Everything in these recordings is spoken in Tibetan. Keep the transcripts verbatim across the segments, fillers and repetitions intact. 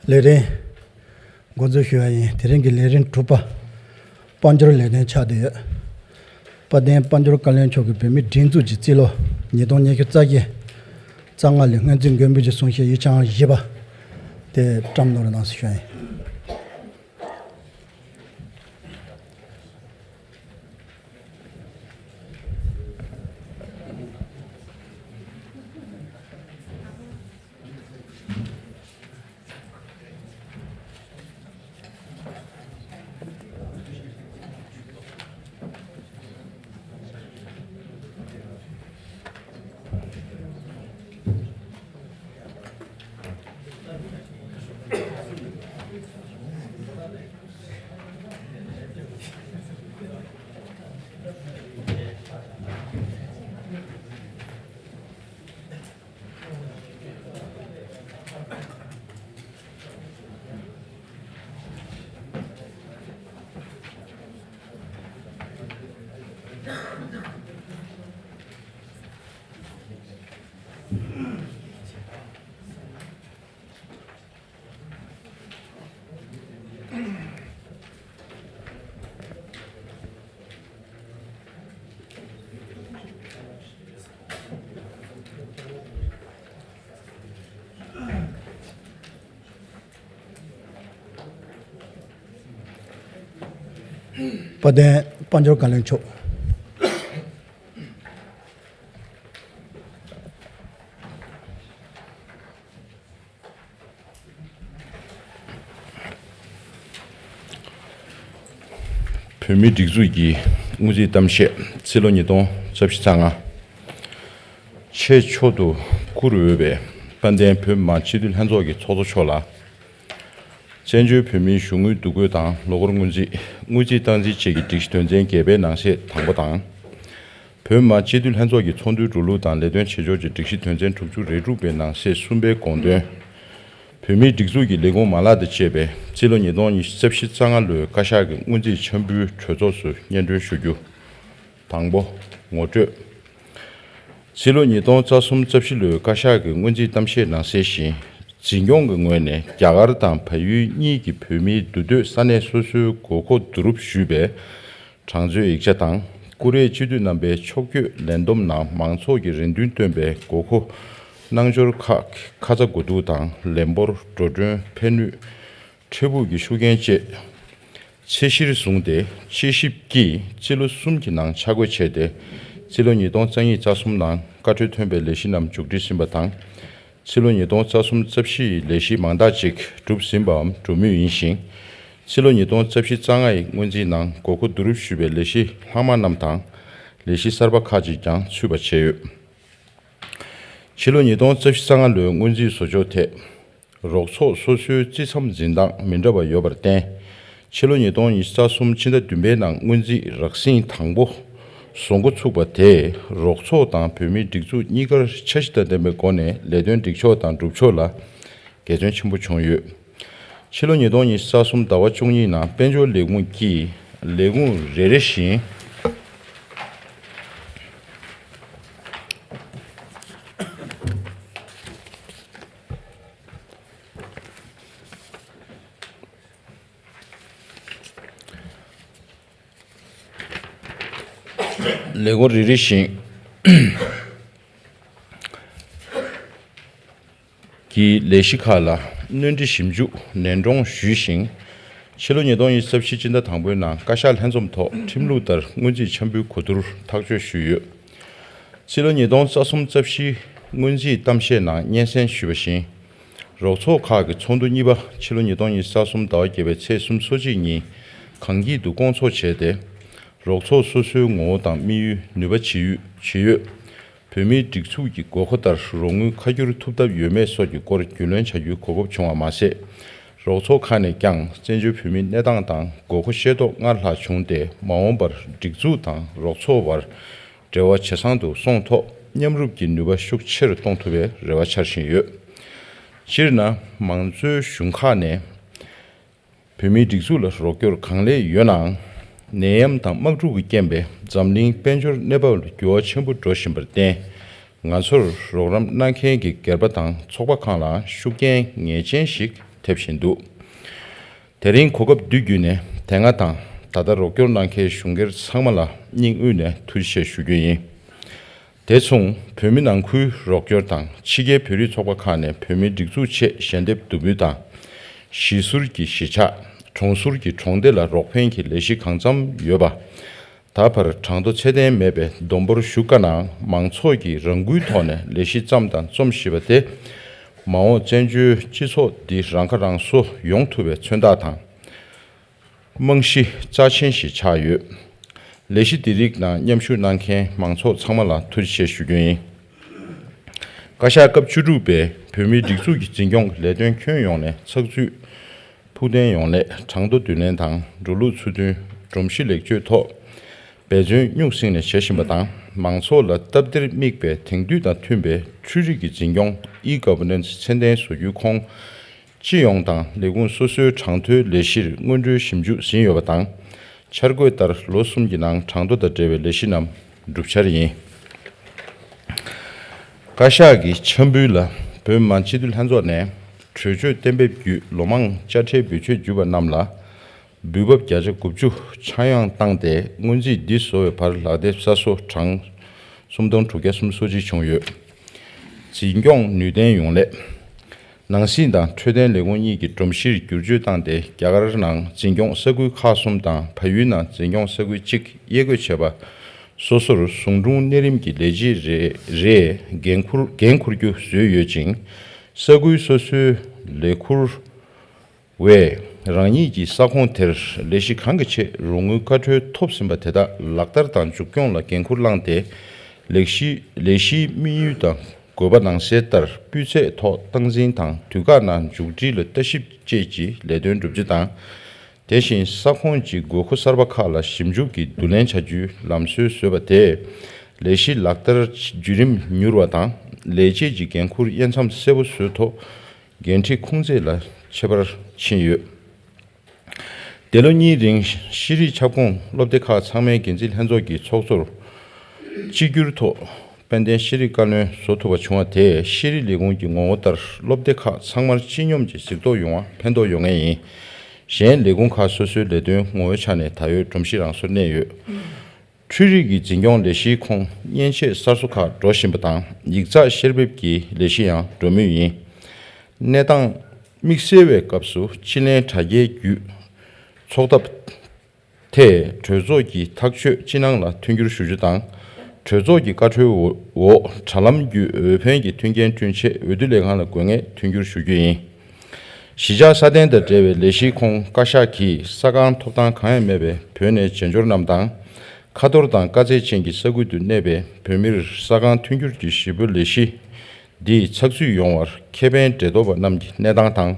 ལས་རིམ་འགོ་འཛུགས་ཞུ་བ་ཡིན། དེ་རིང་གི་ལས་རིམ་དྲུག་པ། དཔལ་འབྱོར་ལས་དོན་ཆགས་བསྡད་ཡོད། དཔལ་ལྡན་དཔལ་འབྱོར་བཀའ་བློན་མཆོག་གིས་བོད་མིའི་སྒྲིག་འཛུགས་ཀྱི་རྩིས་ལོ་ཉིས་སྟོང་ཉི་ཤུ་རྩ་བརྒྱད་རྩ་ལྔ་ལོའི་སྔོན་རྩིས་འགོད་འབུལ་གྱི་གསུང་བཤད་ཡིག་ཆ་བཞི་པ་དེ་བཀྲམ་གནང་རོགས་གནང་ཞེས་ཞུ་བ་ཡིན། དཔལ་ལྡན་དཔལ་འབྱོར་བཀའ་བློན་མཆོག་བོད་མིའི་སྒྲིག་འཛུགས་ཀྱི་སྔོན་རྩིས་གཏམ་བཤད་རྩིས་ལོ་ཉིས་སྟོང་རྩ་བཞི་རྩ་ལྔ། ཆེས་མཆོག་ཏུ་བཀུར་འོས་པའི་དཔལ་ལྡན་བོད་མི་མང་སྤྱི་འཐུས་ལྷན་ཚོགས་ཀྱི་ཚོགས་གཙོ་མཆོག་ལ། བཙན་བྱོལ་བོད་མིའི་གཞུང་དངུལ་འདུ་འགོད་དང་ལོ་འཁོར་སྔོན་རྩིས། དངུལ་རྩིས་སྟངས་འཛིན་བཅས་ཀྱི་སྒྲིག་གཞི་དོན་ཚན་བརྒྱད་པའི་ནང་གསེས་དང་པོ་དང་། བོད་མི་མང་སྤྱི་འཐུས་ལྷན་ཚོགས་ཀྱི་ཚོགས་འདུའི་འགྲོ་ལུགས་དང་ལས་དོན་བྱེད་ཕྱོགས་ཀྱི་སྒྲིག་གཞི་དོན་ཚན་དྲུག་ཅུ་རེ་དྲུག་པའི་ནང་གསེས་གསུམ་པའི་དགོངས་དོན། བོད་མིའི་སྒྲིག་འཛུགས་ཀྱི་ལས་ཁུངས་མ་ལག་དང་བཅས་པའི་རྩིས་ལོ་ཉིས་སྟོང་ཉི་ཤུ་རྩ་བཞི་རྩ་ལྔ་ལོའི་བཀའ་ཤག་གི་སྔོན་རྩིས་འཆར་འབུལ་གྲོས་ཚོགས་སུ་སྙན་སྒྲོན་ཞུ་རྒྱུ། དང་པོ། ངོ་སྤྲོད། རྩིས་ལོ་ཉིས་སྟོང་རྩ་གསུམ་རྩ་བཞི་ལོའི་བཀའ་ཤག་གི་སྔོན་རྩིས་གཏམ་བཤད་ནང་གསལ་བཞིན། འཛིན་སྐྱོང་གི་ངོས་ནས་རྒྱ་གར་དང་བལ་ཡུལ་གཉིས་ཀྱི་བོད་མིའི་འདུ་སྡོད་ས་གནས་སོ་སོའི་དགོས་མཁོ་བསྡུ་རུབ་ཞུས་པའི་གྲངས་མཛོད་ཡིག་ཆ་དང་། ཀུ་རེ་སྤྱི་འཐུས་རྣམ་པའི་ཕྱོགས་བསྐྱོད་ལས་བསྡོམས་ནང་མང་ཚོགས་ཀྱི་རེ་འདུན་བཏོན་པའི་དགོས་མཁོ་སྣང་འབྱོར་ཁག་ཁ་ཚ་དགོས་གཏུགས་དང་ལས་འབོར། འགྲོ་གྲོན། ཕན་ནུས། འཕྲལ་ཕུགས་ཀྱི་ཤུགས་རྐྱེན་བཅས་ཚད་གཞིར་བཟུང་སྟེ་དཔྱད་ཞིབ་ཀྱིས་རྩིས་ལོ་གསུམ་གྱི་ནང་ཆ་བགོས་བྱས་ཏེ། རྩིས་ལོ་ཉིས་སྟོང་རྩ་གཉིས་རྩ་གསུམ་ནང་བཀའ་འཁྲོལ་ཐོན་པའི་ལས་གཞི་རྣམས་མཇུག་སྒྲིལ་ཟིན་པ་དང་། རྩིས་ལོ་ཉིས་སྟོང་རྩ་གསུམ་རྩ་བཞི་ཡི་ལས་གཞི་མང་དག་ཅིག་གྲུབ་ཟིན་པའམ་འགྲོ་མུས་ཡིན་ཞིང་། རྩིས་ལོ་ཉིས་སྟོང་རྩ་བཞི་རྩ་ལྔ་ཡི་སྔོན་རྩིས་ནང་དགོས་མཁོ་བསྡུ་རུབ་ཞུས་པའི་ལས་གཞི་ལྷག་མ་རྣམས་དང་། ལས་གཞི་གསར་པ་ཁག་ཅིག་ཀྱང་ཚུད་པ་བྱས་ཡོད། ཕྱི་ལོ་ཉིས་སྟོང་རྩ་བཞི་རྩ་ལྔ་ལོའི་སྔོན་རྩིས་བཟོ་ཕྱོགས་ཐད། རོགས་ཚོགས་སོ་སོའི་རྩིས་མཚམས་འཛིན་སྟངས་མི་འདྲ་བ་ཡོད་པར་བརྟེན། ཕྱི་ལོ་ཉིས་སྟོང་ཉི་ཤུ་རྩ་གསུམ་ཕྱི་ཟླ་བདུན་པའི་ནང་སྔོན་རྩིས་རགས་ཟིན་དང་པོ་བཟོ་འགོ་ཚུགས་པ་དེས་རོགས་ཚོགས་དང་བོད་མིའི་སྒྲིག་འཛུགས་གཉིས་ཀར་འཆར་གཞི་དང་ལྡན་པའི་སྒོ་ནས་ལས་དོན་སྒྲིག་ཕྱོགས་དང་སྒྲུབ་ཕྱོགས་ལ་དགེ་མཚན་ཆེན་པོ་བྱུང་ཡོད། ཕྱི་ལོ་ཉིས་སྟོང་ཉི་ཤུ་རྩ་གསུམ་ཟླ་བ་བཅུ་གཉིས་ནང་དཔལ་འབྱོར་ལས་ཁུངས་ཀྱིས་ལས་ཁུངས་རེ་རེ་བཞིན། ལས་ཁུངས་རེ་རེ་བཞིན་གྱི་ལས་གཞི་ཁག་ལ་སྣོན་འཕྲི་ཞིབ་འཇུག་ནན་སྒྲོན་ཞུས་ཤིང་། ཕྱི་ལོ་ཉིས་སྟོང་ཉི་ཤུ་རྩ་བཞི་སྤྱི་ཟླ་དང་པོའི་ནང་བཀའ་ཤག་ལྷན་འཛོམས་ཐོག་ཁྲིམས་ལུགས་ལྟར་སྔོན་རྩིས་འཆར་འབུལ་གོ་བསྡུར་ཐག་གཅོད་ཞུས་ཡོད། ཕྱི་ལོ་ཉིས་སྟོང་རྩ་གསུམ་རྩ་བཞིའི་སྔོན་རྩིས་གཏམ་བཤད་ནང་སྙན་སེང་ཞུས་པ་བཞིན། རོགས་ཚོགས་ཁག་གི་ཚོགས་འདུ་གཉིས་པ་ཕྱི་ལོ་ཉིས་སྟོང་ཉི་ཤུ་རྩ་གསུམ་ཟླ་བ་བརྒྱད་པའི་ཚེས་སུམ་ཅུ་སོ་གཅིག་ཉིན་གངས་སྐྱིད་དུ་བསྐོང་ཚོགས་བྱས་ཏེ། རོགས་ཚོགས་སོ་སོའི་ངོ་བོ་དང་དམིགས་ཡུལ། ནུས་པ། ཇི་ཡོད། ཇི་ཡོད། བོད་མིའི་སྒྲིག་འཛུགས་ཀྱི་དགོས་མཁོ་ལྟར་རོགས་དངུལ་ཁ་བསྒྱུར་ཐུབ་ཐབས་ཡོད་མེད་སོགས་ཀྱི་སྐོར་རྒྱུས་ལོན་བྱ་རྒྱུའི་གོ་སྐབས་བྱུང་བ་མ་ཟད། རོགས་ཚོགས་ཁག་ནས་ཀྱང་བཙན་བྱོལ་བོད་མིའི་གནས་སྟངས་དང་དགོས་མཁོ་ཤེས་རྟོགས་སྔར་ལྷག་བྱུང་སྟེ། མ་འོངས་པར་སྒྲིག་འཛུགས་དང་རོགས་ཚོགས་བར་འབྲེལ་བ་ཇེ་བཟང་དུ་སོང་ཐོག་མཉམ་རུབ་ཀྱི་ནུས་པ་ཤུགས་ཆེ་རུ་གཏོང་ཐུབ་པའི་རེ་བ་འཆར་བཞིན་ཡོད། སྤྱིར་ན། མང་གཙོའི་གཞུང་ཁག་ནས་བོད་མིའི་སྒྲིག་འཛུགས་ལ་རོགས་སྐྱོར་གང་ལེགས་ཡོད་ནའང་། ནད་ཡམས་དང་དམག་འཁྲུག་གི་རྐྱེན་པས་འཛམ་གླིང་དཔལ་འབྱོར་གནས་བབ་ལ་འགྱུར་བ་ཆེན་པོ་འགྲོ་བཞིན་པར་བརྟེན། ང་ཚོར་རོགས་རམ་གནང་མཁན་གྱི་སྒེར་པ་དང་ཚོགས་པ་ཁག་ལའང་ཤུགས་རྐྱེན་ངེས་ཅན་ཞིག་ ཐེབས་བཞིན་འདུག་དེ་རིང་གོ་སྐབས་འདི་བརྒྱུད་ནས་དེ་སྔ་དང་ད་ལྟ་རོགས་སྐྱོར་གནང་མཁན་གཞུང་སྒེར་ཚང་མ་ལ་སྙིང་དབུས་ནས་ཐུགས་རྗེ་ཆེ་ཞུ་རྒྱུ་ཡིན། དེ་མཚུངས་བོད་མི་ནང་ཁུལ་རོགས་སྐྱོར་དང་ཕྱི་རྒྱལ་བོད་རིགས་ཚོགས་པ་ཁག་ནས་བོད་མིའི་སྒྲིག་འཛུགས་ཆེད་ཞལ་འདེབས་བསྡུ་འབུལ་དང་། གཞིས་ཟུར་གྱི་གཞིས་ཆགས། གྲོང་ཟུར་གྱི་གྲོང་སྡེ་ལ་རོགས་ཕན་གྱི་ལས་གཞི་གང་འཚམ་ཡོད་པ། ད་བར་གྲངས་ཐོ་ཚད་ལྡན་མེད་པའི་བསྡོམས་འབོར་ཞུ་དཀའ་ནའང་མང་ཚོགས་ཀྱིས་རང་འགུལ་ཐོག་ནས་ལས་གཞི་བརྩམས་དང་རྩོམ་བཞིན་པ་དེ། མ་འོངས་བཙན་བྱོལ་སྤྱི་ཚོགས་འདི་རང་ཁ་རང་གསོ་ཡོང་ཐུབ་པའི་མཚོན་རྟགས་དང་། རྨང་གཞི་རྩ་ཆེན་ཞིག་ཆགས་ཡོད། ལས་གཞི་འདི་རིགས་ནང་མཉམ་ཞུགས་གནང་མཁན་མང་ཚོགས་ཚང་མ་ལ་ཐུགས་རྗེ་ཆེ་ཞུ་རྒྱུ་ཡིན། བཀའ་ཤག་སྐབས་བཅུ་དྲུག་པས་བོད་མིའི་སྒྲིག་འཛུགས་ཀྱི་འཛིན་སྐྱོང་གི་ལས་དོན་ཁྱོན་ཡོངས་ནས་ཚགས་ཚུད། ཕུགས་ལྡན་ཡོང་སླད་གྲངས་ཐོ་བསྡུ་ལེན་དང་འགྲོ་ལུགས་ཚུལ་མཐུན། སྒྲོམ་གཞི་ལེགས་བཅོས་ཐོག་འབད་བརྩོན་སྨྱུག་སྲིང་ནས་བྱེད་བཞིན་པ་དང་མང་ཚོགས་ལ་སྟབས་བདེར་དམིགས་པའི་དེང་དུས་དང་མཐུན་པའི་འཕྲུལ་རིག་གི་འཛིན་སྐྱོང་e་governance་ཚད་ལྡན་བཟོ་རྒྱུའི་ཁོངས། སྤྱི་ཡོངས་དང་ལས་ཁུངས་སོ་སོའི་གྲངས་ཐོའི་ལས་གཞིར་སྔོན་འགྲོའི་ཞིབ་འཇུག་ཟིན་ཡོད་པ་དང་། འཆར་འགོད་ལྟར་ལོ་གསུམ་གྱི་ནང་གྲངས་ཐོ་དང་འབྲེལ་བའི་ལས་གཞི་རྣམས་འགྲུབ་འཆར་ཡིན། བཀའ་ཤག་གི་འཆར་འབུལ་ལ་བོད་མི་མང་སྤྱི་འཐུས་ལྷན་ཚོགས་ནས་གྲོས་ཆོད་གཏན་འབེབས་བརྒྱུད་ལོ་མང་དཔྱ་ཁྲལ་འབུལ་ཆོད་བརྒྱུད་པ་རྣམས་ལ་འབུལ་འབབ་བརྒྱ་ཆ་དགུ་བཅུ་ཆག་ཡང་བཏང་སྟེ་སྔོན་རྩིས་འདི་བཟོ་བའི་བར་ལག་དེབ་གསར་བཟོ་གྲངས་སུམ་སྟོང་དྲུག་བརྒྱ་སུམ་ཅུ་སོ་གཅིག་བྱུང་ཡོད། འཛིན་སྐྱོང་ནུས་ལྡན་ཡོང་སླད། ནང་སྲིད་དང་འཕྲོད་བསྟེན་ལས་ཁུངས་གཉིས་ཀྱི་སྒྲོམ་གཞིར་བསྒྱུར་བཅོས་བཏང་སྟེ་རྒྱ་གར་ནང་འཛིན་སྐྱོང་ས་ཁུལ་ཁག་གསུམ་དང་བལ་ཡུལ་ནང་འཛིན་སྐྱོང་ས་ཁུལ་གཅིག་དབྱེ་བགོས་བྱས་པ། སོ་སོར་ཟུང་དྲུང་གནས་རིམ་གྱི་ལས་བྱེད་རེ་རེས་འགན་འཁུར་འགན་འཁུར་རྒྱུ་བཟོས་ཡོད་ཅིང་། ས་ཁུལ་སོ་སོའི་ལས་འཁུར་བས་རང་ཉིད་ཀྱི་ས་ཁོངས་དེར་ལས་གཞི་གང་གི་ཆེད་རོགས་དངུལ་བཀའ་འཁྲོལ་ཐོབ་ཟིན་པ་དེ་དག་ལག་བསྟར་དང་མཇུག་སྐྱོང་ལ་འགན་འཁུར་བླངས་ཏེ། ལས་གཞི་ལས་གཞིའི་དམིགས་ཡུལ་དང་དགོས་པ་ནང་གསལ་ལྟར་སྤུས་ཚད་ཐོག་སྟངས་འཛིན་དང་དུས་བཀག་ནང་མཇུག་སྒྲིལ་ལ་ལྟ་ཞིབ་བཅས་ཀྱི་ལས་དོན་བསྒྲུབ་རྒྱུ་དང་། དེ་བཞིན་ས་ཁོངས་ཀྱི་དགོས་མཁོ་གསར་པ་ཁག་ལ་ཞིབ་འཇུག་གིས་བསྡུ་ལེན་བྱ་རྒྱུའི་ལམ་སྲོལ་བཟོས་པ་དེས་ལས་གཞི་ལག་བསྟར་བརྒྱུད་རིམ་མྱུར་བ་དང་ལས་བྱེད་ཀྱི་འགན་འཁུར་དབྱེ་མཚམས་གསལ་པོ་བཟོས་ཐོག་འགན་འཁྲི་ཁུངས་བཙན་ལ་ཁྱད་པར་ཕྱིན་ཡོད། འདས་ལོ་གཉིས་རིང་ཤེས་རིག་ཁྱབ་ཁོངས་སློབ་སྡེ་ཁག་ཚང་མའི་འགན་འཛིན་ལྷན་ཚོགས་ཀྱི་ཚོགས་གཙོར་གཅིག་གྱུར་ཐོག་དཔལ་ལྡན་ཤེས་རིག་བཀའ་བློན་བཟོ་ཐུབ་པ་བྱུང་བ་དེས་ཤེས་རིག་ལས་ཁུངས་ཀྱི་ངོ་བོ་ལྟར་སློབ་སྡེ་ཁག་ཚང་མར་སྤྱི་སྙོམས་ཀྱི་གཟིགས་རྟོག་ཡོང་བ་ཕན་ཐོགས་ཡོང་ངེས་ཡིན། གཞན་ལས་ཁུངས་ཁག་སོ་སོའི་ལས་དོན་ངོ་བོའི་ཆ་ནས་ད་ཡོད་སྒྲོམ་གཞི་རང་སོར་གནས་ཡོད། འཕྲུལ་རིག་གི་འཛིན་སྐྱོང་ལས་གཞིའི་ཁོངས་མཉེན་ཆས་གསར་བཟོ་ཁག་འགྲོ་བཞིན་པ་དང་ཡིག་ཚགས་བཤེར་འབེབས་ཀྱི་ལས་གཞི་ཡང་འགྲོ་མུས་ཡིན། གནས་སྟངས་དམིགས་བསལ་བའི་སྐབས་སུ་ཕྱི་ལན་དྲ་རྒྱའི་བརྒྱུད་ཚོགས་ཐབས་ཐད་གྲོས་ཚོགས་ཀྱི་ཐག་གཅོད་སྤྱི་ནང་ལ་མཐུན་འགྱུར་ཞུ་རྒྱུ་དང་། གྲོས་ཚོགས་ཀྱི་བཀའ་འཁྲོལ་འོག་དྲ་ལམ་བརྒྱུད་འོས་འཕེན་གྱི་མཐུན་རྐྱེན་བསྐྲུན་ཆེད་འོས་བསྡུ་ལས་ཁང་ལ་དགོས་ངེས་མཐུན་འགྱུར་ཞུ་རྒྱུ་ཡིན། གཞིས་ཆགས་སྲ་བརྟན་དང་འབྲེལ་བའི་ལས་གཞིའི་ཁོངས་བཀའ་ཤག་གིས་ས་ཁང་ཐོབ་ཐང་གང་ཡང་མེད་པའི་བོད་ནས་བྱེས་འབྱོར་རྣམས་དང་། ཁ་ཐོར་དང་དཀའ་ཚེགས་ཅན་གྱི་ས་ཁུལ་དུ་གནས་པའི་བོད་མིར་ས་ཁང་མཐུན་འགྱུར་གྱི་ཞིབ་པོའི་ལས་གཞི་འདིའི་ཚགས་ཚུད་ཡོང་བར་ཁེ་ཕན་འབྲེལ་གཏོགས་པ་རྣམས་ཀྱི་གནས་སྟངས་དང་།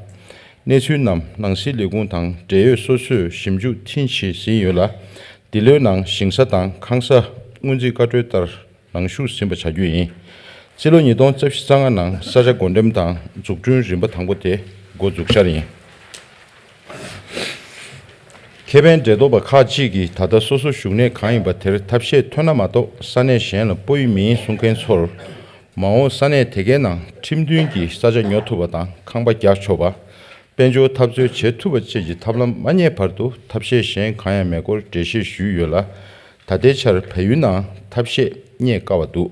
གནས་ཚུལ་རྣམས་ནང་སྲིད་ལས་ཁུངས་དང་འབྲེལ་ཡོད་སོ་སོས་ཞིབ་འཇུག་མཐིལ་ཕྱིན་ཟིན་ཡོད་ལ། འདི་ལོའི་ནང་ཞིང་ས་དང་ཁང་ས་སྔོན་རྩིས་བཀའ་འཁྲོལ་ལྟར་ནང་ཞུགས་ཟིན་པ་བྱ་རྒྱུ་ཡིན། རྩིས་ལོ་ཉིས་སྟོང་རྩ་བཞི་རྩ་ལྔ་ནང་ས་ཆ་བགོ་འགྲེམས་དང་འཛུགས་སྐྲུན་རིམ་པ་དང་པོ་དེ་འགོ་འཛུགས་འཆར་ཡིན། ཁེ་ཕན་འབྲེལ་གཏོགས་པ་ཁག་ཅིག་གིས་ད་ལྟ་སོ་སོ་བཞུགས་གནས་གང་ཡིན་པ་དེར་ཐབས་ཤེས་ཐོན་ན་མ་གཏོགས་ས་གནས་གཞན་ལ་སྤོ་ཡི་མིན་གསུང་མཁན་ཚོར། མ་འོངས་ས་གནས་དེ་གའི་ནང་ཁྲིམས་མཐུན་གྱི་ས་ཆ་ཉོ་ཐུབ་པ་དང་ཁང་པ་རྒྱག་ཆོག་པ། དཔལ་འབྱོར་འཐབ་རྩོད་བྱེད་ཐུབ་པ་བཅས་ཀྱི་ཐབས་ལམ་མ་རྙེད་བར་དུ་ཐབས་ཤེས་གཞན་གང་ཡང་མེད་སྐོར་འགྲེལ་བཤད་ཞུས་ཡོད་ལ། ད་ལྟའི་ཆར་བལ་ཡུལ་ནང་ཐབས་ཤེས་རྙེད་དཀའ་བ་འདུག་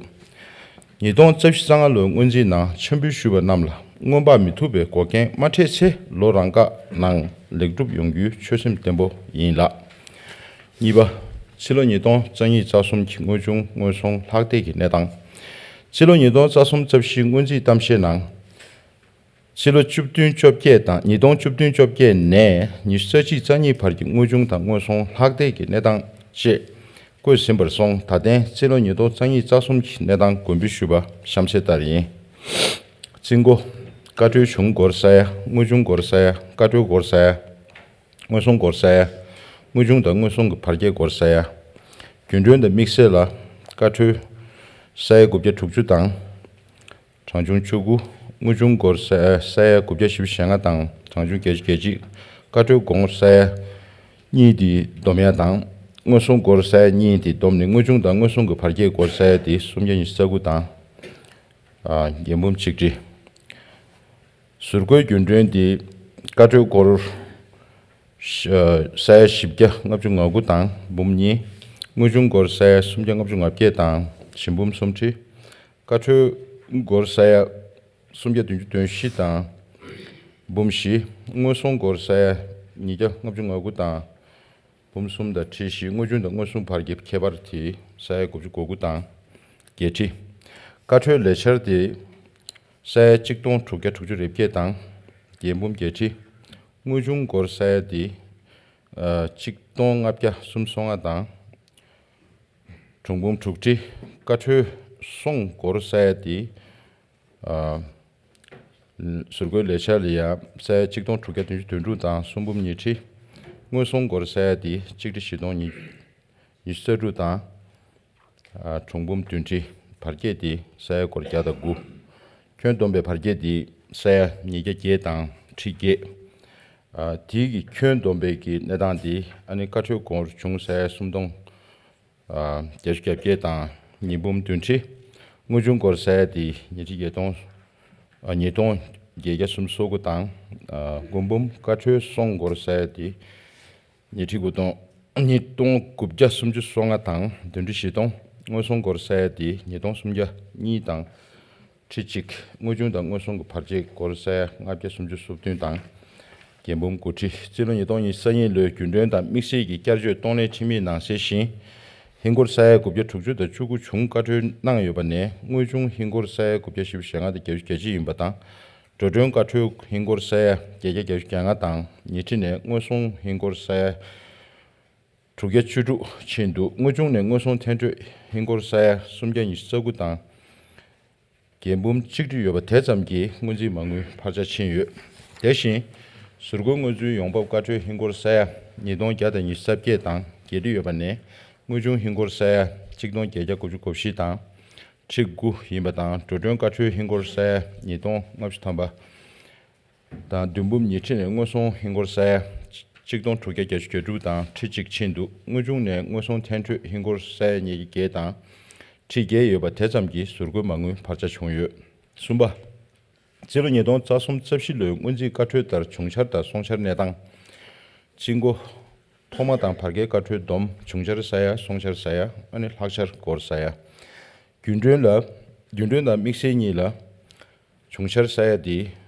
ཉིས་སྟོང་རྩ་བཞི་རྩ་ལྔ་ལོའི་སྔོན་རྩིས་ནང་འཆར་འབུལ་ཞུས་པ་རྣམས་ལ་སྔོན་དཔག་མི་ཐུབ་པའི་འགོག་རྐྱེན་མ་འཕྲད་ཚེ་ལོ་རང་འགའ་ནང་ལེགས་གྲུབ་ཡོང་རྒྱུའི་ཆོད་སེམས་བརྟན་པོ་ཡིན་ལགས། གཉིས་པ། ཕྱི་ལོ་ཉིས་སྟོང་རྩ་གཉིས་རྩ་གསུམ་གྱི་དངོས་བྱུང་དངོས་ཟོང་ལྷག་བསྡད་ཀྱི་གནས་སྟངས། ཕྱི་ལོ་ཉིས་སྟོང་རྩ་གསུམ་རྩ་བཞིའི་སྔོན་རྩིས་གཏམ་བཤད་ནང་། ཕྱི་ལོ་བཅུ་བདུན་བཅོ་བརྒྱད་དང་ཉིས་སྟོང་བཅུ་བདུན་བཅོ་བརྒྱད་ནས་ཉི་ཤུ་རྩ་གཅིག་རྩ་གཉིས་བར་གྱི་དངོས་བྱུང་དང་དངོས་ཟོང་ལྷག་བསྡད་ཀྱི་གནས་སྟངས་བཅས་བཀོད་ཟིན་པར་སོང་། ད་ཐེངས་རྩིས་ལོ་ཉིས་སྟོང་རྩ་གཉིས་རྩ་གསུམ་གྱི་གནས་སྟངས་མགོན་འབུལ་ཞུས་པ་གཤམ་གསལ་ལྟར་ཡིན། རྩིས་འགོ། བཀའ་འཁྲོལ་བྱུང་སྒོར་ས་ཡ། དངོས་བྱུང་སྒོར་ས་ཡ། བཀའ་འཁྲོལ་སྒོར་ས་ཡ། དངོས་ཟོང་སྒོར་ས་ཡ། དངོས་བྱུང་དང་དངོས་ཟོང་གི་བར་བསྐྱེད་སྒོར་ས་ཡ། རྒྱུན་གྲོན་དང་དམིགས་བསལ་ལ་བཀའ་འཁྲོལ་ས་ཡ་དགུ་བརྒྱ་དྲུག་ཅུ་དང་། གྲངས་ཆུང་བཅུ་དགུ། དངོས་བྱུང་སྒོར་ས་ས་ཡ་དགུ་བརྒྱ་བཞི་བཅུ་ཞེ་ལྔ་དང་གྲངས་ཆུང་བརྒྱད་ཅུ་གྱ་གཅིག། བཀའ་འཁྲོལ་སྒོར་ས་ཡ་གཉིས་དེ་བསྡོམས་ཡ་དང་། དངོས་ཟོང་སྒོར་ས་ཡ་གཉིས་དེ་བསྡོམས་ནས་དངོས་བྱུང་དང་དངོས་ཟོང་གི་བར་བསྐྱེད་སྒོར་ས་ཡ་དེ་སུམ་བརྒྱ་ཉི་ཤུ་རྩ་དགུ་དང་། ཨ། རྒྱལ་འབུམ་ཆིག་ཁྲི། ཟུར་བཀོལ་རྒྱུན་གྲོན་དེ་ བཀའ་འཁྲོལ་སྒོར་ས་ཡ་བཞི་བརྒྱ་ལྔ་བཅུ་ང་དགུ་དང་འབུམ་གཉིས། དངོས་བྱུང་སྒོར་ས་ཡ་སུམ་བརྒྱ་ལྔ་བཅུ་ང་བརྒྱད་དང་ཞིང་འབུམ་སུམ་ཁྲི། བཀའ་འཁྲོལ་སྒོར་ས་ཡ་སུམ་བརྒྱ་བདུན་ཅུ་དོན་བཞི་དང་འབུམ་བཞི། དངོས་ཟོང་སྒོར་ས་ཡ་ཉིས་བརྒྱ་ལྔ་བཅུ་ང་དགུ་དང་འབུམ་གསུམ་དང་ཁྲི་བཞི། དངོས་བྱུང་དང་དངོས་ཟོང་བར་གྱི་ཁྱད་པར་དེ་ས་ཡ་དགུ་བཅུ་གོ་དགུ་དང་བརྒྱད་ཁྲི། བཀའ་འཁྲོལ་ལས་འཆར་དེ་ས་ཡ་གཅིག་སྟོང་དྲུག་བརྒྱ་དྲུག་ཅུ་རེ་བརྒྱད་དང་བརྒྱད་འབུམ་བརྒྱད་ཁྲི། དངོས་བྱུང་སྒོར་ས་ཡ་དེ་ཨ་གཅིག་སྟོང་ལྔ་བརྒྱ་སུམ་ཅུ་སོ་ལྔ་དང་གྲངས་འབུམ་དྲུག་ཁྲི། བཀའ་འཁྲོལ་ཟོང་སྒོར་ས་ཡ་དེ་ཨ་ཟུར་བཀོད་ལས་འཆར་ལ་ཡང་ས་ཡ་གཅིག་སྟོང་དྲུག་བརྒྱ་བདུན་ཅུ་དོན་དྲུག་དང་གསུམ་འབུམ་ཉི་ཁྲི། དངོས་ཟོང་སྒོར་ས་ཡ་དེ་གཅིག་ཁྲི་བཞི་སྟོང་ཉི་ཉི་ཤུ་རྩ་དྲུག་དང་ཨ་གྲངས་འབུམ་བདུན་ཁྲི། བར་ཁྱད་དེ་ས་ཡ་སྒོར་བརྒྱ་དང་དགུ། ཁྱོན་བསྡོམས་པའི་བར་ཁྱད་དེ་ས་ཡ་ཉིས་བརྒྱ་བརྒྱད་དང་ཁྲི་བརྒྱད། ཨ་དེའི་གི་ཁྱོན་བསྡོམས་པའི་གི་གནས་སྟངས་དེ་ཨ་ནི་བཀའ་འཁྲོལ་སྒོར་བྱུང་ས་ཡ་སུམ་སྟོང་ཨ་བརྒྱད་ཅུ་གྱ་བརྒྱད་དང་ཉིས་འབུམ་བདུན་ཁྲི། དངོས་བྱུང་སྒོར་ས་ཡ་དེ་ཉིས་ཁྲི་བརྒྱད་སྟོང་ཨ་ཉིས་སྟོང་བརྒྱད་བརྒྱ་སུམ་ཅུ་སོ་དགུ་དང་ཨ་དགུ་འབུམ། བཀའ་འཁྲོལ་ཟོང་སྒོར་ས་ཡ་དེ་ཉིས་ཁྲི་དགུ་སྟོང་ཉིས་སྟོང་དགུ་བརྒྱ་སུམ་ཅུ་སོ་ལྔ་དང་བདུན་ཁྲི་བཞི་སྟོང་། དངོས་ཟོང་སྒོར་ས་ཡ་དེ་ཉིས་སྟོང་སུམ་བརྒྱ་གཉིས་དང་ཁྲི་གཅིག། དངོས་བྱུང་དང་དངོས་ཟོང་གི་བར་ཆད་སྒོར་ས་ཡ་ལྔ་བརྒྱ་སུམ་ཅུ་སོ་བདུན་དང་བརྒྱད་འབུམ་དགུ་ཁྲི། རྩིས་ལོ་ཉིས་སྟོང་ཉི་ཤུ་རྩ་གཉིས་ལོའི་རྒྱུན་གྲོན་དང་དམིགས་བསལ་གྱི་བསྐྱར་བཅོས་གཏོང་ལེན་ཁྲིམས་ཡིག་ནང་གསལ་བཞིན། ཧིན་སྒོར་ས་ཡ་དགུ་བརྒྱ་དྲུག་ཅུ་དང་བཅུ་དགུ་བྱུང་བཀའ་འཁྲོལ་གནང་ཡོད་པ་ནས། དངོས་བྱུང་ཧིན་སྒོར་ས་ཡ་དགུ་བརྒྱ་བཞི་བཅུ་ཞེ་ལྔ་དང་བརྒྱད་ཅུ་གྱ་གཅིག་ཡིན་པ་དང་། འགྲོ་གྲོན་བཀའ་འཁྲོལ་ཧིན་སྒོར་ས་ཡ་བརྒྱད་བརྒྱ་གྱ་ལྔ་དང་ཉི་ཁྲི་ནས་དངོས་ཟོང་ཧིན་སྒོར་ས་ཡ་དྲུག་བརྒྱ་བཅུ་དྲུག་ཕྱིན་འདུག། དངོས་བྱུང་ནས་དངོས་ཟོང་འཐེན་འཕྲོད་ཧིན་སྒོར་ས་ཡ་སུམ་བརྒྱ་ཉི་ཤུ་རྩ་དགུ་དང་བརྒྱད་འབུམ་གཅིག་ཁྲི་ཡོད་པ་དེ་ཙམ་གྱིས་སྔོན་རྩིས་མ་དངུལ་འཕར་ཆ་ཕྱིན་ཡོད། དེ་བཞིན་ཟུར་བཀོད་དངོས་ཚུལ་ཡོང་འབབ་བཀའ་འཁྲོལ་ཧིན་སྒོར་ས་ཡ་ཉིས་སྟོང་བརྒྱ་དང་ཉི་ཤུ་རྩ་བརྒྱད་དང་བརྒྱད་ཁྲི་ཡོད་པ་ནས། དངོས་བྱུང་ཧིན་སྒོར་ས་ཡ་གཅིག་སྟོང་བརྒྱད་བརྒྱ་དགུ་བཅུ་གོ་བཞི་དང་ཁྲི་དགུ་ཡིན་པ་དང་། འགྲོ་གྲོན་བཀའ་འཁྲོལ་ཧིན་སྒོར་ས་ཡ་ཉིས་སྟོང་ལྔ་བཅུ་ཐམ་པ་དང་བདུན་འབུམ་ཉི་ཁྲི་ནས་དངོས་ཟོང་ཧིན་སྒོར་ས་ཡ་གཅིག་སྟོང་དྲུག་བརྒྱ་བརྒྱད་ཅུ་གྱ་དྲུག་དང་ཁྲི་གཅིག་ཕྱིན་འདུག། དངོས་བྱུང་ནས་དངོས་ཟོང་འཐེན་འཕྲོད་ཧིན་སྒོར་ས་ཡ་ཉིས་བརྒྱ་བརྒྱད་དང་ཁྲི་བརྒྱད་ཡོད་པ་དེ་ཙམ་གྱིས་ཟུར་བཀོད་མ་དངུལ་འཕར་ཆ་བྱུང་ཡོད། གསུམ་པ། རྩིས་ལོ་ཉིས་སྟོང་རྩ་གསུམ་རྩ་བཞི་ལོའི་སྔོན་རྩིས་བཀའ་འཁྲོལ་ལྟར་བྱུང་འཆར་དང་སོང་འཆར་གནས་སྟངས། རྩིས་འགོ། ཐོག་མ་དང་བར་བརྒལ་བཀའ་འཁྲོལ་བསྡོམས། བྱུང་འཆར་ས་ཡ། སོང་འཆར་ས་ཡ། ཨ་ནི་ལྷག་འཆར་སྒོར་ས་ཡ། རྒྱུན་གྲོན་ལ། རྒྱུན་གྲོན་དང་དམིགས་བསལ་གཉིས་ལ། བྱུང་འཆར་ས་ཡ་དེ་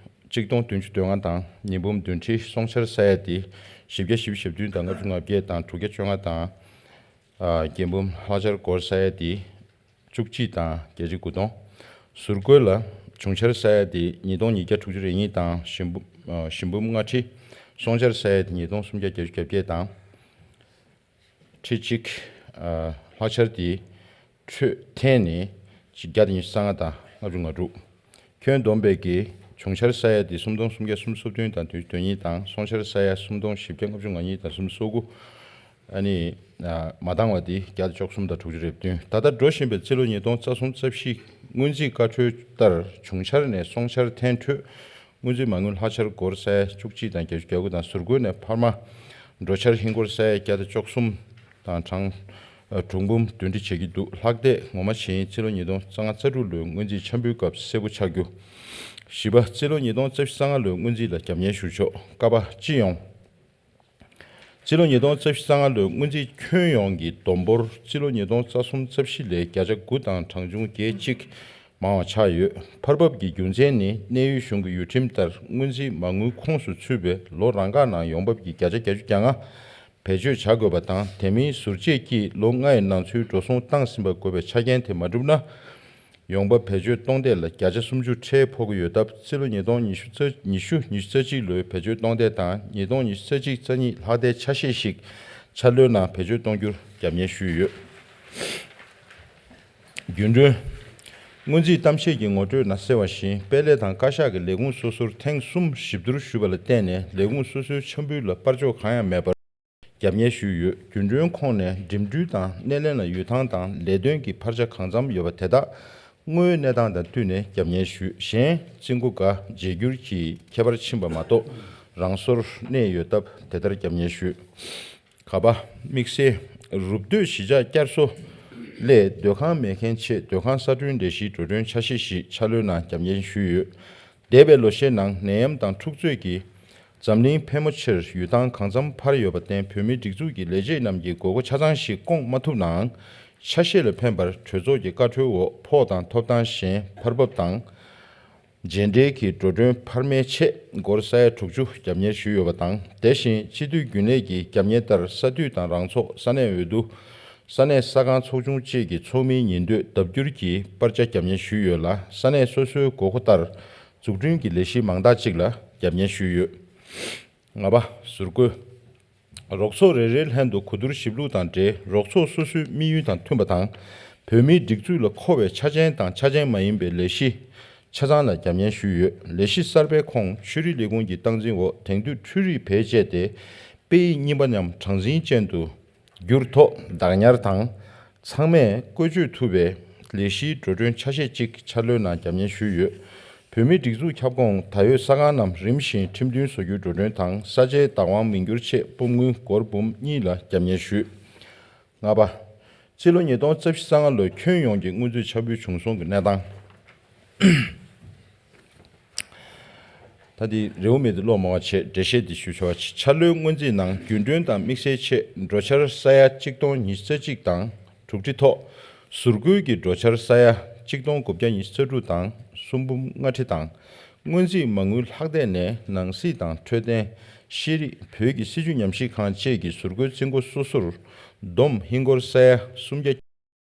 གཅིག་སྟོང་བདུན་ཅུ་དོན་ལྔ་དང་ཉིས་འབུམ་བདུན་ཁྲི། སོང་འཆར་ས་ཡ་དེ་བཞི་བརྒྱ་བཞི་བཅུ་ཞེ་བདུན་དང་ལྔ་བཅུ་ང་བརྒྱད་དང་དྲུག་བརྒྱ་བཅོ་ལྔ་དང་ཨ་བརྒྱད་འབུམ། ལྷག་འཆར་སྒོར་ས་ཡ་དེ་བཅུ་གཅིག་དང་བརྒྱད་ཅུ་དགུ་སྟོང་། ཟུར་བཀོད་ལ་བྱུང་འཆར་ས་ཡ་དེ་ཉིས་སྟོང་ཉིས་བརྒྱ་དྲུག་ཅུ་རེ་གཉིས་དང་ཞིང་འབུམ་ཨ་ཞིང་འབུམ་ལྔ་ཁྲི། སོང་འཆར་ས་ཡ་དེ་ཉིས་སྟོང་སུམ་བརྒྱ་བརྒྱད་ཅུ་གྱ་བརྒྱད་དང་ཁྲི་གཅིག། ཨ་ལྷག་འཆར་དེ་འཕྲོད་འཐེན་ནས་བརྒྱ་དང་ཉི་ཤུ་རྩ་ལྔ་དང་ལྔ་བཅུ་ང་དྲུག། ཁྱོན་བསྡོམས་པའི་གི་བྱུང་འཆར་ས་ཡ་དེ་སུམ་སྟོང་སུམ་བརྒྱ་སུམ་ཅུ་སོ་བདུན་དང་བདུན་ཅུ་དོན་གཉིས་དང་། སོང་འཆར་ས་ཡ་སུམ་སྟོང་བཞི་བརྒྱ་ལྔ་བཅུ་ང་གཉིས་དང་སུམ་ཅུ་སོ་དགུ། ཨ་ནི་ཨ་མ་འདང་བ་དེ་བརྒྱ་དང་བཅུ་གསུམ་དང་དྲུག་ཅུ་རེ་བདུན། ད་ལྟ་འགྲོ་བཞིན་པའི་རྩིས་ལོ་ཉིས་སྟོང་རྩ་གསུམ་རྩ་བཞི་སྔོན་རྩིས་བཀའ་འཁྲོལ་ལྟར་བྱུང་འཆར་ནས་སོང་འཆར་འཐེན་འཕྲོད་སྔོན་རྩིས་མ་དངུལ་ལྷག་འཆར་སྒོར་ས་ཡ་བཅུ་གཅིག་དང་བརྒྱད་ཅུ་གྱ་དགུ་དང་། ཟུར་བཀོད་ནས་འཕར་མ་འགྲོ་འཆར་ཧིན་སྒོར་ས་ཡ་བརྒྱ་དང་བཅུ་གསུམ་དང་གྲངས་ཨ་གྲངས་འབུམ་བདུན་ཁྲི་བྱེད་ཀྱི་འདུག། ལྷག་བསྡད་ངོ་མ་བྱས་ཡིན་རྩིས་ལོ་ཉིས་སྟོང་རྩ་ལྔ་རྩ་དྲུག་ལོའི་སྔོན་རྩིས་འཆར་འབུལ་སྐབས་གསལ་པོ་ཆགས་རྒྱུ། བཞི་པ། རྩིས་ལོ་ཉིས་སྟོང་རྩ་བཞི་རྩ་ལྔ་ལོའི་སྔོན་རྩིས་ལ་རྒྱབ་གཉེར་ཞུ་ཕྱོགས། ཀ་པ། སྤྱི་ཡོངས། རྩིས་ལོ་ཉིས་སྟོང་རྩ་བཞི་རྩ་ལྔ་ལོའི་སྔོན་རྩིས་ཁྱོན་ཡོངས་ཀྱི་བསྡོམས་འབོར་རྩིས་ལོ་ཉིས་སྟོང་རྩ་གསུམ་རྩ་བཞི་ལས་བརྒྱ་ཆ་དགུ་དང་གྲངས་ཆུང་བརྒྱད་གཅིག་མང་བ་ཆགས་ཡོད། འཕར་འབབ་ཀྱི་རྒྱུ་མཚན་ནི་གནས་ཡུལ་གཞུང་གི་ཡུལ་ཁྲིམས་ལྟར་སྔོན་རྩིས་མ་དངུལ་ཁོངས་སུ་ཚུད་པའི་ལོ་རང་འགག་ནང་ཡོང་འབབ་ཀྱི་བརྒྱ་ཆ་བརྒྱད་ཅུ་གྱ་ལྔ་བེད་སྤྱོད་བྱ་དགོས་པ་དང་། དེ་མིན་ཟུར་བཅད་ཀྱིས་ལོ་ལྔ་ཡི་ནང་ཚུད་འགྲོ་སོང་བཏང་ཟིན་པ་དགོས་པའི་ཆ་རྐྱེན་དེ་མ་གྲུབ་ན། ཡོང་འབབ་བེད་སྤྱོད་གཏོང་འདོད་ལ་བརྒྱ་ཆ་སུམ་ཅུ་ཁྲལ་ཕོག་གི་ཡོད་སྟབས། རྩིས་ལོ་ཉིས་སྟོང་ཉི་ཤུ་རྩ་ཉི་ཤུ་ཉི་ཤུ་རྩ་གཅིག་ལོའི་བེད་སྤྱོད་གཏོང་འདོད་དང་ཉིས་སྟོང་ཉི་ཤུ་རྩ་གཅིག་རྩ་གཉིས་ལྷག་བསྡད་ཆ་ཤས་ཤིག་འཆར་ལོའི་ནང་བེད་སྤྱོད་གཏོང་རྒྱུར་རྒྱབ་གཉེར་ཞུས་ཡོད། རྒྱུན་གྲོན། སྔོན་རྩིས་གཏམ་བཤད་ཀྱི་ངོ་སྤྲོད་ནང་གསལ་བ་བཞིན། དཔལ་ལས་དང་བཀའ་ཤག་གི་ལས་ཁུངས་སོ་སོར་ཐེངས་གསུམ་ཞིབ་བསྡུར་ཞུས་པ་ལ་བརྟེན་ནས། ལས་ཁུངས་སོ་སོའི་འཆར་འབུལ་ལ་སྤར་ཕྱོགས་གང་ཡང་མེད་པར་རྒྱབ་གཉེར་ཞུས་ཡོད། རྒྱུན་གྲོན་ཁོངས་ནས་འགྲིམ་འགྲུལ་དང་སྣེ་ལེན་ལ་ཡོད་ཐང་དང་ལས་དོན་གྱི་འཕར་ཆ་གང་འཚམ་ཡོད་པ་དེ་དག་དངོས་ཡོད་གནས་སྟངས་དང་བསྟུན་ནས་རྒྱབ་གཉེར་ཞུས། གཞན་རྩིས་འགོ་འགའ་བརྗེ་བསྒྱུར་གྱིས་ཁྱད་པར་ཕྱིན་པ་མ་གཏོགས་རང་སོར་གནས་ཡོད་སྟབས་དེ་ལྟར་རྒྱབ་གཉེར་ཞུས། ག་པ། དམིགས་བསལ་རུབ་སྡོད་གཞིས་ཆགས་བསྐྱར་གསོ་སླད་སྡོད་ཁང་མེད་མཁན་ཆེད་སྡོད་ཁང་གསར་སྐྲུན་ལས་གཞིའི་འགྲོ་གྲོན་ཆ་ཤས་ཤིག་འཆར་ལོའི་ནང་རྒྱབ་གཉེར་ཞུས་ཡོད། འདས་པའི་ལོ་ཤས་ནང་ནད་ཡམས་དང་འཁྲུག་རྩོད་ཀྱིས་ འཛམ་གླིང་ཕལ་མོ་ཆེར་ཡུལ་ཐང་གང་འཚམ་འཕར་ཡོད་པར་བརྟེན། བོད་མིའི་སྒྲིག་འཛུགས་ཀྱི་ལས་བྱེད་རྣམས་ཀྱིས་དགོས་མཁོ་ཆ་ཚང་ཞིག་སྐོང་མ་ཐུབ་ནའང་། ཆ་ཤས་ལ་ཕན་པར་གྲོས་ཚོགས་ཀྱི་བཀའ་འཁྲོལ་འོག་ཕོགས་དང་ཐོབ་ཐང་གཞན་འཕར་འབབ་དང་། རྗེས་འབྲེལ་གྱི་འགྲོ་གྲོན་འཕར་མའི་ཆེད་སྒོར་ས་ཡ་དྲུག་ཅུ་རྒྱབ་གཉེར་ཞུས་ཡོད་པ་དང་། དེ་བཞིན་སྤྱི་འཐུས་རྒྱུན་ལས་ཀྱི་རྒྱབ་གཉེར་ལྟར་ས་འཐུས་དང་རང་ཚོགས། ས་གནས་འོས་བསྡུ། ས་གནས་ས་ཁང་ཚོགས་ཆུང་བཅས་ཀྱི་ཚོགས་མིའི་ཉིན་ཐོའི་ལྡབ་འགྱུར་གྱིས་པར་ཆ་རྒྱབ་གཉེར་ཞུས་ཡོད་ལ། ས་གནས་སོ་སོའི་དགོས་མཁོ་ལྟར་འཛུགས་སྐྲུན་གྱི་ལས་གཞི་མང་དག་ཅིག་ལ་རྒྱབ་གཉེར་ཞུས་ཡོད། ལྔ་པ། ཟུར་བཀོལ། རོགས་ཚོགས་རེ་རེའི་ལྷན་དུ་གོ་བསྡུར་ཞིབ་ལྷུག་དང་འབྲེལ། རོགས་ཚོགས་སོ་སོའི་དམིགས་ཡུལ་དང་མཐུན་པ་དང་། བོད་མིའི་སྒྲིག་འཛུགས་ལ་མཁོ་བའི་ཆ་ཅན་དང་ཆ་ཅན་མ་ཡིན་པའི་ལས་གཞི་ཆ་ཚང་ལ་རྒྱབ་གཉེར་ཞུས་ཡོད། ལས་གཞི་གསར་པའི་ཁོངས་ཆོས་རིག་ལས་ཁུངས་ཀྱི་སྟངས་འཛིན་འོག་དེང་དུས་འཕྲུལ་རིག་བེད་སྤྱད་དེ། དཔེ་ཡིག་རྙིང་པ་རྣམས་གྲངས་འཛིན་ཅན་དུ་བསྒྱུར་ཐོག་བདག་ཉར་དང་། ཚང་མས་བཀོལ་སྤྱོད་ཐུབ་པའི་ལས་གཞིའི་འགྲོ་གྲོན་ཆ་ཤས་གཅིག་འཆར་ལོའི་ནང་རྒྱབ་གཉེར་ཞུས་ཡོད། བོད་མིའི་སྒྲིག་འཛུགས་ཁྱབ་ཁོངས་ད་ཡོད་ས་ཁང་རྣམས་རིམ་བཞིན་ཁྲིམས་མཐུན་བཟོ་རྒྱུའི་འགྲོ་གྲོན་དང་། ས་ཆའི་བདག་དབང་མི་འགྱུར་ཆེད་འབུམ་དངུལ་སྒོར་འབུམ་གཉིས་ལ་རྒྱབ་གཉེར་ཞུས། ལྔ་པ། སྤྱི་ལོ་ཉིས་སྟོང་རྩ་བཞི་རྩ་ལྔ་ལོའི་ཁྱོན་ཡོངས་ཀྱི་སྔོན་རྩིས་འཆར་འབུལ་བྱུང་སོང་གི་གནས་སྟངས། ད་འདི་རེའུ་མིག་འདི་ཀློག་མང་བ་བྱས། འགྲེལ་བཤད་འདི་ཞུ་ཆོག་པ་བྱས། འཆར་ལོའི་སྔོན་རྩིས་ནང་རྒྱུན་གྲོན་དང་དམིགས་བསལ་ཆེད་འགྲོ་འཆར་ས་ཡ་གཅིག་སྟོང་ཉི་ཤུ་རྩ་གཅིག་དང་དྲུག་ཁྲི་ཐོག་ཟུར་བཀོལ་གྱི་འགྲོ་འཆར་ས་ཡ་གཅིག་སྟོང་དགུ་བརྒྱ་ཉི་ཤུ་རྩ་དྲུག་དང་གསུམ་འབུམ་ལྔ་ཁྲི་དང་། སྔོན་རྩིས་མ་དངུལ་ལྷག་བསྡད་ནས་ནང་སྲིད་དང་འཕྲོད་བསྟེན། ཤེས་རིག་བོད་ཀྱི་སྲིད་བྱུས་ཉམས་ཞིབ་ཁང་བཅས་ཀྱི་ཟུར་བཀོལ་རྩིས་འགོ་སོ་སོར་བསྡོམས་ཧིན་སྒོར་ས་ཡ་སུམ་བརྒྱ་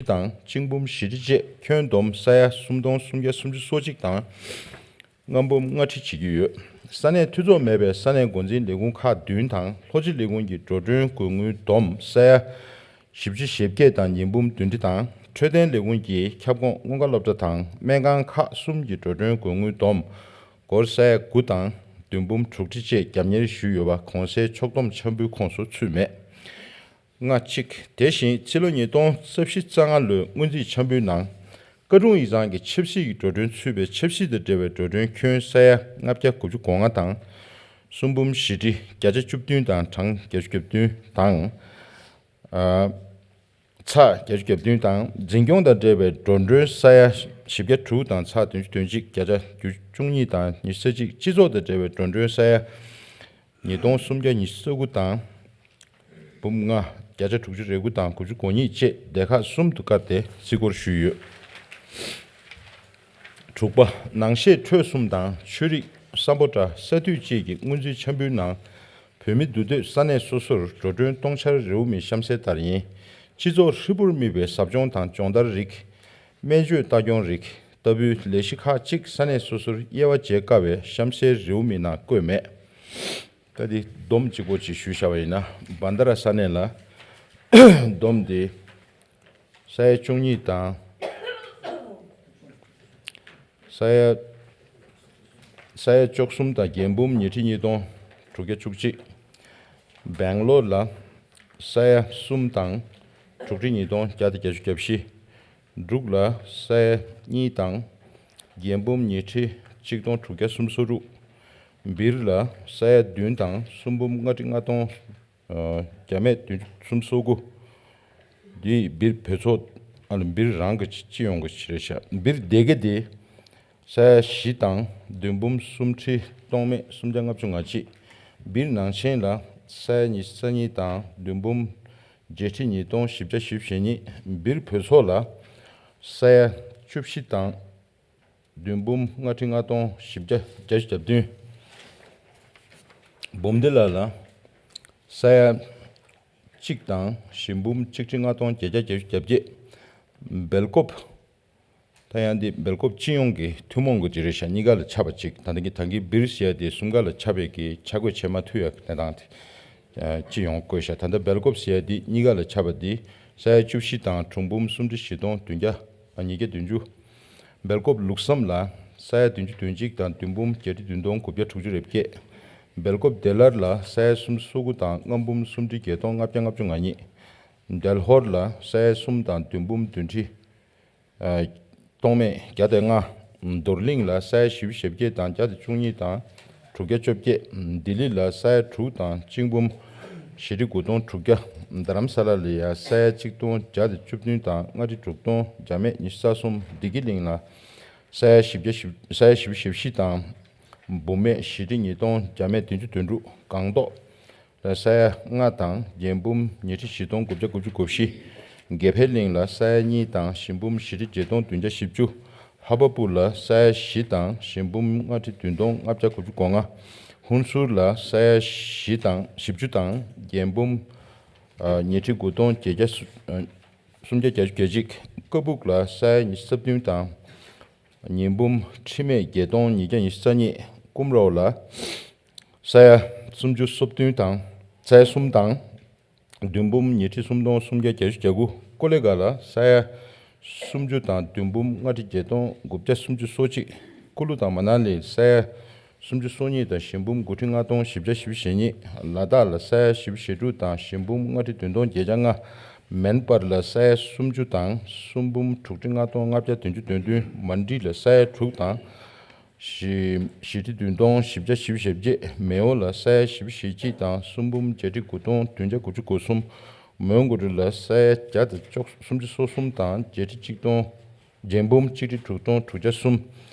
དང་གཅིག་འབུམ་བཞི་ཁྲི་བཅས་ཁྱོན་བསྡོམས་ས་ཡ་སུམ་སྟོང་སུམ་བརྒྱ་སུམ་ཅུ་སོ་གཅིག་དང་ལྔ་འབུམ་ལྔ་ཁྲི་བྱེད་ཀྱི་ཡོད། ས་གནས་འཐུས་ཚོགས་མེད་པའི་ས་གནས་འགོ་འཛིན་ལས་ཁུངས་ཁག་བདུན་དང་། ལྷོ་སྤྱི་ལས་ཁུངས་ཀྱི་འགྲོ་གྲོན་དགོས་དངུལ་བསྡོམས་ས་ཡ་བཞི་བཅུ་ཞེ་བརྒྱད་དང་ཉིས་འབུམ་བདུན་ཁྲི་དང་། འཕྲོད་བསྟེན་ལས་ཁུངས་ཀྱི་ཁྱབ་ཁོངས་སྔོན་ཁ་སློབ་གྲྭ་དང་སྨན་ཁང་ཁག་གསུམ་གྱི་འགྲོ་གྲོན་དགོས་དངུལ་བསྡོམས་སྒོར་ས་ཡ་དགུ་དང་བདུན་འབུམ་དྲུག་ཁྲི་བཅས་རྒྱབ་གཉེར་ཞུས་ཡོད་པ་གོང་གསལ་ཕྱོགས་བསྡོམས་འཆར་འབུལ་ཁོངས་སུ་ཚུད་མེད། ལྔ་གཅིག་དེ་བཞིན་ཕྱི་ལོ་ཉིས་སྟོང་རྩ་བཞི་རྩ་ལྔ་ལོའི་སྔོན་རྩིས་འཆར་འབུལ་ནང་། བཀའ་དྲུང་ཡིག་ཚང་གི་ཆབ་སྲིད་ཀྱི་འགྲོ་གྲོན་ཚུད་པའི་ཆབ་སྲིད་དང་འབྲེལ་བའི་འགྲོ་གྲོན་ཁྱོན་ས་ཡ་ལྔ་བརྒྱ་དགུ་བཅུ་གོ་ལྔ་དང་། གསུམ་འབུམ་བཞི་ཁྲི་བརྒྱ་ཆ་བཅུ་བདུན་དང་གྲངས་བརྒྱད་ཅུ་གྱ་བདུན་དང་། ཨ། ཚེག་བརྒྱད་ཅུ་གྱ་བདུན་དང་། འཛིན་སྐྱོང་དང་འབྲེལ་བའི་འགྲོ་གྲོན་ས་ཡ་བཞི་བརྒྱ་དྲུག་དང་ཚེག་བདུན་ཅུ་དོན་གཅིག་བརྒྱ་ཆ་བཅུ་གཉིས་དང་ཉི་ཤུ་རྩ་གཅིག་སྤྱི་ཚོགས་དང་འབྲེལ་བའི་འགྲོ་གྲོན་ས་ཡ་ཉིས་སྟོང་སུམ་བརྒྱ་ཉི་ཤུ་རྩ་དགུ་དང་། འབུམ་ལྔ་བརྒྱ་ཆ་དྲུག་ཅུ་རེ་དགུ་དང་དགུ་བཅུ་གོ་གཉིས་བཅས་སྡེ་ཁག་གསུམ་དུ་བཀར་ཏེ་རྩིས་སྐོར་ཞུས་ཡོད། དྲུག་པ། ནང་བཤད་འཕྲོས་གསུམ་དང་ཆོས་རིག་སམ་བྷོ་ཊ་ས་འཐུས་བཅས་ཀྱི་སྔོན་རྩིས་འཆར་འབུལ་ནང་། བོད་མི་འདུས་སྡོད་ས་གནས་སོ་སོར་འགྲོ་གྲོན་གཏོང་འཆར་རེའུ་མིག་གཤམ་གསལ་ལྟར་ཡིན། སྤྱི་ཚོགས་ཧྲིལ་པོར་དམིགས་པའི་ཟབ་སྦྱོང་དང་སྦྱོང་བརྡར་རིགས། སྨན་བཅོས་ལྟ་སྐྱོང་རིགས་ལྟ་བུའི་ལས་གཞི་ཁག་ཅིག་ས་གནས་སོ་སོར་དབྱེ་བ་འབྱེད་དཀའ་བས་གཤམ་གསལ་རེའུ་མིག་ནང་བཀོད་མེད། ད་འདི་བསྡོམས་གཅིག་པོ་ཅིག་ཞུས་བཞག་པ་ཡིན་ན། བན་དྷ་ར་ས་གནས་ལ་བསྡོམས་ཏེ་ས་ཡ་བཅུ་གཉིས་དང་། ས་ཡ་ས་ཡ་བཅུ་གསུམ་དང་བརྒྱད་འབུམ་ཉི་ཁྲི་གཉིས་སྟོང་དྲུག་བརྒྱ་བཅུ་གཅིག་སྦེང་ལོར་ལ་ས་ཡ་གསུམ་དང་དྲུག་ཁྲི་ཉིས་སྟོང་བརྒྱ་དང་བརྒྱད་ཅུ་གྱ་བཞི། འབྲུག་ལ་ས་ཡ་གཉིས་དང་བརྒྱད་འབུམ་ཉི་ཁྲི་གཅིག་སྟོང་དྲུག་བརྒྱ་སུམ་ཅུ་སོ་དྲུག་སྦིར་ལ་ས་ཡ་བདུན་དང་གསུམ་འབུམ་ལྔ་ཁྲི་ལྔ་སྟོང་། ཨ། བརྒྱ་མེད་བདུན་ཅུ་སུམ་ཅུ་སོ་དགུ། འདི་སྦིར་བོད་ཚོགས། ཨ་ལ་སྦིར་རང་གི་སྤྱི་ཡོངས་ཀྱི་ཆ་རེད་ཤག་སྦིར་སྡེ་དགེ་དེ་ས་ཡ་བཞི་དང་བདུན་འབུམ་སུམ་ཁྲི་སྟོང་མེད་སུམ་བརྒྱ་ལྔ་བཅུ་ང་གཅིག་སྦིར་ནང་ཆེན་ལ་ས་ཡ་ཉི་ཤུ་རྩ་གཉིས་དང་བདུན་འབུམ་བརྒྱད་ཁྲི་ཉིས་སྟོང་བཞི་བརྒྱ་བཞི་བཅུ་ཞེ་གཉིས། སྦིར་བོད་ཚོགས་ལ་ས་ཡ་བཅུ་བཞི་དང་། བདུན་འབུམ་ལྔ་ཁྲི་ལྔ་སྟོང་བཞི་བརྒྱ་བརྒྱད་ཅུ་གྱ་བདུན། འབུམ་སྡེ་ལ་ལ་ས་ཡ་གཅིག་དང་བཞི་འབུམ་གཅིག་ཁྲི་ལྔ་སྟོང་བརྒྱད་བརྒྱ་བརྒྱད་ཅུ་གྱ་བརྒྱད། སྦེལ་ཀོབ། ད་ཡང་འདི་སྦེལ་ཀོབ་སྤྱི་ཡོངས་ཀྱི་ཐུན་མོང་གི་ཅིག་རེད་ཤག་གཉིས་ཀ་ལ་ཁྱབ་པ་ཅིག་ད་ལྟ་གི་ད་གིན་སྦིར་ཟེར་ཡ་དེ་གསུམ་ཀ་ལ་ཁྱབ་པའི་གི་ཆ་བགོས་བྱེད་མ་ཐུབ་ཡ་གནས་སྟངས་དེ། སྤྱི་ཡོངས་བཀོད་ཤག་ད་ལྟ་སྦེལ་ཀོབ་ཟེར་ཡ་འདི་གཉིས་ཀ་ལ་ཁྱབ་པ་འདི་ས་ཡ་བཅུ་བཞི་དང་དྲུག་འབུམ་སུམ་ཁྲི་བཞི་སྟོང་བདུན་བརྒྱ་ཨ་ཉིས་བརྒྱ་བདུན་ཅུ། སྦེལ་ཀོབ་ལུགས་བསམ་ལ་ས་ཡ་བདུན་ཅུ་དོན་གཅིག་དང་བདུན་འབུམ་བརྒྱད་ཁྲི་བདུན་སྟོང་དགུ་བརྒྱ་དྲུག་ཅུ་རེ་བརྒྱད། སྦེལ་ཀོབ་བདེ་སླར་ལ་ས་ཡ་སུམ་ཅུ་སོ་དགུ་དང་ལྔ་འབུམ་སུམ་ཁྲི་བརྒྱད་སྟོང་ལྔ་བརྒྱ་ལྔ་བཅུ་ང་གཉིས། དལ་ཧོར་ལ་ས་ཡ་གསུམ་དང་བདུན་འབུམ་བདུན་ཁྲི། ཨ། སྟོང་མེད་བརྒྱ་དང་ལྔ། རྡོར་གླིང་ལ་ས་ཡ་བཞི་བཅུ་ཞེ་བརྒྱད་དང་བརྒྱ་དང་བཅུ་གཉིས་དང་དྲུག་བརྒྱ་བཅོ་བརྒྱད། ལྡི་ལི་ལ་ས་ཡ་དྲུག་དང་གཅིག་འབུམ་བཞི་ཁྲི་དགུ་སྟོང་དྲུག་བརྒྱ། རྡ་རམ་ས་ལ་ལ་ཡ་ས་ཡ་གཅིག་སྟོང་བརྒྱ་དང་བཅུ་བདུན་དང་ལྔ་ཁྲི་དྲུག་སྟོང་བརྒྱ་མེད་ཉི་ཤུ་རྩ་གསུམ། བདེ་སྐྱིད་གླིང་ལ་ས་ཡ་བཞི་བརྒྱ་བཞི། ས་ཡ་བཞི་བཅུ་ཞེ་བཞི་དང་ འབུམ་སྨད་བཞི་ཁྲི་ཉིས་སྟོང་བརྒྱ་མེད་བདུན་ཅུ་དོན་དྲུག་སྒང་ཏོག་ལ་ས་ཡ་ལྔ་དང་རྒྱན་འབུམ་ཉི་ཁྲི་བཞི་སྟོང་དགུ་བརྒྱ་དགུ་ཅུ་གོ་བཞི། དགེ་འཕེལ་གླིང་ལ་ས་ཡ་གཉིས་དང་ཞིང་འབུམ་བཞི་ཁྲི་བརྒྱད་སྟོང་བདུན་བརྒྱ་བཞི་བཅུ། ལྷ་བ་སྤུ་ལ་ས་ཡ་བཞི་དང་ཞིང་འབུམ་ལྔ་ཁྲི་བདུན་སྟོང་ལྔ་བརྒྱ་དགུ་ཅུ་གོ་ལྔ། ཧུན་སུར་ལ་ས་ཡ་བཞི་དང་བཞི་བཅུ་དང་རྒྱན་འབུམ་ཉི་ཁྲི་དགུ་སྟོང་བརྒྱད་བརྒྱ་སུམ་བརྒྱ་བརྒྱད་ཅུ་གྱ་གཅིག། ཀ་སྦུག་ལ་ས་ཡ་ཉི་ཤུ་རྩ་བདུན་དང་། ཉིས་འབུམ་ཁྲི་མེད་བརྒྱད་སྟོང་ཉིས་བརྒྱ་ཉི་ཤུ་རྩ་གཉིས། ཀུམ་རོ་ལ་ས་ཡ་སུམ་ཅུ་སོ་བདུན་དང་ས་ཡ་གསུམ་དང་། བདུན་འབུམ་ཉི་ཁྲི་སུམ་སྟོང་སུམ་བརྒྱ་བརྒྱད་ཅུ་གྱ་དགུ། ཀོ་ལེ་ག་ལ་ས་ཡ་སུམ་ཅུ་དང་བདུན་འབུམ་ལྔ་ཁྲི་བརྒྱད་སྟོང་དགུ་བརྒྱ་སུམ་ཅུ་སོ་གཅིག། ཀུ་ལུ་དང་མ་ན་ལི་ས་ཡ་སུམ་ཅུ་སོ་གཉིས་དང་ཞིང་འབུམ་དགུ་ཁྲི་ལྔ་སྟོང་བཞི་བརྒྱ་བཞི་བཅུ་ཞེ་གཉིས། ལ་དྭགས་ལ་ས་ཡ་བཞི་བཅུ་ཞེ་དྲུག་དང་ཞིང་འབུམ་ལྔ་ཁྲི་བདུན་སྟོང་བརྒྱད་བརྒྱ་ལྔ། མན་པར་ལ་ས་ཡ་སུམ་ཅུ་དང་སུམ་འབུམ་དྲུག་ཁྲི་ལྔ་སྟོང་ལྔ་བརྒྱ་བདུན་ཅུ་དོན་བདུན། མན་ཌི་ལ་ས་ཡ་དྲུག་དང་བཞི་བཞི་ཁྲི་བདུན་སྟོང་བཞི་བརྒྱ་བཞི་བཅུ་ཞེ་བརྒྱད། མེའོ་ལ་ས་ཡ་བཞི་བཅུ་ཞེ་གཅིག་དང་སུམ་འབུམ་བརྒྱད་ཁྲི་དགུ་སྟོང་བདུན་བརྒྱ་དགུ་བཅུ་གོ་གསུམ། མོན་གྷོ་ལ་ས་ཡ་བརྒྱ་དང་བཅུ་སུམ་ཅུ་སོ་གསུམ་དང་བརྒྱད་ཁྲི་གཅིག་སྟོང་། རྒྱན་འབུམ་གཅིག་ཁྲི་དྲུག་སྟོང་དྲུག་བརྒྱ་གསུམ།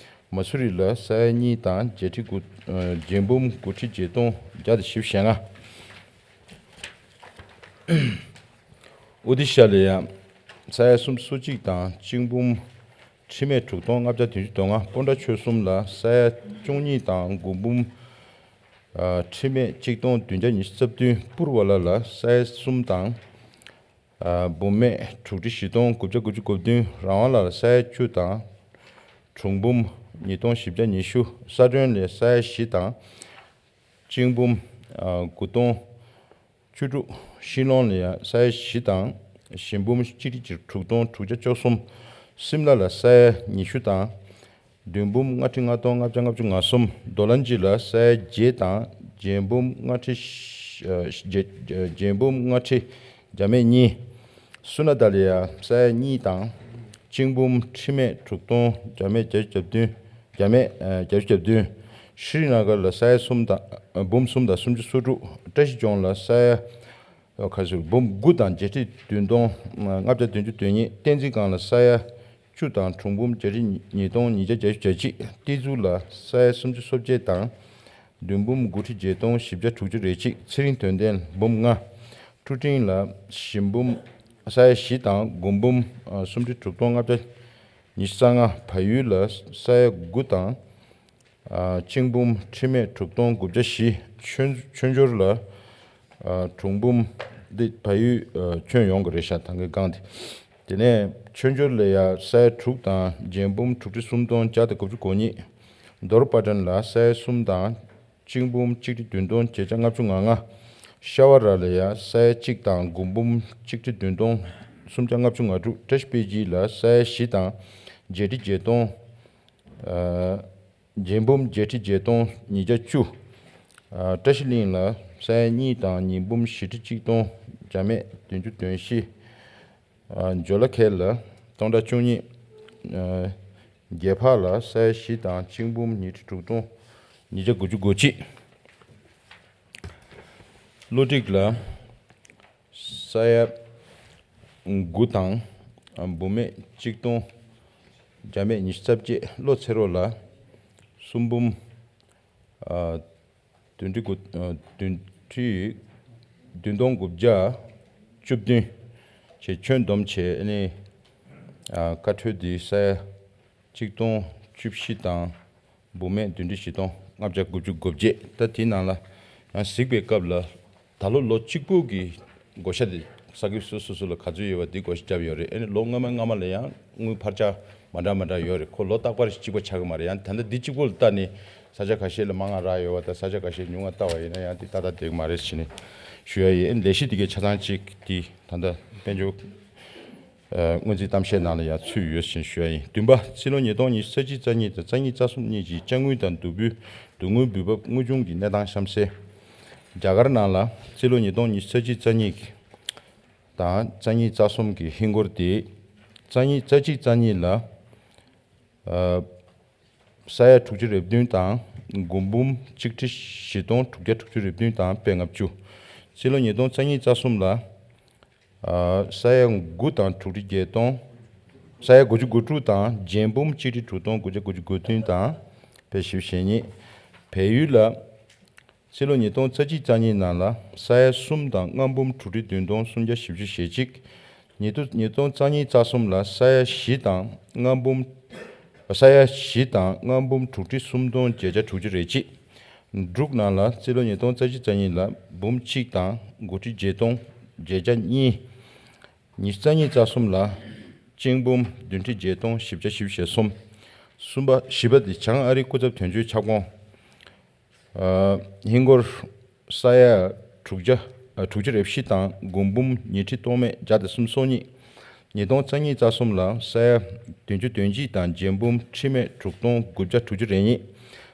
མ་སུ་རི་ལ་ས་ཡ་གཉིས་དང་བརྒྱད་ཁྲི་དགུ། ཨ། རྒྱན་འབུམ་དགུ་ཁྲི་བརྒྱད་སྟོང་བརྒྱ་དང་བཞི་བཅུ་ཞེ་ལྔ། ཨོ་ཏི་ཤ་ལ་ཡ་ས་ཡ་སུམ་ཅུ་སོ་གཅིག་དང་གཅིག་འབུམ་ཁྲི་མེད་དྲུག་སྟོང་ལྔ་བརྒྱ་བདུན་ཅུ་དོན་ལྔ། པོན་ཊ་ཆོལ་གསུམ་ལ་ས་ཡ་བཅུ་གཉིས་དང་དགུ་འབུམ་ཨ། ཁྲི་མེད་གཅིག་སྟོང་བདུན་བརྒྱ་ཉི་ཤུ་རྩ་བདུན། པུར་བ་ལ་ལ་ས་ཡ་གསུམ་དང་། ཨ། འབུམ་སྨད་དྲུག་ཁྲི་བཞི་སྟོང་དགུ་བརྒྱ་དགུ་བཅུ་གོ་བདུན། རང་དབང་ལ་ལ་ས་ཡ་བཅུ་དང་། དྲུག་འབུམ་ཉིས་སྟོང་བཞི་བརྒྱ་ཉི་ཤུ། ས་སྒྲོན་ལ་ས་ཡ་བཞི་དང་། གཅིག་འབུམ་ཨ། དགུ་སྟོང་བཅུ་དྲུག། ཤིང་ལོང་ལ་ཡ་ས་ཡ་བཞི་དང་ཞིང་འབུམ་གཅིག་ཁྲི་དྲུག་སྟོང་དྲུག་བརྒྱ་བཅུ་གསུམ། སིམ་ལ་ལ་ས་ཡ་ཉི་ཤུ་དང་བདུན་འབུམ་ལྔ་ཁྲི་ལྔ་སྟོང་ལྔ་བརྒྱ་ལྔ་བཅུ་ང་གསུམ། རྡོ་ལ་ཇི་ལ་ས་ཡ་བརྒྱད་དང་རྒྱན་འབུམ་ལྔ་ཁྲི་ཨ། རྒྱན་འབུམ་ལྔ་ཁྲི་བརྒྱ་མེད་གཉིས། སུ་ན་ད་ལ་ཡ་ས་ཡ་གཉིས་དང་གཅིག་འབུམ་ཁྲི་མེད་དྲུག་སྟོང་བརྒྱ་མེད་བརྒྱད་ཅུ་གྱ་བདུན། བརྒྱ་མེད་ཨ། བརྒྱད་ཅུ་གྱ་བདུན། ཤྲི་ན་གར་ལ་ས་ཡ་གསུམ་དང་ཨ། འབུམ་གསུམ་དང་སུམ་ཅུ་སོ་དྲུག། བཀྲ་ཤིས་ལྗོངས་ལ་ས་ཡ་ཨ། ཁ་ཤོར་འབུམ་དགུ་དང་བརྒྱད་ཁྲི་བདུན་སྟོང་ལྔ་བརྒྱ་བདུན་ཅུ་དོན་གཉིས། བསྟན་འཛིན་སྒང་ལ་ས་ཡ་བཅུ་དང་དྲུག་འབུམ་བརྒྱད་ཁྲི་ཉིས་སྟོང་ཉིས་བརྒྱ་བརྒྱད་ཅུ་གྱ་གཅིག། ཏི་ཛུ་ལ་ས་ཡ་སུམ་ཅུ་སོ་བརྒྱད་དང་བདུན་འབུམ་དགུ་ཁྲི་བརྒྱད་སྟོང་བཞི་བརྒྱ་དྲུག་ཅུ་རེ་གཅིག། ཚེ་རིང་དོན་ལྡན་འབུམ་ལྔ། ཀྲུ་ཀྲིང་ལ་ཞིང་འབུམ་ས་ཡ་བཞི་དང་དགུ་འབུམ་ཨ། སུམ་ཁྲི་དྲུག་སྟོང་ལྔ་བརྒྱ་ཉི་ཤུ་རྩ་ལྔ། བལ་ཡུལ་ལ་ས་ཡ་དགུ་དང་ཨ། གཅིག་འབུམ་ཁྲི་མེད་དྲུག་སྟོང་དགུ་བརྒྱ་བཞི། ཆོས་ཆོས་འབྱོར་ལ་ཨ། དྲུག་འབུམ་འདི་བལ་ཡུལ་ཨ། ཁྱོན་ཡོངས་ཀྱི་རེད་ཤག་ད་གིན་སྒང་དེ། དེ་ནས་ཆོས་འབྱོར་ལ་ཡ་ས་ཡ་དྲུག་དང་རྒྱན་འབུམ་དྲུག་ཁྲི་སུམ་སྟོང་བརྒྱ་དང་དགུ་བཅུ་གོ་གཉིས། རྡོར་པ་ཊན་ལ་ས་ཡ་གསུམ་དང་གཅིག་འབུམ་གཅིག་ཁྲི་བདུན་སྟོང་བརྒྱད་བརྒྱ་ལྔ་བཅུ་ང་ལྔ། ཤ་བ་ར་ལ་ཡ་ས་ཡ་གཅིག་དང་དགུ་འབུམ་གཅིག་ཁྲི་བདུན་སྟོང་སུམ་བརྒྱ་ལྔ་བཅུ་ང་དྲུག། བཀྲ་ཤིས་པེ་ཅི་ལ་ས་ཡ་བཞི་དང་བརྒྱད་ཁྲི་བརྒྱད་སྟོང་། ཨ། རྒྱན་འབུམ་བརྒྱད་ཁྲི་བརྒྱད་སྟོང་ཉིས་བརྒྱ་བཅུ། ཨ། བཀྲ་ཤིས་གླིང་ལ་ས་ཡ་གཉིས་དང་ཉིས་འབུམ་བཞི་ཁྲི་གཅིག་སྟོང་བརྒྱ་མེད་བདུན་ཅུ་དོན་བཞི། ཨ། ཇོ་ལ་ཁེལ་ལ་སྟོང་ཕྲག་བཅུ་གཉིས། ཨ། བརྒྱད་ཕག་ལ་ས་ཡ་བཞི་དང་གཅིག་འབུམ་ཉི་ཁྲི་དྲུག་སྟོང་ཉིས་བརྒྱ་དགུ་བཅུ་གོ་གཅིག། བློ་གྲིག་ལ་ས་ཡ་དགུ་དང་འབུམ་སྨད་གཅིག་སྟོང་བརྒྱ་མེད་ཉི་ཤུ་རྩ་བརྒྱད། བློ་ཚེ་རོགས་ལ་སུམ་འབུམ་ཨ། བདུན་ཁྲི་དགུ། ཨ། བདུན་ཁྲི་བདུན་སྟོང་དགུ་བརྒྱ་བཅུ་བདུན་བྱས། ཁྱོན་བསྡོམས་བྱས་ཨ་ནི་ཨ། བཀའ་འཁྲོལ་འདི་ས་ཡ་གཅིག་སྟོང་བཅུ་བཞི་དང་འབུམ་སྨད་བདུན་ཁྲི་བཞི་སྟོང་ལྔ་བརྒྱ་དགུ་བཅུ་གོ་བརྒྱད། ད་དེའི་ནང་ལ་ཡང་གཟིགས་པའི་སྐབས་ལ་ད་ལོ་ལོ་གཅིག་པོ་གི་བགོ་བཤའ་དེ་ས་ཁུལ་སོ་སོ་སོ་ལ་ག་ཚོད་ཡོད་པ་དེ་བགོ་བཤའ་བརྒྱབ་ཡོད་རེད། ཨ་ནི་ལོ་སྔ་མ་སྔ་མ་ལ་ཡང་དངུལ་འཕར་ཆ་མ་འདྲ་མ་འདྲ་ཡོད་རེད། ཁོ་ལོ་རྟག་པར་གཅིག་པ་ཆགས་ཀྱི་མ་རེད། ཡང་ད་ལྟ་འདི་གཅིག་པོ་ལ་ལྟ་ནས་ས་ཆ་ཁ་ཤས་ལ་མང་ང་རག་ཡོད་པ་དང་ས་ཆ་ཁ་ཤས་ཉུང་ང་ལྟ་བ་ཡིན་ན་ཡང་དེ་ཏག་ཏག་བསྡད་ཀྱི་མ་རེད་ཟེར་ནས་ཞུ་ཡ་ཡིན། ཨ་ནི་ལས་གཞི་འདི་གའི་ཆ་ཚང་གཅིག་དེ་ད་ལྟ་དཔལ་འབྱོར་ཨ། སྔོན་རྩིས་གཏམ་བཤད་ནང་ལ་ཡང་ཚུད་ཡོད་ཅེས་ཞུ་ཡ་ཡིན། བདུན་པ། སྤྱི་ལོ་ཉིས་སྟོང་ཉི་ཤུ་རྩ་གཅིག་རྩ་གཉིས་དང་རྩ་གཉིས་རྩ་གསུམ་གཉིས་ཀྱི་དཔྱ་དངུལ་དང་བསྡུ་བའི་བསྡུ་དངུལ་འབུལ་འབབ་དངུལ་བྱུང་གི་གནས་སྟངས་གཤམ་གསལ། རྒྱ་གར་ནང་ལ་སྤྱི་ལོ་ཉིས་སྟོང་ཉི་ཤུ་རྩ་གཅིག་རྩ་གཉིས་དང་རྩ་གཉིས་རྩ་གསུམ་གྱི་ཧིན་སྒོར་དེ་རྩ་གཉིས་རྩ་གཅིག་རྩ་གཉིས་ལ་ཨ། ས་ཡ་དྲུག་ཅུ་རེ་བདུན་དང་དགུ་འབུམ་གཅིག་ཁྲི་བཞི་སྟོང་དྲུག་བརྒྱ་དྲུག་ཅུ་རེ་བདུན་དང་པད་ལྔ་བཅུ། སྤྱི་ལོ་ཉིས་སྟོང་རྩ་གཉིས་རྩ་གསུམ་ལ་ཨ། ས་ཡ་དགུ་དང་དྲུག་ཁྲི་བརྒྱད་སྟོང་། ས་ཡ་དགུ་བཅུ་གོ་དྲུག་དང་རྒྱན་འབུམ་གཅིག་ཁྲི་དྲུག་སྟོང་དགུ་བརྒྱ་དགུ་བཅུ་གོ་བདུན་དང་པད་བཞི་བཅུ་ཞེ་གཉིས། བལ་ཡུལ་ལ། ཕྱི་ལོ་ཉིས་སྟོང་རྩ་གཅིག་རྩ་གཉིས་ནང་ལ་ས་ཡ་གསུམ་དང་ལྔ་འབུམ་དྲུག་ཁྲི་བདུན་སྟོང་སུམ་བརྒྱ་བཞི་བཅུ་ཞེ་གཅིག་ཉིས་སྟོང་ཉིས་སྟོང་རྩ་གཉིས་རྩ་གསུམ་ལ་ས་ཡ་བཞི་དང་ལྔ་འབུམ། ས་ཡ་བཞི་དང་ལྔ་འབུམ་དྲུག་ཁྲི་སུམ་སྟོང་བརྒྱད་བརྒྱ་དྲུག་ཅུ་རེ་གཅིག་འབྲུག་ནང་ལ་ཕྱི་ལོ་ཉིས་སྟོང་རྩ་གཅིག་རྩ་གཉིས་ལ་འབུམ་གཅིག་དང་དགུ་ཁྲི་བརྒྱད་སྟོང་བརྒྱད་བརྒྱ་གཉིས། ཉི་ཤུ་རྩ་གཉིས་རྩ་གསུམ་ལ་གཅིག་འབུམ་བདུན་ཁྲི་བརྒྱད་སྟོང་བཞི་བརྒྱ་བཞི་བཅུ་ཞེ་གསུམ། གསུམ་པ་བཞི་པ་དེ་བྱང་ཨ་རིའི་སྐུ་ཚབ་དོན་གཅོད་ཁྱབ་ཁོངས། ཨ། ཧིན་སྒོར་ས་ཡ་དྲུག་བརྒྱ་ཨ། དྲུག་ཅུ་རེ་བཞི་དང་དགུ་འབུམ་ཉི་ཁྲི་སྟོང་མེད་བརྒྱ་དང་སུམ་ཅུ་སོ་གཉིས། ཉིས་སྟོང་རྩ་གཉིས་རྩ་གསུམ་ལ་ས་ཡ་བདུན་ཅུ་དོན་གཅིག་དང་བརྒྱད་འབུམ་ཁྲི་མེད་དྲུག་སྟོང་དགུ་བརྒྱ་དྲུག་ཅུ་རེ་གཉིས།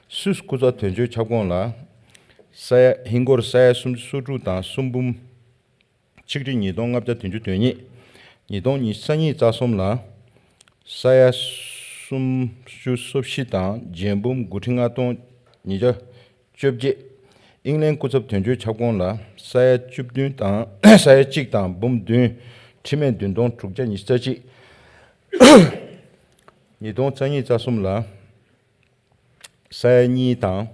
སུད་སི་སྐུ་ཚབ་དོན་གཅོད་ཁྱབ་ཁོངས་ལ་ས་ཡ་ཧིན་སྒོར་ས་ཡ་སུམ་ཅུ་སོ་དྲུག་དང་སུམ་འབུམ་ཆིག་ཁྲི་ཉིས་སྟོང་ལྔ་བརྒྱ་བདུན་ཅུ་དོན་གཉིས། ཉིས་སྟོང་ཉི་ཤུ་རྩ་གཉིས་རྩ་གསུམ་ལ་ས་ཡ་སུམ་ཅུ་སོ་བཞི་དང་བརྒྱད་འབུམ་དགུ་ཁྲི་ལྔ་སྟོང་ཉིས་བརྒྱ་བཅོ་བརྒྱད། ཨིང་ལན་སྐུ་ཚབ་དོན་གཅོད་ཁྱབ་ཁོངས་ལ་ས་ཡ་བཅུ་བདུན་དང་ས་ཡ་གཅིག་དང་འབུམ་བདུན་ཁྲི་མེད་བདུན་སྟོང་དྲུག་བརྒྱ་ཉི་ཤུ་རྩ་གཅིག་ཉིས་སྟོང་རྩ་གཉིས་རྩ་གསུམ་ལ། ས་ཡ་གཉིས་དང་།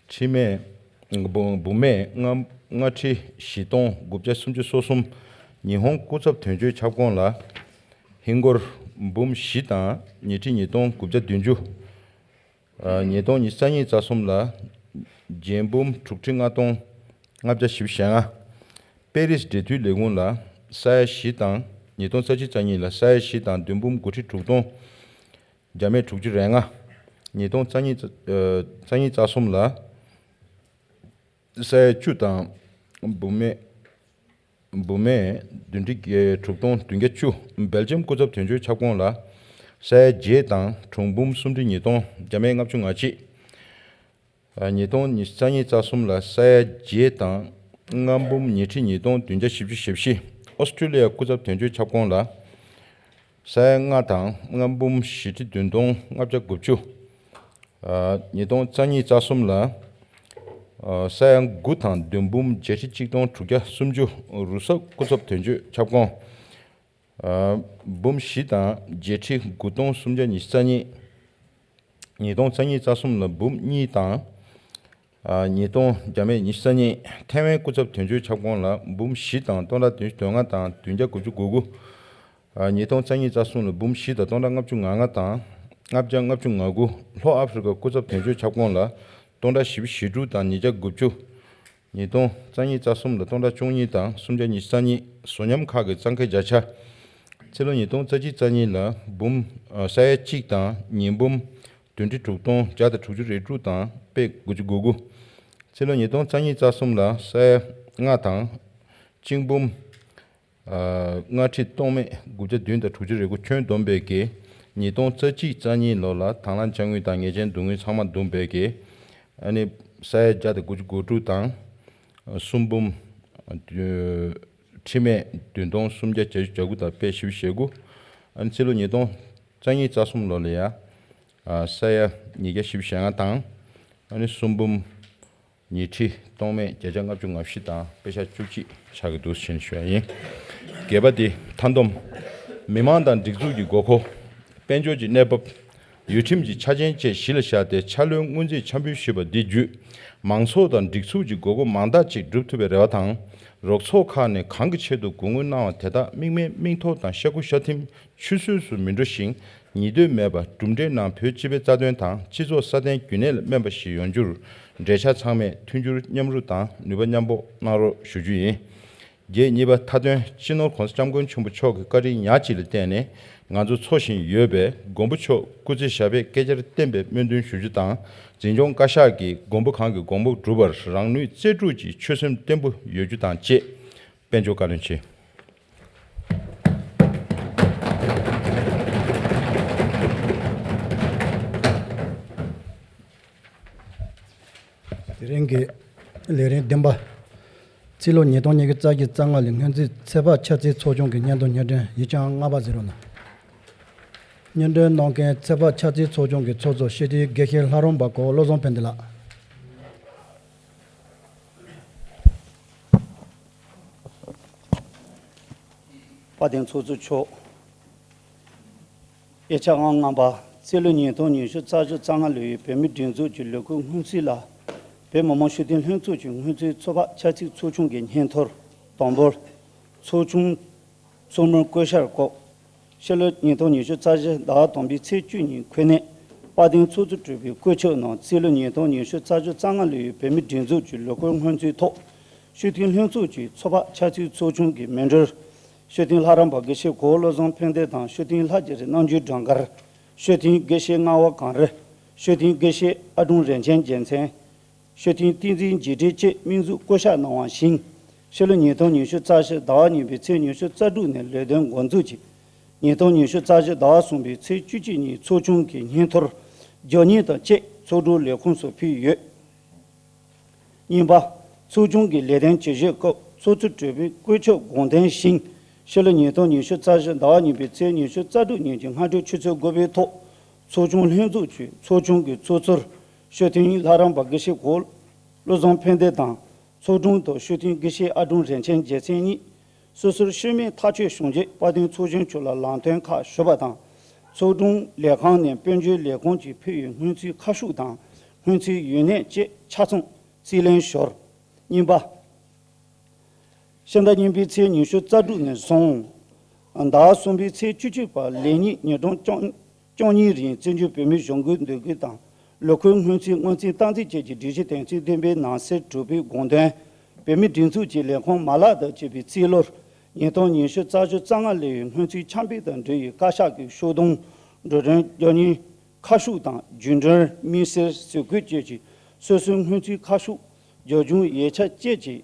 ཁྲི་མེད། འབུམ་འབུམ་མེད་ལྔ་ལྔ་ཁྲི་བཞི་སྟོང་དགུ་བརྒྱ་སུམ་ཅུ་སོ་གསུམ། ཉི་ཧོང་སྐུ་ཚབ་དོན་གཅོད་ཁྱབ་ཁོངས་ལ། ཧིན་སྒོར་འབུམ་བཞི་དང་ཉི་ཁྲི་ཉིས་སྟོང་དགུ་བརྒྱ་བདུན་ཅུ། ཨ། ཉིས་སྟོང་ཉི་ཤུ་རྩ་གཉིས་རྩ་གསུམ་ལ། བརྒྱད་འབུམ་དྲུག་ཁྲི་ལྔ་སྟོང་ལྔ་བརྒྱ་བཞི་བཅུ་ཞེ་ལྔ། པེ་རིས་འབྲེལ་མཐུད་ལས་ཁུངས་ལ་ས་ཡ་བཞི་དང་ཉིས་སྟོང་རྩ་གཅིག་རྩ་གཉིས་ལ་ས་ཡ་བཞི་དང་བདུན་འབུམ་དགུ་ཁྲི་དྲུག་སྟོང་། བརྒྱ་མེད་དྲུག་ཅུ་རེ་ལྔ། ཉིས་སྟོང་རྩ་གཉིས་རྩ་ཨ། རྩ་གཉིས་རྩ་གསུམ་ལ་ས་ཡ་བཅུ་དང་འབུམ་མེད་འབུམ་མེད་བདུན་ཁྲི་དྲུག་སྟོང་བདུན་བརྒྱ་བཅུ། སྦེལ་ཇམ་སྐུ་ཚབ་དོན་གཅོད་ཁྱབ་ཁོངས་ལ་ས་ཡ་བརྒྱད་དང་དྲུག་འབུམ་སུམ་ཁྲི་ཉིས་སྟོང་བརྒྱ་མེད་ལྔ་བཅུ་ང་གཅིག། ཉིས་སྟོང་ཉི་ཤུ་རྩ་གཉིས་རྩ་གསུམ་ལ་ས་ཡ་བརྒྱད་དང་ལྔ་འབུམ་ཉི་ཁྲི་ཉིས་སྟོང་བདུན་བརྒྱ་བཞི་བཅུ་ཞེ་བཞི། ཨོ་སི་ཀྲི་ལི་ཡ་སྐུ་ཚབ་དོན་གཅོད་ཁྱབ་ཁོངས་ལ་ས་ཡ་ལྔ་དང་ལྔ་འབུམ་བཞི་ཁྲི་བདུན་སྟོང་ལྔ་བརྒྱ་དགུ་བཅུ། ཉིས་སྟོང་རྩ་གཉིས་རྩ་གསུམ་ལ་ས་ཡ་དགུ་དང་བདུན་འབུམ་བརྒྱད་ཁྲི་གཅིག་སྟོང་དྲུག་བརྒྱ་སུམ་ཅུ། རུ་སུ་སྐུ་ཚབ་དོན་གཅོད་ཁྱབ་ཁོངས། ཨ། འབུམ་བཞི་དང་བརྒྱད་ཁྲི་དགུ་སྟོང་སུམ་བརྒྱ་ཉི་ཤུ་རྩ་གཉིས། ཉིས་སྟོང་རྩ་གཉིས་རྩ་གསུམ་ལ་འབུམ་གཉིས་དང་། ཨ། ཉིས་སྟོང་བརྒྱ་མེད་ཉི་ཤུ་རྩ་གཉིས། ཐའེ་ཝན་སྐུ་ཚབ་དོན་གཅོད་ཁྱབ་ཁོངས་ལ་འབུམ་བཞི་དང་སྟོང་ཕྲག་བདུན་ཅུ་དོན་ལྔ་དང་བདུན་བརྒྱ་དགུ་བཅུ་གོ་དགུ། ཨ། ཉིས་སྟོང་རྩ་གཉིས་རྩ་གསུམ་ལ་འབུམ་བཞི་དང་སྟོང་ཕྲག་ལྔ་བཅུ་ང་ལྔ་དང་ལྔ་བརྒྱ་ལྔ་བཅུ་ང་དགུ། ལྷོ་ཨ་ཧྥེ་རི་ཁ་སྐུ་ཚབ་དོན་གཅོད་ཁྱབ་ཁོངས་ལ་སྟོང་ཕྲག་བཞི་བཅུ་ཞེ་དྲུག་དང་ཉིས་བརྒྱ་དགུ་བཅུ། ཉིས་སྟོང་རྩ་གཉིས་རྩ་གསུམ་ལ་སྟོང་ཕྲག་བཅུ་གཉིས་དང་སུམ་བརྒྱ་ཉི་ཤུ་རྩ་གཉིས། བཟོ་ཉམས་ཁག་གི་གཙང་ཁེ་བརྒྱ་ཆ། ཕྱི་ལོ་ཉིས་སྟོང་རྩ་གཅིག་རྩ་གཉིས་ལ་འབུམ། ཨ། ས་ཡ་གཅིག་དང་ཉིས་འབུམ་བདུན་ཁྲི་དྲུག་སྟོང་བརྒྱ་དང་དྲུག་ཅུ་རེ་དྲུག་དང་དཔེ་དགུ་བཅུ་གོ་དགུ། ཕྱི་ལོ་ཉིས་སྟོང་རྩ་གཉིས་རྩ་གསུམ་ལ་ས་ཡ་ལྔ་དང་གཅིག་འབུམ། ཨ། ལྔ་ཁྲི་སྟོང་མེད་དགུ་བརྒྱ་བདུན་དང་དྲུག་ཅུ་རེ་དགུ་ཁྱོན་བསྡོམས་པའི་གི་ཉིས་སྟོང་རྩ་གཅིག་རྩ་གཉིས་ལོ་ལ་དང་བླངས་དཔྱ་དངུལ་དང་ཉེས་ཅན་བསྡུ་དངུལ་ཚང་མ་བསྡོམས་པའི་གི་ཨ་ནི་ས་ཡ་བརྒྱ་དང་དགུ་བཅུ་གོ་དྲུག་དང་། ཨ། སུམ་འབུམ། ཨ། ཁྲི་མེད་བདུན་སྟོང་སུམ་བརྒྱ་བརྒྱད་ཅུ་གྱ་དགུ་དང་དཔེ་བཞི་བཅུ་ཞེ་དགུ། ཨ་ནི་ཕྱི་ལོ་ཉིས་སྟོང་རྩ་གཉིས་རྩ་གསུམ་ལོ་ལ་ཡ། ཨ། ས་ཡ་ཉིས་བརྒྱ་བཞི་བཅུ་ཞེ་ལྔ་དང་། ཨ་ནི་སུམ་འབུམ་ཉིས་ཁྲི་སྟོང་མེད་བརྒྱད་བརྒྱ་ལྔ་བཅུ་ང་བཞི་དང་དཔེ་ཤག་བཅུ་གཅིག་ཆགས་ཀྱི་འདུག་ཟེར་ནས་ཞུ་ཡ་ཡིན། བརྒྱད་པ་དེ་མཐའ་སྡོམ། མི་མང་དང་སྒྲིག་འཛུགས་ཀྱི་དགོས་མཁོ། དཔལ་འབྱོར་གྱི་གནས་བབ། ཡུལ་ཁྲིམས་ཀྱི་ཆ་རྐྱེན་བཅས་གཞི་ལ་བཞག་སྟེ་འཆར་ལོའི་སྔོན་རྩིས་འཆར་འབུལ་ཞུས་པ་འདི་བརྒྱུད། མང་ཚོགས་དང་སྒྲིག་འཛུགས་ཀྱི་དགོས་མཁོ་མང་དག་ཅིག་སྒྲུབ་ཐུབ་པའི་རེ་བ་དང་། རོགས་ཚོགས་ཁག་ནས་གང་གི་ཆེད་དུ་དགོས་མཁོ་གནང་བ་དེ་དག་དམིགས་མེད་མིག་མཐོང་དང་ཤ་ཁུ་ཤ་ཐིམ། ཆུད་ཟོས་སུ་མི་འགྲོ་ཞིང་། ཉིས་ལྟོས་མེད་པར་གྲུབ་འབྲས་རྣམས་བོད་སྤྱི་པའི་རྩ་དོན་དང་སྤྱི་ཚོགས་སྲ་བརྟན་རྒྱུན་གནས་ལ་སྨན་པ་ཞིག་ཡོང་རྒྱུར། འབྲེལ་ཆགས་ཚང་མས་མཐུན་འགྱུར་མཉམ་རུབ་དང་ནུས་པ་མཉམ་སྤོགས་གནང་རོགས་ཞུ་རྒྱུ་ཡིན། བརྒྱད། གཉིས་པ། མཐའ་དོན། སྤྱི་ནོར་༸གོང་ས་༸སྐྱབས་མགོན་ཆེན་པོ་མཆོག་གི་བཀའ་དྲིན་ཉག་གཅིག་ལ་བརྟེན་ནས་ང་ཚོ་འཚོ་བཞིན་ཡོད་པས་མགོན་པོ་མཆོག་སྐུ་ཚེ་ཞབས་པད་བསྐལ་བརྒྱར་བརྟན་པའི་སྨོན་འདུན་ཞུ་རྒྱུ་དང་། འཛིན་སྐྱོང་བཀའ་ཤག་གིས་མགོན་པོ་གང་གི་དགོངས་པ་སྒྲུབ་པར་རང་ནུས་རྩལ་སྤྲུགས་ཀྱིས་ཆོད་སེམས་བརྟན་པོ་ཡོད་རྒྱུ་དང་བཅས། དཔལ་འབྱོར་བཀའ་བློན་ཆེ། དེ་རིང་གི་ལས་རིམ་བདུན་པ། ཕྱི་ལོ་ཉིས་སྟོང་ཉི་ཤུ་རྩ་བཞི་རྩ་ལྔ་ལོའི་སྔོན་རྩིས་ཚོད་དཔག་འཆར་རྩིས་ཚོགས་ཆུང་གི་སྙན་ཐོ་སྙན་སྒྲོན་ཡིག་ཆ་ལྔ་པ་ཟེར་རོ་ན། སྙན་སྒྲོན་གནང་མཁན་ཚོད་དཔག་འཆར་རྩིས་ཚོགས་ཆུང་གི་ཚོགས་གཙོ་སྤྱི་འཐུས་དགེ་བཤེས་ལྷ་རམས་པ་གོ་བློ་བཟང་ཕན་བདེ་ལགས། དཔལ་ལྡན་ཚོགས་གཙོ་མཆོག་དབྱེ་ཆ་ཨང་ལྔ་པ། སྤྱི་ལོ་ཉིས་སྟོང་ཉི་ཤུ་རྩ་བཞི་རྩ་ལྔ་ལོའི་བོད་མིའི་སྒྲིག་འཛུགས་ཀྱི་ལས་ཁུངས་སྔོན་རྩིས་ལ། བོད་མི་མང་སྤྱི་འཐུས་ལྷན་ཚོགས་ཀྱི་སྔོན་རྩིས་ཚོགས་པ་ཆ་ཚིག་ཚོགས་ཆུང་གི་སྙན་ཐོར། དང་པོར། ཚོགས་ཆུང་ཚོགས་མིར་བསྐོ་གཞག་སྐོར། སྤྱི་ལོ་ཉིས་སྟོང་ཉི་ཤུ་རྩ་བཞི་ཟླ་བ་དང་པོའི་ཚེས་བཅུ་ཉིན་ཁུལ་ནས་དཔལ་ལྡན་ཚོགས་གཙོ་གྲུབ་པའི་བཀོད་ཁྱབ་ནང་སྤྱི་ལོ་ཉིས་སྟོང་ཉི་ཤུ་རྩ་བཞི་རྩ་ལྔ་ལོའི་བོད་མིའི་སྒྲིག་འཛུགས་ཀྱི་ལས་ཁུངས་སྔོན་རྩིས་ཐོག་སྤྱི་འཐུས་ལྷན་ཚོགས་ཀྱི་ཚོགས་པ་ཆ་ཚིག་ཚོགས་ཆུང་གི་མི་འབྲེལ། སྤྱི་འཐུས་ལྷ་རམས་པ་དགེ་བཤེས་གོ་བློ་བཟང་ཕན་བདེ་དང་སྤྱི་འཐུས་ལྷ་རྒྱ་རི་རྣམ་རྒྱལ་སྒྲོལ་དཀར། སྤྱི་འཐུས་དགེ་བཤེས་རྔ་བ་གངས་རི། སྤྱི་འཐུས་དགེ་བཤེས་ཨ་དྲུང་རིན་ཆེན་རྒྱལ་མཚན། སྤྱི་འཐུས་བསྟན་འཛིན་འཇིགས་བྲལ་བཅས་མིང་འཛུགས་བསྐོ་གཞག་གནང་བ་བཞིན། སྤྱི་ལོ་ཉིས་སྟོང་ཉི་ཤུ་རྩ་བཞི་ཟླ་བ་གཉིས་པའི་ཚེས་ཉི་ཤུ་རྩ་དྲུག་ནས་ལས་དོན་འགོ་འཛུགས་ཀྱིས། ཉིས་སྟོང་ཉི་ཤུ་རྩ་བཞི་ཟླ་བ་གསུམ་པའི་ཚེས་བཅུ་གཅིག་ཉིན་ཚོགས་ཆུང་གི་སྙན་ཐོར་རྒྱག་སྙིང་དང་བཅས་ཚོགས་དྲུང་ལས་ཁུངས་སུ་ཕུལ་ཡོད། གཉིས་པ། ཚོགས་ཆུང་གི་ལས་དོན་ཇི་བཞིན་སྐབས་ཚོགས་གཙོ་གྲོས་པའི་བཀོད་ཁྱབ་དགོངས་དོན་བཞིན། ཕྱི་ལོ་ཉིས་སྟོང་ཉི་ཤུ་རྩ་བཞི་ཟླ་བ་གཉིས་པའི་ཚེས་ཉི་ཤུ་རྩ་དྲུག་ཉིན་གྱི་སྔ་དྲོའི་ཆུ་ཚོད་དགུ་པའི་ཐོག་ཚོགས་ཆུང་ལྷན་ཚོགས་ཀྱི་ཚོགས་ཆུང་གི་ཚོགས་གཙོར་སྤྱི་འཐུས་ལྷ་རམས་པ་དགེ་བཤེས་གོ་བློ་བཟང་ཕན་བདེ་དང་། ཚོགས་དྲུང་དུ་སྤྱི་འཐུས་དགེ་བཤེས་ཨ་དྲུང་རིན་ཆེན་རྒྱལ་མཚན་གཉིས། སོ་སོར་ཤུལ་མའི་ཐག་གཅོད་བྱུང་རྗེས་དཔལ་ལྡན་ཚོགས་གཞོན་མཆོག་ལ་ལམ་སྟོན་ཁག་ཞུས་པ་དང་། ཚོགས་དྲུང་ལས་ཁང་ནས་དཔལ་འབྱོར་ལས་ཁུངས་ཀྱིས་ཕུལ་བའི་སྔོན་རྩིས་ཁ་ཤུགས་དང་སྔོན་རྩིས་ཡུན་གནས་བཅས་ཆ་ཚང་རྩིས་ལེན་ཞོར། གཉིས་པ། ཕྱི་ཟླ་གཉིས་པའི་ཚེས་ཉི་ཤུ་རྩ་དྲུག་ནས་བཟུང་། ཟླ་བ་གསུམ་པའི་ཚེས་བཅུ་གཅིག་བར་ལས་ཉིན་ཉིན་གྲངས་བཅུ་གཉིས་རིང་བཙན་བྱོལ་བོད་མིའི་གཞུང་གི་འདོད་འགོད་དང་། ལས་ཁུངས་སྔོན་རྩིས་སྔོན་རྩིས་སྟངས་འཛིན་བཅས་ཀྱི་སྒྲིག་གཞི་དོན་ཚན་བདུན་པའི་ནང་གསེས་དྲུག་པའི་དགོངས་དོན། བོད་མིའི་སྒྲིག་འཛུགས་ཀྱི་ལས་ཁུངས་མ་ལག་དང་བཅས་པའི་རྩིས་ལོར། ཉིས་སྟོང་ཉི་ཤུ་རྩ་བཞི་རྩ་ལྔ་ལོའི་སྔོན་རྩིས་ཆ་འཕྲིན་དང་འབྲེལ་བའི་བཀའ་ཤག་གི་ཤོག་དོན། འགྲོ་གྲོན་རྒྱག་སྙིང་། ཁ་ཤུགས་དང་རྒྱུན་གྲོན་དམིགས་བསལ་ཟས་གོས་བཅས་ཀྱི་སོ་སོའི་སྔོན་རྩིས་ཁ་ཤུགས། རྒྱབ་ལྗོངས་ཡིག་ཆ་བཅས་ཀྱི་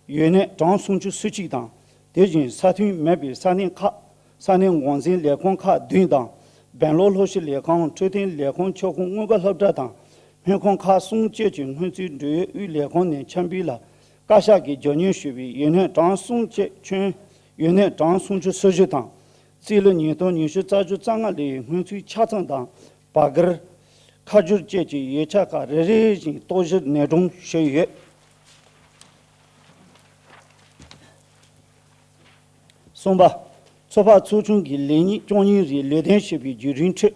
ཡུན་གནས་གྲངས་སུམ་ཅུ་སོ་གཅིག་དང་། དེ་བཞིན་ས་མཐོའི་མེད་པའི་ས་གནས་ཁག་ས་གནས་འགོ་འཛིན་ལས་ཁང་ཁག་བདུན་དང་། སྦེང་ལོར་ལྷོ་ཕྱོགས་ལས་ཁང་འཕྲོད་བསྟེན་ལས་ཁང་ཁྱབ་ཁོངས་དངུལ་ཁང་སློབ་གྲྭ་དང་། སྨན་ཁང་ཁག་གསུམ་བཅས་ཀྱི་སྔོན་རྩིས་འབྲེལ་ཡོད་དབུས་ལས་ཁང་ནས་ཆ་འཕྲིན་ལ་བཀའ་ཤག་གིས་རྒྱབ་སྙིང་ཞུས་པའི་ཡུན་གནས་གྲངས་གསུམ་བཅས་ཁྱོན་ཡུན་གནས་གྲངས་སུམ་ཅུ་སོ་བཞི་དང་། རྩིས་ལོ་ཉིས་སྟོང་ཉི་ཤུ་རྩ་བཅུ་རྩ་ལྔ་ལོའི་སྔོན་རྩིས་ཆ་ཚང་དང་། བར་བསྐུར། ཁ་སྒྱུར་བཅས་ཀྱི་ཡིག་ཆ་ཁག་རེ་རེ་བཞིན་རྟོག་ཞིབ་ནན་སྒྲུབ་ཞུས་ཡོད། གསུམ་པ། ཚོགས་པ་ཚོགས་ཆུང་གིས་ལས་ཉིན་བཅུ་གཉིས་རིང་ལས་དོན་བྱེད་པའི་བརྒྱུད་རིམ་ཁྲོད།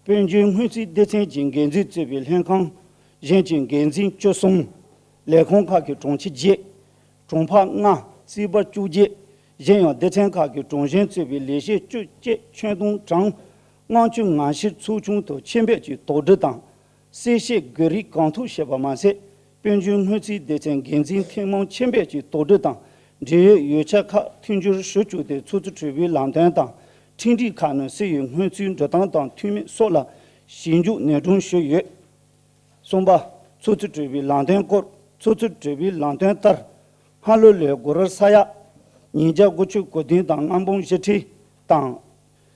དཔལ་འབྱོར་སྔོན་རྩིས་སྡེ་ཚན་གྱི་འགན་འཛིན་གཙོས་པའི་ལྷན་ཁང་གཞན་གྱི་འགན་འཛིན་བཅུ་གསུམ། ལས་ཁུངས་ཁག་གི་དྲུང་ཆེ་བརྒྱད། དྲུང་འཕར་ལྔ། རྩིས་པ་བཅོ་བརྒྱད། གཞན་ཡང་སྡེ་ཚན་ཁག་གི་དྲུང་གཞོན་གཙོས་པའི་ལས་བྱེད་བཅུ་བཅས་ཁྱོན་བསྡོམས་གྲངས་ལྔ་བཅུ་ང་བཞི་ཚོགས་ཆུང་དུ་ཆེད་ཕེབས་ཀྱིས་དོགས་འདྲི་དང་། གསལ་བཤད་དགོས་རིགས་གང་ཐུབ་བྱས་པ་མ་ཟད། དཔལ་འབྱོར་སྔོན་རྩིས་སྡེ་ཚན་འགན་འཛིན་ཐེངས་མང་ཆེད་ཕེབས་ཀྱིས་དོགས་འདྲི་དང་འབྲེལ་ཡོད་ཡིག་ཆ་ཁག་མཐུན་སྦྱོར་ཞུ་བཅུག་སྟེ་ཚོགས་གཙོ་གྲོས་པའི་ལམ་སྟོན་དང་ཁྲིམས་སྒྲིག་ཁག་ནང་གསལ་བའི་སྔོན་རྩིས་འགྲོ་སྟངས་དང་མཐུན་མིན་སོགས་ལ་ཞིབ་འཇུག་ནན་སྒྲུབ་ཞུས་ཡོད། གསུམ་པ། ཚོགས་གཙོ་གྲོས་པའི་ལམ་སྟོན་སྐོར། ཚོགས་གཙོ་གྲོས་པའི་ལམ་སྟོན་ལྟར། སྔ་ལོ་ལོའི་སྒོར་ས་ཡ་ཉིས་བརྒྱ་དགུ་བཅུ་གོ་བདུན་དང་། སྔ་འབུམ་བཞི་ཁྲི་དང་།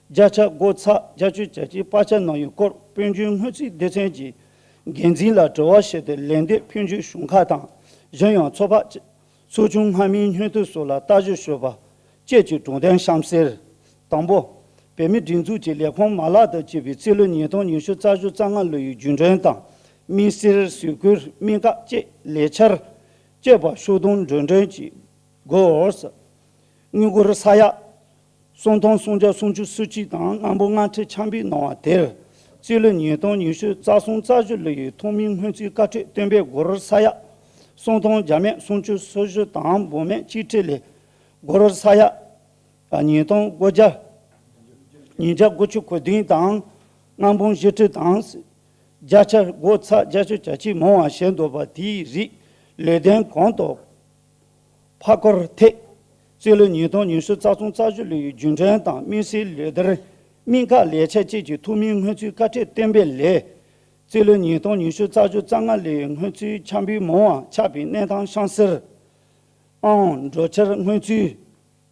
བརྒྱ་ཆ་སྒོར་ས་བརྒྱད་ཅུ་གྱ་གཅིག་བར་ཆད་གནང་ཡོད་སྐོར། དཔལ་འབྱོར་སྔོན་རྩིས་སྡེ་ཚན་གྱི་འགན་འཛིན་ལ་དྲི་བ་ཞུས་ཏེ་ལན་འདེབས་ཕུལ་རྒྱུའི་གཞུང་ཁ་དང་། གཞན་ཡང་ཚོགས་པ་ཚོགས་ཆུང་སྔ་མའི་སྙན་ཐོ་སོགས་ལ་བརྟག་ཞིབ་ཞུས་པ་བཅས་ཀྱི་དྲང་བདེན་གཤམ་གསལ། དང་པོ། བོད་མིའི་སྒྲིག་འཛུགས་ཀྱི་ལས་ཁུངས་མ་ལག་དང་བཅས་པའི་རྩིས་ལོ་ཉིས་སྟོང་ཉི་ཤུ་རྩ་བཞི་རྩ་ལྔ་ལོའི་རྒྱུན་གྲོན་དང་། དམིགས་བསལ་ཟས་གོས་སྨན་ཁག་བཅས་ལས་འཆར་བཅས་པ་ཤོག་དོན་འགྲོ་གྲོན་གྱི་སྒོར་དངུལ་སྒོར་ས་ཡ་སུམ་སྟོང་སུམ་བརྒྱ་སུམ་ཅུ་སོ་གཅིག་དང་། སྔ་འབུམ་ལྔ་ཁྲི་ཆ་འཕྲིན་གནང་བ་དེར། རྩིས་ལོ་ཉིས་སྟོང་ཉི་ཤུ་རྩ་གསུམ་རྩ་བཞི་ལོ་ཡི་ཐོག་མའི་སྔོན་རྩིས་བཀའ་ཁྲོལ་བཏོན་པའི་སྒོར་ས་ཡ་སུམ་སྟོང་བརྒྱ་མེད་སུམ་ཅུ་སོ་བཞི་དང་འབུམ་མེད་གཅིག་ཁྲི་ལས་སྒོར་ས་ཡ་ཉིས་སྟོང་དགུ་བརྒྱ། ཉིས་བརྒྱ་དགུ་བཅུ་གོ་བདུན་དང་། སྔ་འབུམ་བཞི་ཁྲི་དང་། བརྒྱ་ཆ་སྒོར་ས་བརྒྱད་ཅུ་གྱ་གཅིག་མང་བ་བྱས་འདུག་པ་དེའི་རིགས་ལས་དོན་གང་དུ་ཕར་སྐོར་ཐེབས། རྩིས་ལོ་ཉིས་སྟོང་ཉི་ཤུ་རྩ་གསུམ་རྩ་བཞི་ལོའི་རྒྱུན་གྲོན་དང་དམིགས་བསལ་ལས་སྡེར་སྨན་ཁག་ལས་འཆར་བཅས་ཀྱི་ཐོག་མའི་སྔོན་རྩིས་བཀའ་ཁྲོལ་བཏོན་པའི་ལས། རྩིས་ལོ་ཉིས་སྟོང་ཉི་ཤུ་རྩ་བཞི་རྩ་ལྔ་ལོའི་སྔོན་རྩིས་ཆ་འཕྲིན་མང་བ་ཆགས་པའི་གནས་སྟངས་གཤམ་གསལ། ཨང་། འགྲོ་འཆར་སྔོན་རྩིས།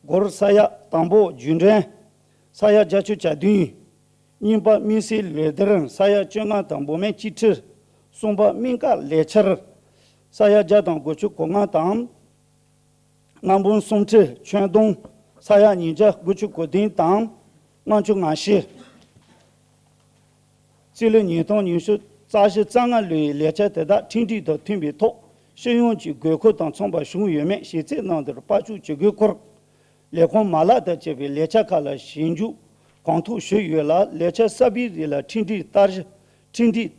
སྒོར་ས་ཡ་དང་པོ་རྒྱུན་གྲོན་ས་ཡ་བརྒྱད་ཅུ་གྱ་བདུན། གཉིས་པ་དམིགས་བསལ་ལས་སྡེར་ས་ཡ་བཅོ་ལྔ་དང་འབུམ་མེད་གཅིག་ཁྲི། གསུམ་པ་སྨན་ཁག་ལས་འཆར་ས་ཡ་བརྒྱ་དང་དགུ་བཅུ་གོ་ལྔ་དང་། སྔ་འབུམ་གསུམ་ཁྲི། ཁྱོན་བསྡོམས་ས་ཡ་ཉིས་བརྒྱ་དགུ་བཅུ་གོ་བདུན་དང་ལྔ་བཅུ་ང་བཞི། རྩིས་ལོ་ཉིས་སྟོང་ཉི་ཤུ་རྩ་བཞི་རྩ་ལྔ་ལོའི་ལས་འཆར་དེ་དག་ཁྲིམས་སྒྲིག་དང་མཐུན་པའི་ཐོག་སྤྱི་ཡོངས་ཀྱི་དགོས་མཁོ་དང་འཚམས་པ་བྱུང་ཡོད་མེད་ཞིབ་རྩད་གནང་རྒྱུར་ཕར་ཞོག་བྱེད་དགོས་སྐོར། ལས་ཁུངས་མ་ལག་དང་བཅས་པའི་ལས་འཆར་ཁག་ལ་ཞིབ་འཇུག་ གང་ཐུབ་ཞུས་ཡོད་ལ། ལས་འཆར་གསར་པའི་རིགས་ལ་ཁྲིམས་སྒྲིག་ལྟར་ཁྲིམས་སྒྲིག་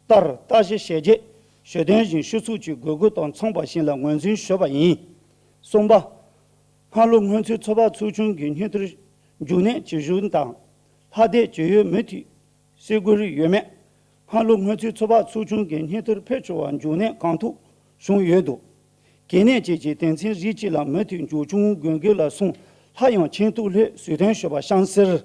ལྟར་བརྟག་ཞིབ་བྱས་རྗེས་ཞུ་དོན་བཞིན་ཤོག་ཚུགས་ཀྱི་དགོས་མཁོ་དང་མཚུངས་པ་ཞིག་ལ་ངོས་འཛིན་ཞུས་པ་ཡིན། གསུམ་པ། སྔ་ལོ་སྔོན་ཚོད་ཚོད་དཔག་ཚོགས་ཆུང་གི་སྙན་ཐོར་འབྱུང་གནས་ཇི་བཞིན་དང་ལྷག་བསྡད་ཇི་ཡོད་མུ་མཐུད་གསལ་འགོད་ཡོད་མེད། སྔ་ལོ་སྔོན་ཚོད་ཚོད་དཔག་ཚོགས་ཆུང་གི་སྙན་ཐོར་ཕེབས་བྱུང་བ་འབྱུང་གནས་གང་ཐུབ་བྱུང་ཡོད་འདུག་གལ་གནད་ཅན་གྱི་དོན་ཚན་རིགས་གཅིག་ལ་མུ་མཐུད་འབྱུང་ཆུང་དགོས་འགལ་ལ་སོང་སླར་ཡང་ཆེན་ཐུགས་ལྷོད་ཟུར་འཐེན་ཞུས་པ་གཤམ་གསལ།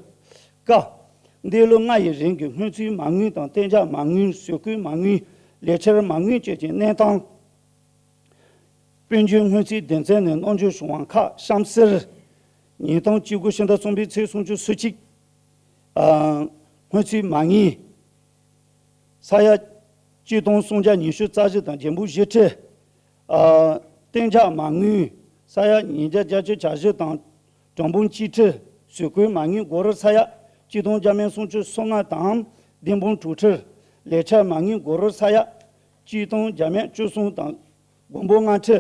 ཀ། འདས་ལོ་ལྔ་ཡི་རིང་གི་སྔོན་ཚུད་མ་དངུལ་དང་གཏན་འཇགས་མ་དངུལ། ཟུར་བཀོལ་མ་དངུལ། ལས་འཆར་མ་དངུལ་བཅས་ཀྱི་གནས་སྟངས། དཔལ་འབྱོར་སྔོན་རྩིས་སྡེ་ཚན་ནས་གནང་འབྱོར་བྱུང་བ་ཁག་གཤམ་གསལ། ཉིས་སྟོང་བཅུ་དགུ་ཕྱི་ཟླ་གསུམ་པའི་ཚེས་སུམ་ཅུ་སོ་གཅིག་ཨ། སྔོན་རྩིས་མ་དངུལ། ས་ཡ་གཅིག་སྟོང་སུམ་བརྒྱ་ཉི་ཤུ་རྩ་བཞི་དང་འབྱེད་འབུམ་བཞི་ཁྲི། ཨ། གཏན་འཇགས་མ་དངུལ་ས་ཡ་ཉིས་བརྒྱ་བརྒྱད་ཅུ་གྱ་བཞི་དང་དྲུག་འབུམ་གཅིག་ཁྲི། ཟུར་བཀོལ་མ་དངུལ་སྒོར་རོར་ས་ཡ་གཅིག་སྟོང་བརྒྱ་མེད་སུམ་ཅུ་སོ་ལྔ་དང་བདུན་འབུམ་དྲུག་ཁྲི། ལས་འཆར་མ་དངུལ་སྒོར་རོར་ས་ཡ་གཅིག་སྟོང་བརྒྱ་མེད་བཅུ་གསུམ་དང་དགུ་འབུམ་ལྔ་ཁྲི།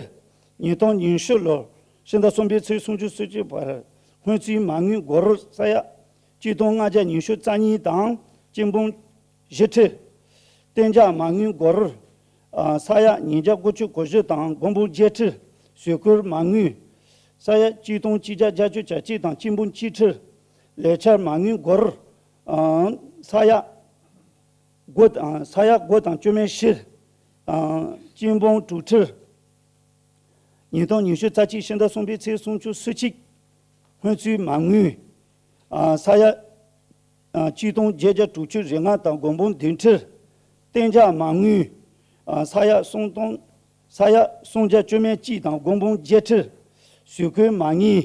ཉིས་སྟོང་ཉི་ཤུ་ལོར་ཕྱི་ཟླ་གསུམ་པའི་ཚེས་སུམ་ཅུ་སོ་གཅིག་བར་སྔོན་རྩིས་མ་དངུལ་སྒོར་རོར་ས་ཡ་གཅིག་སྟོང་ལྔ་བརྒྱ་ཉི་ཤུ་རྩ་གཉིས་དང་གཅིག་འབུམ་བཞི་ཁྲི། གཏན་འཇགས་མ་དངུལ་སྒོར་རོར་ཨ། ས་ཡ་ཉིས་བརྒྱ་དགུ་བཅུ་གོ་བཞི་དང་དགུ་འབུམ་བརྒྱད་ཁྲི། ཟུར་བཀོལ་མ་དངུལ་ས་ཡ་གཅིག་སྟོང་གཅིག་བརྒྱ་བརྒྱད་ཅུ་གྱ་གཅིག་དང་གཅིག་འབུམ་གཅིག་ཁྲི། ལས་འཆར་མ་དངུལ་སྒོར་རོར་ཨ། ས་ཡ་དགུ་དང་ས་ཡ་དགུ་དང་བཅུ་མེད་བཞི། ཨ། གཅིག་འབུམ་དྲུག་ཁྲི། ཉིས་སྟོང་ཉི་ཤུ་རྩ་གཅིག་ཕྱི་ཟླ་གསུམ་པའི་ཚེས་སུམ་ཅུ་སོ་གཅིག་སྔོན་རྩིས་མ་དངུལ། ཨ། ས་ཡ། ཨ། གཅིག་སྟོང་བརྒྱད་བརྒྱ་དྲུག་ཅུ་རེ་ལྔ་དང་དགུ་འབུམ་བདུན་ཁྲི། གཏན་འཇགས་མ་དངུལ། ཨ། ས་ཡ་སུམ་སྟོང་། ས་ཡ་སུམ་བརྒྱ་བཅུ་མེད་གཅིག་དང་དགུ་འབུམ་བརྒྱད་ཁྲི། ཟུར་བཀོལ་མ་དངུལ།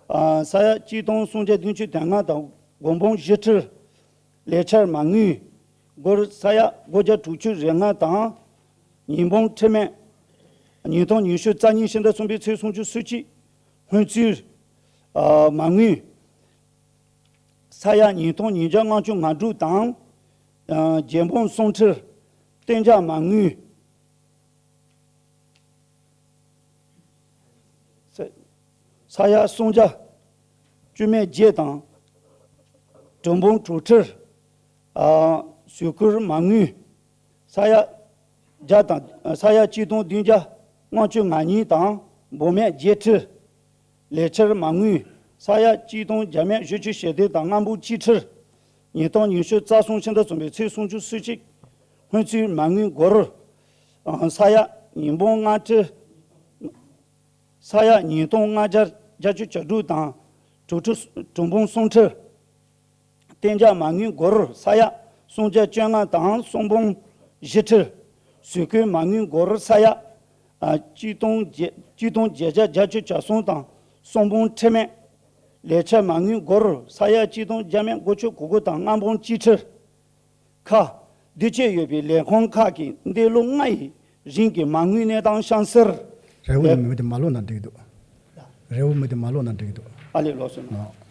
ཨ། ས་ཡ་གཅིག་སྟོང་སུམ་བརྒྱ་བདུན་ཅུ་དོན་ལྔ་དང་དགུ་འབུམ་བཞི་ཁྲི། ལས་འཆར་མ་དངུལ་སྒོར་ས་ཡ་དགུ་བརྒྱ་དྲུག་ཅུ་རེ་ལྔ་དང་ཉིས་འབུམ་ཁྲི་མེད། ཉིས་སྟོང་ཉི་ཤུ་རྩ་གཉིས་ཕྱི་ཟླ་གསུམ་པའི་ཚེས་སུམ་ཅུ་སོ་གཅིག་སྔོན་རྩིས། ཨ། མ་དངུལ་ས་ཡ་ཉིས་སྟོང་ཉིས་བརྒྱ་ལྔ་བཅུ་ང་དྲུག་དང་། ཨ། བརྒྱད་འབུམ་གསུམ་ཁྲི། གཏན་འཇགས་མ་དངུལ་ས་ས་ཡ་སུམ་བརྒྱ་བཅུ་མེད་བརྒྱད་དང་དྲུག་འབུམ་དྲུག་ཁྲི། ཨ། ཟུར་བཀོལ་མ་དངུལ་ས་ཡ་བརྒྱ་དང་ས་ཡ་གཅིག་སྟོང་བདུན་བརྒྱ་ལྔ་བཅུ་ང་གཉིས་དང་འབུམ་མེད་བརྒྱད་ཁྲི། ལས་འཆར་མ་དངུལ་ས་ཡ་གཅིག་སྟོང་བརྒྱ་མེད་བཞི་བཅུ་ཞེ་བདུན་དང་ལྔ་འབུམ་གཅིག་ཁྲི། ཉིས་སྟོང་ཉི་ཤུ་རྩ་གསུམ་ཕྱི་ཟླ་གསུམ་པའི་ཚེས་སུམ་ཅུ་སོ་གཅིག་སྔོན་རྩིས་མ་དངུལ་སྒོར་ཨ། ས་ཡ་ཉིས་འབུམ་ལྔ་ཁྲི། ས་ཡ་ཉིས་སྟོང་ལྔ་བརྒྱ་བརྒྱད་ཅུ་གྱ་དྲུག་དང་དྲུག་ཁྲི་དྲུག་འབུམ་གསུམ་ཁྲི། གཏན་འཇགས་མ་དངུལ་སྒོར་ས་ཡ་སུམ་བརྒྱ་བཅོ་ལྔ་དང་གསུམ་འབུམ་བཞི་ཁྲི། ཟུར་བཀོལ་མ་དངུལ་སྒོར་ས་ཡ་ཨ། གཅིག་སྟོང་བརྒྱད་གཅིག་སྟོང་བརྒྱད་བརྒྱ་བརྒྱད་ཅུ་གྱ་གསུམ་དང་གསུམ་འབུམ་ཁྲི་མེད། ལས་འཆར་མ་དངུལ་སྒོར་ས་ཡ་གཅིག་སྟོང་བརྒྱ་མེད་དགུ་བཅུ་གོ་དགུ་དང་ལྔ་འབུམ་གཅིག་ཁྲི། ཁ། འདི་བཅས་ཡོད་པའི་ལས་ཁུངས་ཁག་གི་འདས་ལོ་ལྔ་ཡི་རིང་གི་མ་དངུལ་གནས་སྟངས་གཤམ་གསལ། རེའུ་ལས་མི་དེ་མ་ཀློག་ན་འགྲིག་འདུག་རེའུ་མི་དེ་མ་ཀློག་ན་འགྲིག་འདུག་ཨ་ལས་ལོག་སོང་ན། ཨ།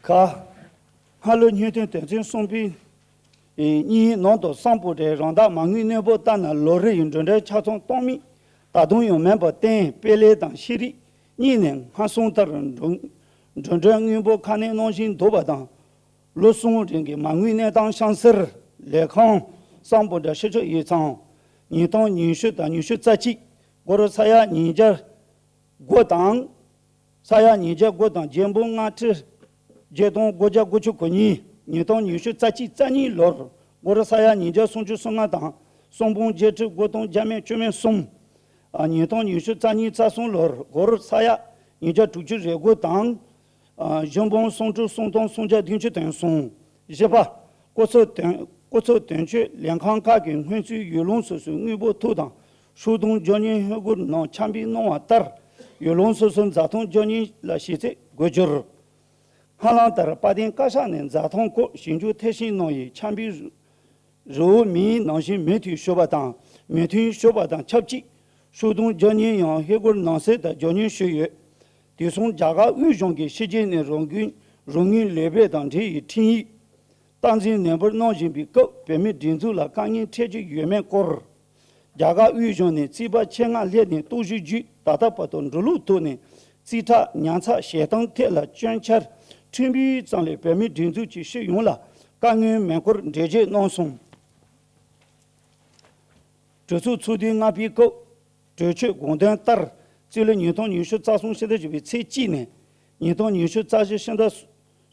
ཁ། སྔ་ལོ་སྙན་ཐོའི་དོན་ཚན་གསུམ་པའི་གཉིས་ནང་དུ་སམ་བྷོ་ཊའི་རང་བདག་མ་དངུལ་གནས་སྤོ་ལྟར་ན་ལོ་རེ་ཡི་འགྲོ་གྲོན་ཆ་ཚང་གཏོང་མིན་ད་དུང་ཡང་མིན་པར་བརྟེན་དཔེ་ལེན་དང་ཤེས་རིག་གཉིས་ནས་སྔར་སོང་ལྟར་འགྲོ་འགྲོ་གྲོན་དངུལ་འབོར་ཁ་སྣོན་གནང་བཞིན་འདུག་པ་དང་། ལོ་གསུམ་རིང་གི་མ་དངུལ་གནས་སྟངས་གཤམ་གསལ། ལས་ཁང་སམ་བྷོ་ཊ་ཕྱི་ཕྱོགས་ཡིག་ཚང་། ཉིས་སྟོང་ཉི་ཤུ་དང་ཉི་ཤུ་རྩ་གཅིག་སྒོར་ས་ཡ་ཉིས་བརྒྱ་དགུ་དང་། ས་ཡ་ཉིས་བརྒྱ་དགུ་དང་བརྒྱད་འབུམ་ལྔ་ཁྲི་བརྒྱད་སྟོང་དགུ་བརྒྱ་དགུ་བཅུ་གོ་གཉིས། ཉིས་སྟོང་ཉི་ཤུ་རྩ་གཅིག་རྩ་གཉིས་ལོར་སྒོར་ས་ཡ་ཉིས་བརྒྱ་སུམ་ཅུ་སོ་ལྔ་དང་གསུམ་འབུམ་བརྒྱད་ཁྲི་དགུ་སྟོང་བརྒྱ་མེད་བཅུ་མེད་གསུམ། ཨ། ཉིས་སྟོང་ཉི་ཤུ་རྩ་གཉིས་རྩ་གསུམ་ལོར་སྒོར་ས་ཡ་ཉིས་བརྒྱ་དྲུག་ཅུ་རེ་དགུ་དང་། ཨ། བཞི་འབུམ་སུམ་ཁྲི་སུམ་སྟོང་སུམ་བརྒྱ་བདུན་ཅུ་དོན་གསུམ། བཞི་པ། སྐུ་ཚབ་དོན་སྐུ་ཚབ་དོན་གཅོད་ལས་ཁང་ཁག་གི་སྔོན་ཚུད་ཡུལ་ལུང་སོ་སོའི་དངུལ་འབོར་ཐོ་དང་ཤོག་དུམ་རྒྱག་མཁན་ཧེ་གོར་ནང་ཆ་འཕྲིན་གནང་བ་ལྟར་ཡུལ་ལུང་སོ་སོའི་འཛའ་ཐང་རྒྱག་མཁན་ལ་ཞིབ་རྩད་དགོས་རྒྱུར། སྔ་ལམ་ལྟར་དཔལ་ལྡན་བཀའ་ཤག་ནས་འཛའ་ཐང་སྐོར་ཞིབ་འཇུག་ཐད་ཤེས་གནང་ཡི་ཆ་འཕྲིན་རེའུ་མིག་ནང་བཞིན་མུ་མཐུད་ཞུ་བ་དང་མོས་མཐུན་ཞུ་བ་དང་ཆབས་ཅིག་ཤོག་དུམ་རྒྱག་མཁན་ཡང་ཧེ་གོར་ནང་གསལ་དང་རྒྱག་མཁན་ཞུས་ཡོད། དེང་སང་རྒྱ་གར་དབུས་གཞུང་གིས་ཕྱི་རྒྱལ་ནས་རང་འགུལ་རང་ངོས་ལེགས་སྤེལ་དང་འབྲེལ་ཡི་འཕྲིན་ཡིག་སྟངས་འཛིན་ནན་པོར་གནང་བཞིན་པའི་སྐབས་བོད་མིའི་སྒྲིག་འཛུགས་ལ་དཀའ་ངལ་འཕྲད་ཀྱི་ཡོད་མེད་སྐོར། རྒྱ་གར་དབུས་གཞུང་ནས་རྩིས་པ་ཆེད་མངགས་སླེབས་ནས་རྟོག་ཞིབ་བརྒྱུད། ད་ལྟ་བར་དུ་འགྲོ་ལུགས་ཐོག་ནས་རྩིས་ཁྲ་ཉར་ཚགས་བྱེད་སྟངས་ཐད་ལ་སྐྱོན་ཆ་ཕྲན་བུའི་ཙམ་ལས་བོད་མིའི་སྒྲིག་འཛུགས་ཀྱི་སྤྱི་ཡོངས་ལ་དཀའ་ངལ་མེད་སྐོར་འགྲེལ་བརྗོད་གནང་སོང་། གྲོས་ཚོགས་ཚོགས་དུས་ལྔ་པའི་སྐབས་གྲོས་ཆོད་དགོངས་དོན་ལྟར། རྩིས་ལོ་ཉིས་སྟོང་ཉི་ཤུ་རྩ་གསུམ་ཕྱི་ཟླ་བཞི་པའི་ཚེས་གཅིག་ནས་ཉིས་སྟོང་ཉི་ཤུ་རྩ་བཞི་ཕྱི་ཟླ་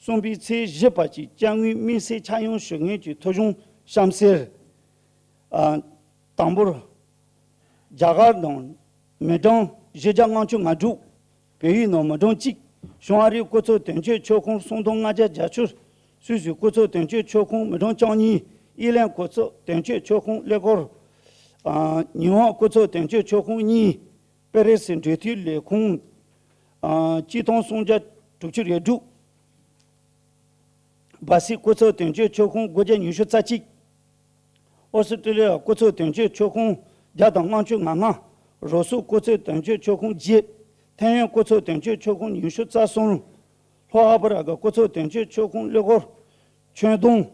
གསུམ་པའི་ཚེས་བཞི་བར་གྱི་དཔྱ་དངུལ་དམིགས་བསལ་ཆག་ཡང་ཞུ་མཁན་གྱི་ཐོ་གཞུང་གཤམ་གསལ། ཨ། དང་པོར། རྒྱ་གར་ནང་མི་གྲངས་བཞི་བརྒྱ་ལྔ་བཅུ་ང་དྲུག་བལ་ཡུལ་ནང་མི་གྲངས་གཅིག་བྱང་ཨ་རིའི་སྐུ་ཚབ་དོན་གཅོད་ཆོག་ཁོངས་སུམ་སྟོང་ལྔ་བརྒྱ་བརྒྱད་ཅུ། སུད་སིའི་སྐུ་ཚབ་དོན་གཅོད་ཆོག་ཁོངས་མི་གྲངས་བཅུ་གཉིས། ཨི་ལན་སྐུ་ཚབ་དོན་གཅོད་ཆོག་ཁོངས་ཀླད་ཀོར། ཨ། ཉི་ཧོང་སྐུ་ཚབ་དོན་གཅོད་ཆོག་ཁོངས་གཉིས། པེ་རི་སི་འབྲེལ་མཐུད་ལས་ཁུངས། ཨ། གཅིག་སྟོང་སུམ་བརྒྱ་དྲུག་ཅུ་རེ་དྲུག་བྷ་སི་སྐུ་ཚབ་དོན་གཅོད་ཆོག་ཁོངས་དགུ་བརྒྱ་ཉི་ཤུ་རྩ་གཅིག་ཨོ་སི་ཀྲི་ལི་ཡ་སྐུ་ཚབ་དོན་གཅོད་ཆོག་ཁོངས་བརྒྱ་དང་ལྔ་བཅུ་ང་ལྔ། རུ་སུ་སྐུ་ཚབ་དོན་གཅོད་ཆོག་ཁོངས་བརྒྱད། ཐའེ་ཝན་སྐུ་ཚབ་དོན་གཅོད་ཆོག་ཁོངས་ཉི་ཤུ་རྩ་གསུམ། ལྷོ་ཨ་ཕི་རི་ཀ་སྐུ་ཚབ་དོན་གཅོད་ཆོག་ཁོངས་ཀླད་ཀོར། ཁྱོན་བསྡོམས།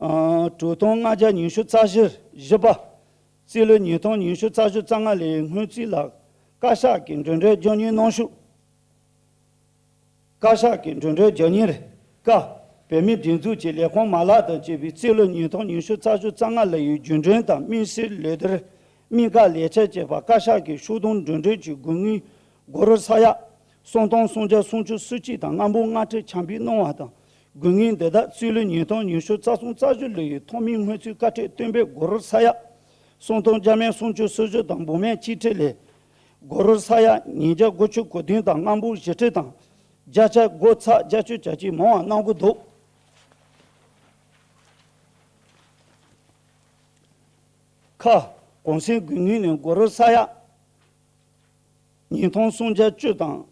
ཨ། དྲུག་སྟོང་ལྔ་བརྒྱ་ཉི་ཤུ་རྩ་བཞི། བཞི་པ། རྩིས་ལོ་ཉིས་སྟོང་ཉི་ཤུ་རྩ་བཞི་རྩ་ལྔ་ལོའི་སྔོན་རྩིས་ལ་བཀའ་ཤག་གིས་མགྲོན་འབྲེལ་རྒྱག་ཉེས་གནང་ཤོག་བཀའ་ཤག་གིས་མགྲོན་འབྲེལ་རྒྱག་ཉེས། ཀ། བོད་མིའི་སྒྲིག་འཛུགས་ཀྱི་ལས་ཁུངས་མ་ལག་དང་བཅས་པའི་རྩིས་ལོ་ཉིས་སྟོང་ཉི་ཤུ་རྩ་བཞི་རྩ་ལྔ་ལོའི་རྒྱུན་གྲོན་དང་དམིགས་བསལ་ལས་སྡེར་དམིགས་བཀར་ལས་བྱེད་བཅས་པ་བཀའ་ཤག་གིས་ཤོག་དོན་མགྲོན་འབྲེལ་གྱི་དགོས་དངུལ་སྒོར་ས་ཡ་སུམ་སྟོང་སུམ་བརྒྱ་སུམ་ཅུ་སོ་གཅིག་དང་ལྔ་འབུམ་ལྔ་ཁྲི་ཆ་འཕྲིན་གནང་བ་དང་། དགོས་དངུལ་འདི་དག་རྩིས་ལོ་ཉིས་སྟོང་ཉི་ཤུ་རྩ་གསུམ་རྩ་བཞི་ལོའི་ཐོག་མའི་སྔོན་རྩིས་བཀའ་ཁྲོལ་བཏོན་པའི་སྒོར་ས་ཡ་སུམ་སྟོང་བརྒྱ་མེད་སུམ་ཅུ་སོ་བཞི་དང་འབུམ་མེད་གཅིག་ཁྲི་ལས། སྒོར་ས་ཡ་ཉིས་བརྒྱ་དགུ་བཅུ་གོ་བདུན་དང་ལྔ་འབུམ་བཞི་ཁྲི་དང་བརྒྱ་ཆ་དགུ་ཚེག་བརྒྱད་ཅུ་གྱ་གཅིག་མང་བ་གནང་གི་འདུག་ཁ། གོང་གསལ་དགོས་དངུལ་ནི་སྒོར་ས་ཡ་ཉིས་སྟོང་སུམ་བརྒྱ་བཅུ་དང་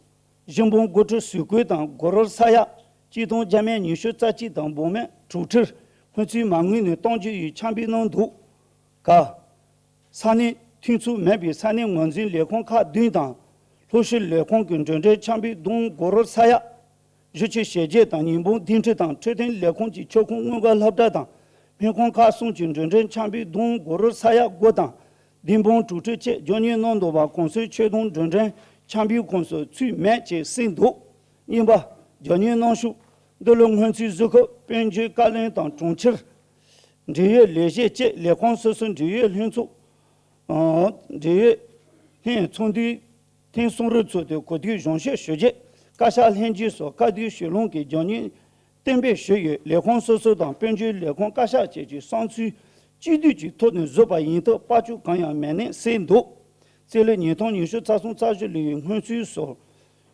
བཞི་འབུམ་དགུ་ཁྲི་ཟུར་བཀོད་དང་སྒོར་ས་ཡ་གཅིག་སྟོང་བརྒྱ་མེད་ཉི་ཤུ་རྩ་གཅིག་དང་འབུམ་མེད་དྲུག་ཁྲིར་སྔོན་རྩིས་མ་དངུལ་ནས་གཏོང་རྒྱུ་ཡི་ཆ་འཕྲིན་གནང་འདུག་ཀ། ས་གནས་མཐུན་ཚོགས་མིན་པའི་ས་གནས་ངོས་འཛིན་ལས་ཁུངས་ཁག་བདུན་དང་། ལྷོ་ཤར་ལས་ཁུངས་ཀྱི་མགྲོན་འབྲེལ་ཆ་འཕྲིན་བསྡོམས་སྒོར་ས་ཡ་བཞི་བཅུ་ཞེ་བརྒྱད་དང་ཉིས་འབུམ་བདུན་ཁྲི་དང་། འཕྲོད་བསྟེན་ལས་ཁུངས་ཀྱི་ཁྱབ་ཁོངས་དངུལ་ཁང་སློབ་གྲྭ་དང་སྨན་ཁང་ཁག་གསུམ་གྱི་མགྲོན་འབྲེལ་ཆ་འཕྲིན་བསྡོམས་སྒོར་ས་ཡ་དགུ་དང་བདུན་འབུམ་དྲུག་ཁྲི་བཅས་རྒྱག་ཉེས་གནང་འདུག་པ་གོང་གསལ་ཆོད་དོན་མགྲོན་འབྲེལ་ཆ་འཕྲིན་ཁོངས་སུ་ཚུད་མེད་ཅེས་གསལ་འདུག་གཉིས་པ། རྒྱག་ཉེས་གནང་ཤོག་འདི་ལོའི་སྔོན་རྩིས་གཟིགས་སྐབས་དཔལ་འབྱོར་བཀའ་བློན་དང་གྲོང་ཁྱེར། འབྲེལ་ཡོད་ལས་བྱེད་བཅས་ལས་ཁུངས་སོ་སོའི་འབྲེལ་ཡོད་ལྷན་ཚོགས། ཨང་། འབྲེལ་ཡོད་ལྷན་ཚོགས་འདུའི་ཐེངས་གསུམ་རེ་ཚོགས་ཏེ་གོ་བསྡུར་གཞུང་བཞེས་ཞུ་རྒྱུ། བཀའ་ཤག་ལྷན་རྒྱས་སོགས་བཀའ་བསྡུར་ཞུ་ལུགས་ཀྱི་རྒྱག་ཉེས་གཏན་འབེབས་ཞུས་ཡོད། ལས་ཁུངས་སོ་སོ་དང་དཔལ་འབྱོར་ལས་ཁུངས་བཀའ་ཤག་བཅས་ཀྱི་བསམ་ཚུལ་གཅིག་སྡུད་ཀྱི་ཐོག་ནས་བཟོས་པ་ཡིན་སྟབས་དཔག་སྐྱོན་གང་ཡང་མེད་ནས་གསལ་འདུག་རྩིས་ལོ་ཉིས་སྟོང་ཉི་ཤུ་རྩ་གསུམ་རྩ་བཞི་ལོའི་སྔོན་རྩིས་སོགས་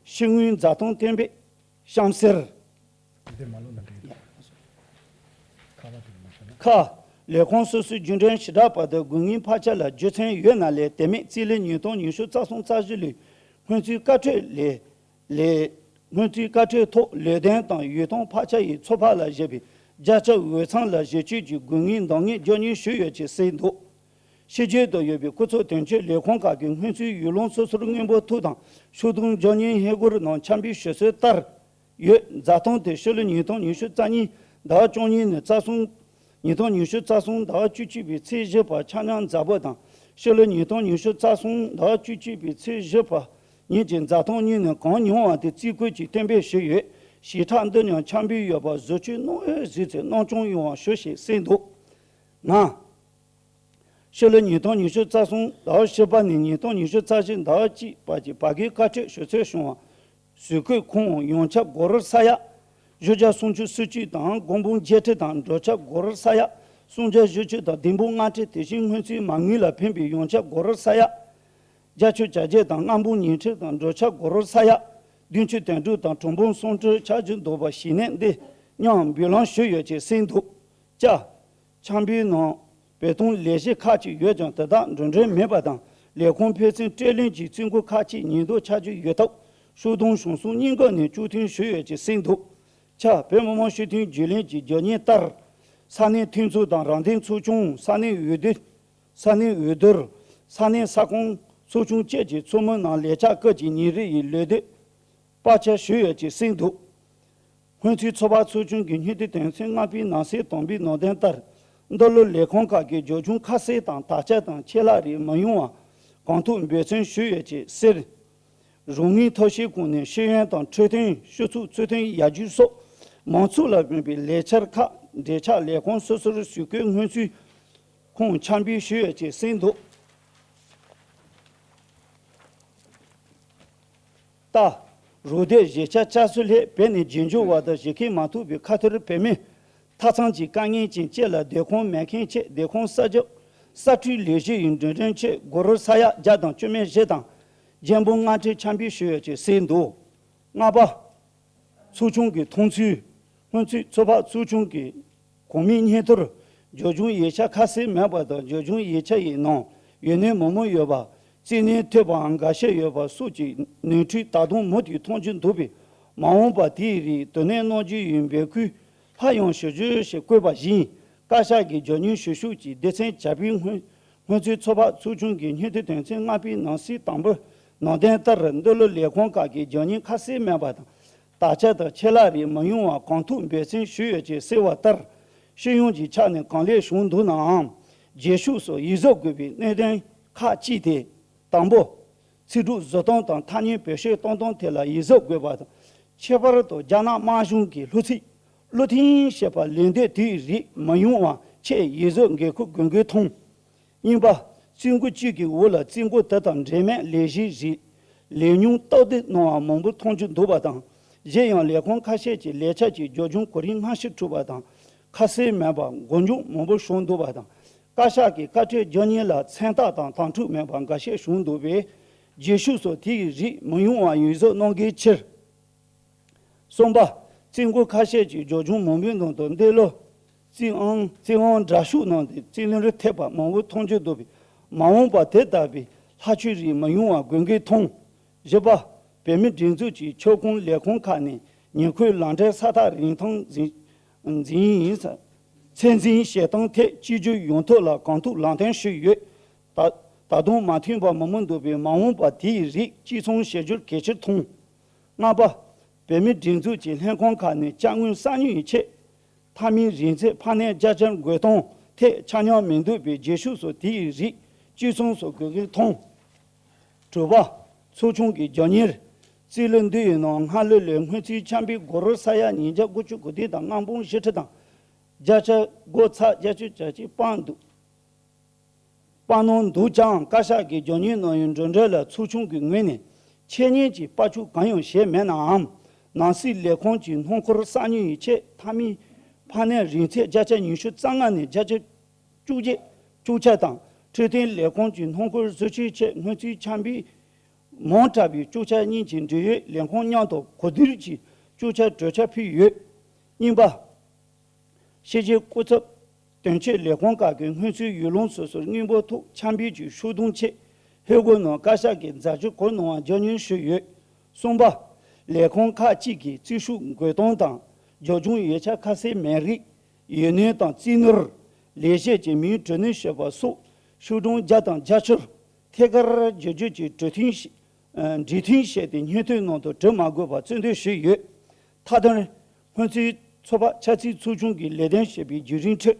ཕྱི་དངུལ་འཛའ་ཐང་གཏན་འབེབས། གཤམ་གསལ། དེ་མ་ལོ་ན་འགྲིག་ཁ་བ་དེ་མ་ཤོར་ན། ཁ། ལས་ཁུངས་སོ་སོའི་རྒྱུན་གྲོན་ཞེ་དྲག་བར་དུ་དགོས་དངུལ་ཕར་ཆ་ལ་རྒྱུ་མཚན་ཡོད་ན་ལས་དེ་མེད། རྩིས་ལོ་ཉིས་སྟོང་ཉི་ཤུ་རྩ་གསུམ་རྩ་བཞི་ལོའི་སྔོན་རྩིས་བཀའ་ཁྲོལ་ལས། ལས། སྔོན་རྩིས་བཀའ་ཁྲོལ་ཐོག་ལས་དོན་དང་ཡུལ་ཐོག་ཕར་ཆ་ཡི་ཚོད་དཔག་ལ་བཞག་པའི་བརྒྱ་ཆ་འོས་འཚམ་ལ་བཞི་བཅུ་གྱི་དགོས་དངུལ་འདང་ངེས་རྒྱག་ཉེས་ཞུས་ཡོད་ཅེས་གསལ་འདུག་ཕྱི་རྒྱལ་དུ་ཡོད་པའི་སྐུ་ཚབ་དོན་གཅོད་ལས་ཁུངས་ཁག་གི་སྔོན་རྩིས་ཡུལ་ལུང་སོ་སོར་དངུལ་འབོར་ཐོ་དང་ཤོག་དུམ་རྒྱག་ཉེས་ཧེ་གོར་ནང་ཆ་འབིགས་ཞུ་སྲོལ་ལྟར་ཡོད། འཛའ་ཐང་དེ་ཕྱི་ལོ་ཉིས་སྟོང་ཉི་ཤུ་རྩ་གཉིས་ཟླ་བཅུ་གཉིས་ནས་རྩ་གསུམ། ཉིས་སྟོང་ཉི་ཤུ་རྩ་གསུམ་ཟླ་བཅུ་གཅིག་པའི་ཚེས་བཞི་བར་ཆ་ཉམས་འཛའ་པོ་དང་ཕྱི་ལོ་ཉིས་སྟོང་ཉི་ཤུ་རྩ་གསུམ་ཟླ་བཅུ་གཅིག་པའི་ཚེས་བཞི་བར་ཉིད་ཀྱི་འཛའ་ཐང་གཉིས་ནས་གང་ཉུང་བ་དེ་རྩིས་བཀོད་ཀྱིས་གཏན་འབེབས་ཞུས་ཡོད། ཞིབ་ཕྲ་འདི་ཡང་ཆ་འབིགས་ཡོད་པ་བཟོ་བཅོས་གནང་འོས་གཟིགས་ཚེ་གནང་སྐྱོང་ཡོང་བ་ཞུ་ཞེས་གསལ་འདུག་ང་། ཕྱི་ལོ་ཉིས་སྟོང་ཉི་ཤུ་རྩ་གསུམ་ཟླ་བ་བཞི་པ་ནས་ཉིས་སྟོང་ཉི་ཤུ་རྩ་བཞི་ཟླ་བ་གཅིག་བར་གྱི་བར་བརྒལ་བཀའ་ཁྲོལ་ཞུ་ཚོད་བྱུང་བ། ཟུར་བཀོད་ཁོངས་ཡོངས་ཁྱབ་སྒོར་ས་ཡ་བཞི་བརྒྱ་སུམ་ཅུ་སོ་གཅིག་དང་དགུ་འབུམ་བརྒྱད་ཁྲི་དང་འགྲོ་ཁྱབ་སྒོར་ས་ཡ་སུམ་བརྒྱ་བཞི་བཅུ་དང་བདུན་འབུམ་ལྔ་ཁྲི། དེ་བཞིན་སྔོན་རྩིས་མ་དངུལ་ལ་ཕན་པའི་ཡོངས་ཁྱབ་སྒོར་ས་ཡ་བརྒྱད་ཅུ་གྱ་བརྒྱད་དང་ལྔ་འབུམ་ཉི་ཁྲི་དང་འགྲོ་ཁྱབ་སྒོར་ས་ཡ་བདུན་ཅུ་དོན་དྲུག་དང་དྲུག་འབུམ་སུམ་ཁྲི་ཆགས་ཀྱི་འདུག་པ་གཞི་ནས་འདི་མཉམ་འབུལ་ལམ་ཞུས་ཡོད་ཅེས་གསལ་འདུག་ཅ། ཆ་འབིགས་ནང་བོད་དོན་ལས་གཞི་ཁག་ཅིག་ཡོད་ཀྱང་དེ་དག་འགྲོ་གྲོན་མེད་པ་དང་ལས་ཁུངས་ཕན་ཚུན་སྤྲོད་ལེན་གྱི་རྩིས་འགོ་ཁག་ཅིག་ཉེན་རྟོག་ཆགས་ཀྱི་ཡོད་སྟབས་ཤོག་དོན་གཞུང་སོགས་གཉིས་ཀ་ནས་གཅིག་མཐུན་ཞུས་ཡོད་ཅེས་གསལ་འདུག་ཆ། བོད་མི་མང་སྤྱི་འཐུས་རྒྱུན་ལས་ཀྱི་རྒྱག་ཉེས་ལྟར། ས་གནས་མཐུན་ཚོགས་དང་རང་བདེན་ཚོགས་ཆུང་། ས་གནས་འོས་བསྡུ། ས་གནས་འོས་བསྡུར། ས་གནས་ས་ཁོངས་ཚོགས་ཆུང་བཅས་ཀྱི་ཚོགས་མི་རྣམས་ལས་འཆར་སྐབས་ཀྱི་ཉིན་རེ་ཡི་ལས་དོད་སྤར་ཆ་ཞུས་ཡོད་ཅེས་གསལ་འདུག་སྔོན་རྩིས་ཚོགས་པ་ཚོགས་ཆུང་གི་སྙིང་བསྡུས་དོན་ཚན་ལྔ་པའི་ནང་གསེས་དང་པོའི་ནང་དོན་ལྟར། འདི་ལོ་ལས་ཁུངས་ཁག་གིས་རྒྱུ་ཆུང་ཁ་གསལ་དང་དག་ཆ་དང་ཆད་ལྷག་རིགས་མི་ཡོང་བ་གང་ཐུབ་འབད་བརྩོན་ཞུས་ཡོད་ཅེས་ཟེར། རང་ངོས་ཐབས་ཤེས་ཁོངས་ནས་ཤེས་ཡོན་དང་འཕྲོད་བསྟེན། སྤྱི་ཚོགས་འཚོ་རྟེན་ཡར་རྒྱས་སོགས་མང་ཚོགས་ལ་དགོས་པའི་ལས་འཆར་ཁག་འབྲེལ་ཆགས་ལས་ཁུངས་སོ་སོར་ཞུ་སྐུལ་སྔོན་ཚུད་ཁོངས་ཆ་འབུལ་ཞུས་ཡོད་ཅེས་གསལ་འདུག་ད། རུ་སྡེ་བཞི་ཆ་བཅུ་གསུམ་ལྷག་བོད་ནས་རྒྱུན་འཇུག་བར་དུ་གཞིས་ཁ་མ་ཐུག་པའི་ཁ་ཐུར་བོད་མི་མཐའ་མཚམས་ཀྱི་དཀའ་ངལ་ཅན་བཅས་ལ་སྡོད་ཁང་མེད་མཁན་ཆེད་སྡོད་ཁང་གསར་རྒྱག་གསར་སྐྲུན་ལས་གཞི་ཡི་འགྲོ་གྲོན་ཆེད་སྒོར་ས་ཡ་བརྒྱ་དང་བཅུ་མེད་བཞི་དང་། རྒྱན་འབུམ་ལྔ་ཁྲི་ཆ་འབུལ་ཞུས་ཡོད་ཅེས་གསལ་འདུག་ལྔ་པ། ཚོགས་ཆུང་གི་མཐོང་ཚུལ། སྔོན་ཚུད་ཚོད་དཔག་ཚོགས་ཆུང་གི་གོང་མའི་སྙན་ཐོར། རྒྱུ་ཆུང་ཡིག་ཆ་ཁ་གསལ་མེད་པ་དང་རྒྱུ་ཆུང་ཡིག་ཆ་ཡི་ནང་ཡོད་ནོར་མང་པོ་ཡོད་པ། རྩིས་ནོར་ཐེབས་པའང་འགའ་ཤས་ཡོད་པ་སོགས་ཀྱི་ནོར་འཁྲུལ་ད་དུང་མུ་མཐུད་མཐོང་རྒྱུ་འདུག་པས། མ་འོངས་པར་དེའི་རིགས་དོ་ནན་གནང་རྒྱུ་ཡི་འབོད་སྐུལ་སླར་ཡང་ཞུ་རྒྱུ་ཞེས་བཀོད་པ་བཞིན། བཀའ་ཤག་གིས་རྒྱུ་ཉོན་ཞུ་ཕྱོགས་ཀྱི་སྡེ་ཚན་བྱ་བའི་སྔོན་སྔོན་ཚུད་ཚོད་དཔག་ཚོགས་ཆུང་གི་སྙན་ཐོའི་དོན་ཚན་ལྔ་པའི་ནང་གསེས་དང་པོའི་ནང་དོན་ལྟར། འདི་ལོ་ལས་ཁུངས་ཁག་གིས་རྒྱུ་ཉོན་ཁ་གསལ་མེད་པ་དང་། དག་ཆ་དང་ཆད་ལྷག་རིགས་མི་ཡོང་བ་གང་ཐུབ་འབད་བརྩོན་ཞུས་ཡོད་ཅེས་གསལ་བ་ལྟར། སྤྱི་ཡོངས་ཀྱི་ཆ་ནས་གང་ལེགས་བྱུང་འདུག་ནའང་། རྗེས་ཕྱོགས་སུ་ཡིད་གཟབ་དགོས་པའི་གནད་དོན་ཁག་ཅིག་སྟེ། དང་པོ། ཚིག་གྲུབ་བཟོ་སྟངས་དང་ཐ་སྙད་བེད་སྤྱོད་གཏོང་སྟངས་ཐད་ལ་ཡིད་གཟབ་དགོས་པ་དང་། ཁྱད་པར་དུ་རྒྱ་ནག་དམར་གཞུང་གི་ལྷུ་ཚིགས་བློ་མཐུན་ཞེས་པ་ལེན་འདོད་དེའི་རིགས་མི་ཡོང་བ་ཆེད་ཡིད་གཟབ་འགན་འཁུར་དགོས་འགན་མཐོང་། གཉིས་པ། རྩིས་འགོ་གཅིག་གི་འོག་ལ་རྩིས་འགོ་དེ་དང་འབྲེལ་མེད་ལས་གཞི་རིགས་ལས་ཉུང་སྟབས་བདེ་གནང་བ་མང་པོ་མཐོང་རྒྱུ་འདུག་པ་དང་། གཞན་ཡང་ལས་ཁུངས་ཁ་ཤས་ཀྱི་ལས་འཆར་གྱི་རྒྱུ་ཆུང་གོ་རིམ་སྔ་ཕྱི་འཁྲུག་པ་དང་། ཁ་གསལ་མེད་པ་མགོ་མཇུག་མང་པོ་བྱུང་འདུག་པ་དང་། བཀའ་ཤག་གི་བཀའ་ཁྲོལ་རྒྱུ་ཉེས་ལ་མཚན་རྟགས་དང་དྭངས་འཁྲུག་མེད་པ་འགའ་ཤས་བྱུང་འདུག་པས། རྗེས་ཕྱོགས་སུ་དེ་ཡི་རིགས་མི་ཡོང་བ་ཡིད་གཟབ་གནང་གལ་ཆེར། གསུམ་པ། རྩིས་འགོ་ཁ་ཤས་ཀྱི་རྒྱུ་ཆུང་མང་པོའི་ནང་དུ་འདི་ལོ། རྩིས་ཨང་རྩིས་ཨང་འདྲ་ཤོག་ནང་དུ་རྩིས་ལེན་རུ་ཐེབས་པ་མང་པོ་མཐོང་རྒྱུ་འདུག་པས། མ་འོངས་པར་དེ་ལྟ་བུའི་ལྷག་ཆད་རིགས་མི་ཡོང་བ་དགོས་འགན་མཐོང་། བཞི་པ། བོད་མིའི་སྒྲིག་འཛུགས་ཀྱི་ཁྱབ་ཁོངས་ལས་ཁུངས་ཁག་ནས་ཉེན་ཁའི་ལམ་འབྲས་ས་ཐག་རིང་ཐུང་འཛིན་འཛིན་ཡིན་ས། ཚད་འཛིན་བྱེད་སྟངས་ཐད་གཅིག་གྱུར་ཡོང་ཐབས་ལ་གང་ཐུབ་ལམ་སྟོན་ཞུས་ཡོད། ད་ད་དུང་མ་ཐོན་པ་མང་པོ་འདུག་པས། མ་འོངས་པར་དེའི་རིགས་གཅིག་མཚུངས་བྱེད་རྒྱུར་གལ་ཆེར་མཐོང་། ལྔ་པ། བོད་མིའི་སྒྲིག་འཛུགས་ཀྱི་ལྷན་ཁང་ཁག་ནས་དཔྱ་དངུལ་གསར་རྙེད་ཡི་ཆེད། མཐའ་མའི་རིན་ཚད་འཕར་སྣོན་རྒྱ་ཆེར་དགོས་སྟངས་ཐད་ཆ་སྙོམས་མི་འདུག་པས། རྗེས་ཕྱོགས་སུ་དེའི་རིགས་གཅིག་མཚུངས་སུ་དགོས་འགན་མཐོང་། དྲུག་པ། ཚོགས་ཆུང་གི་རྒྱུ་གཉེར། རྩིས་ལོ་འདི་ཡི་ནང་སྔ་ལོ་ལས་སྔོན་རྩིས་ཆ་འབུལ་སྒོར་རོ་ས་ཡ་ཉིས་བརྒྱ་དགུ་བཅུ་གོ་བདུན་དང་ལྔ་འབུམ་བཞི་ཁྲི་དང་། བརྒྱ་ཆ་སྒོར་ཚད་བརྒྱད་ཅུ་གྱ་གཅིག་སྤར་འདུག་སྤར་གནང་འདུག་ཀྱང་། བཀའ་ཤག་གིས་རྒྱུ་གཉེར་གནང་ཡུལ་འགྲོ་གྲོན་ལ་ཚོགས་ཆུང་གི་ངོས་ནས་ཆད་གཉེར་གྱི་སྤར་ཆོག་གང་ཡང་བྱས་མེད་ནའང་། ནང་སྲིད་ལས་ཁུངས་ཀྱི་སྣུམ་འཁོར་གསར་རྙེད་ཡི་ཆེད་མཐའ་མའི་འཕར་སྣོན་རིན་ཚད་བརྒྱ་ཆ་ཉི་ཤུ་རྩ་ལྔ་ནས་བརྒྱ་ཆ་བཅུ་གཅིག་བཅུ་ཆ་དང་། འཕྲོད་བསྟེན་ལས་ཁུངས་ཀྱི་སྣུམ་འཁོར་བཟོ་བཅོས་ཆེད་སྔོན་རྩིས་ཆ་འབུལ་མང་དྲགས་པའི་བཅུ་ཆ་གཉིས་ཀྱི་འབྲེལ་ཡོད་ལས་ཁུངས་མཉམ་དུ་གོ་བསྡུར་གྱིས་བཅུ་ཆ་དྲུག་ཆ་ཕུལ་ཡོད། གཉིས་པ། ཕྱི་རྒྱལ་སྐུ་ཚབ་དོན་གཅོད་ལས་ཁུངས་ཁག་གིས་སྔོན་ཚུད་ཡུལ་ལུང་སོ་སོར་དངུལ་འབོར་ཐོག་ཆ་འབུལ་གྱི་ཤུགས་རྡུང་ཆེད་ཧེ་གོ་ནང་བཀའ་ཤག་གིས་འཛད་སྤྱོད་གོ་གནང་བ་རྒྱུ་གཉེར་ཞུས་ཡོད། གསུམ་པ། ལས་ཁུངས་ཁག་ཅིག་གིས་རྩིས་ཤོག་འགོད་སྟངས་དང་རྒྱུ་ཆུང་ཡིག་ཆ་ཁ་གསལ་མེད་རིགས། ཡིག་སྣོད་དང་རྩིས་ནོར། ལས་བྱེད་ཀྱི་མིང་འབྲུ་གནོན་བྱེད་པ་སོགས་ཤུགས་སྡོམ་རྒྱ་དང་རྒྱ་ཆེར་ཐད་ཀར་བསྒྱུར་བཅོས་ཀྱི་གྲོས་མཐུན་ཞིག་འབྲི་མཐུན་བྱས་ཏེ་སྙན་ཐོའི་ནང་དུ་འབྲི་མ་དགོས་པར་རྩོད་འདོད་ཞུས་ཡོད། མཐའ་དོན། སྔོན་རྩིས་ཚོགས་པ་ཆ་རྩིས་ཚོགས་ཆུང་གིས་ལས་དོན་བྱེད་པའི་བརྒྱུད་རིམ་ཁྲོད།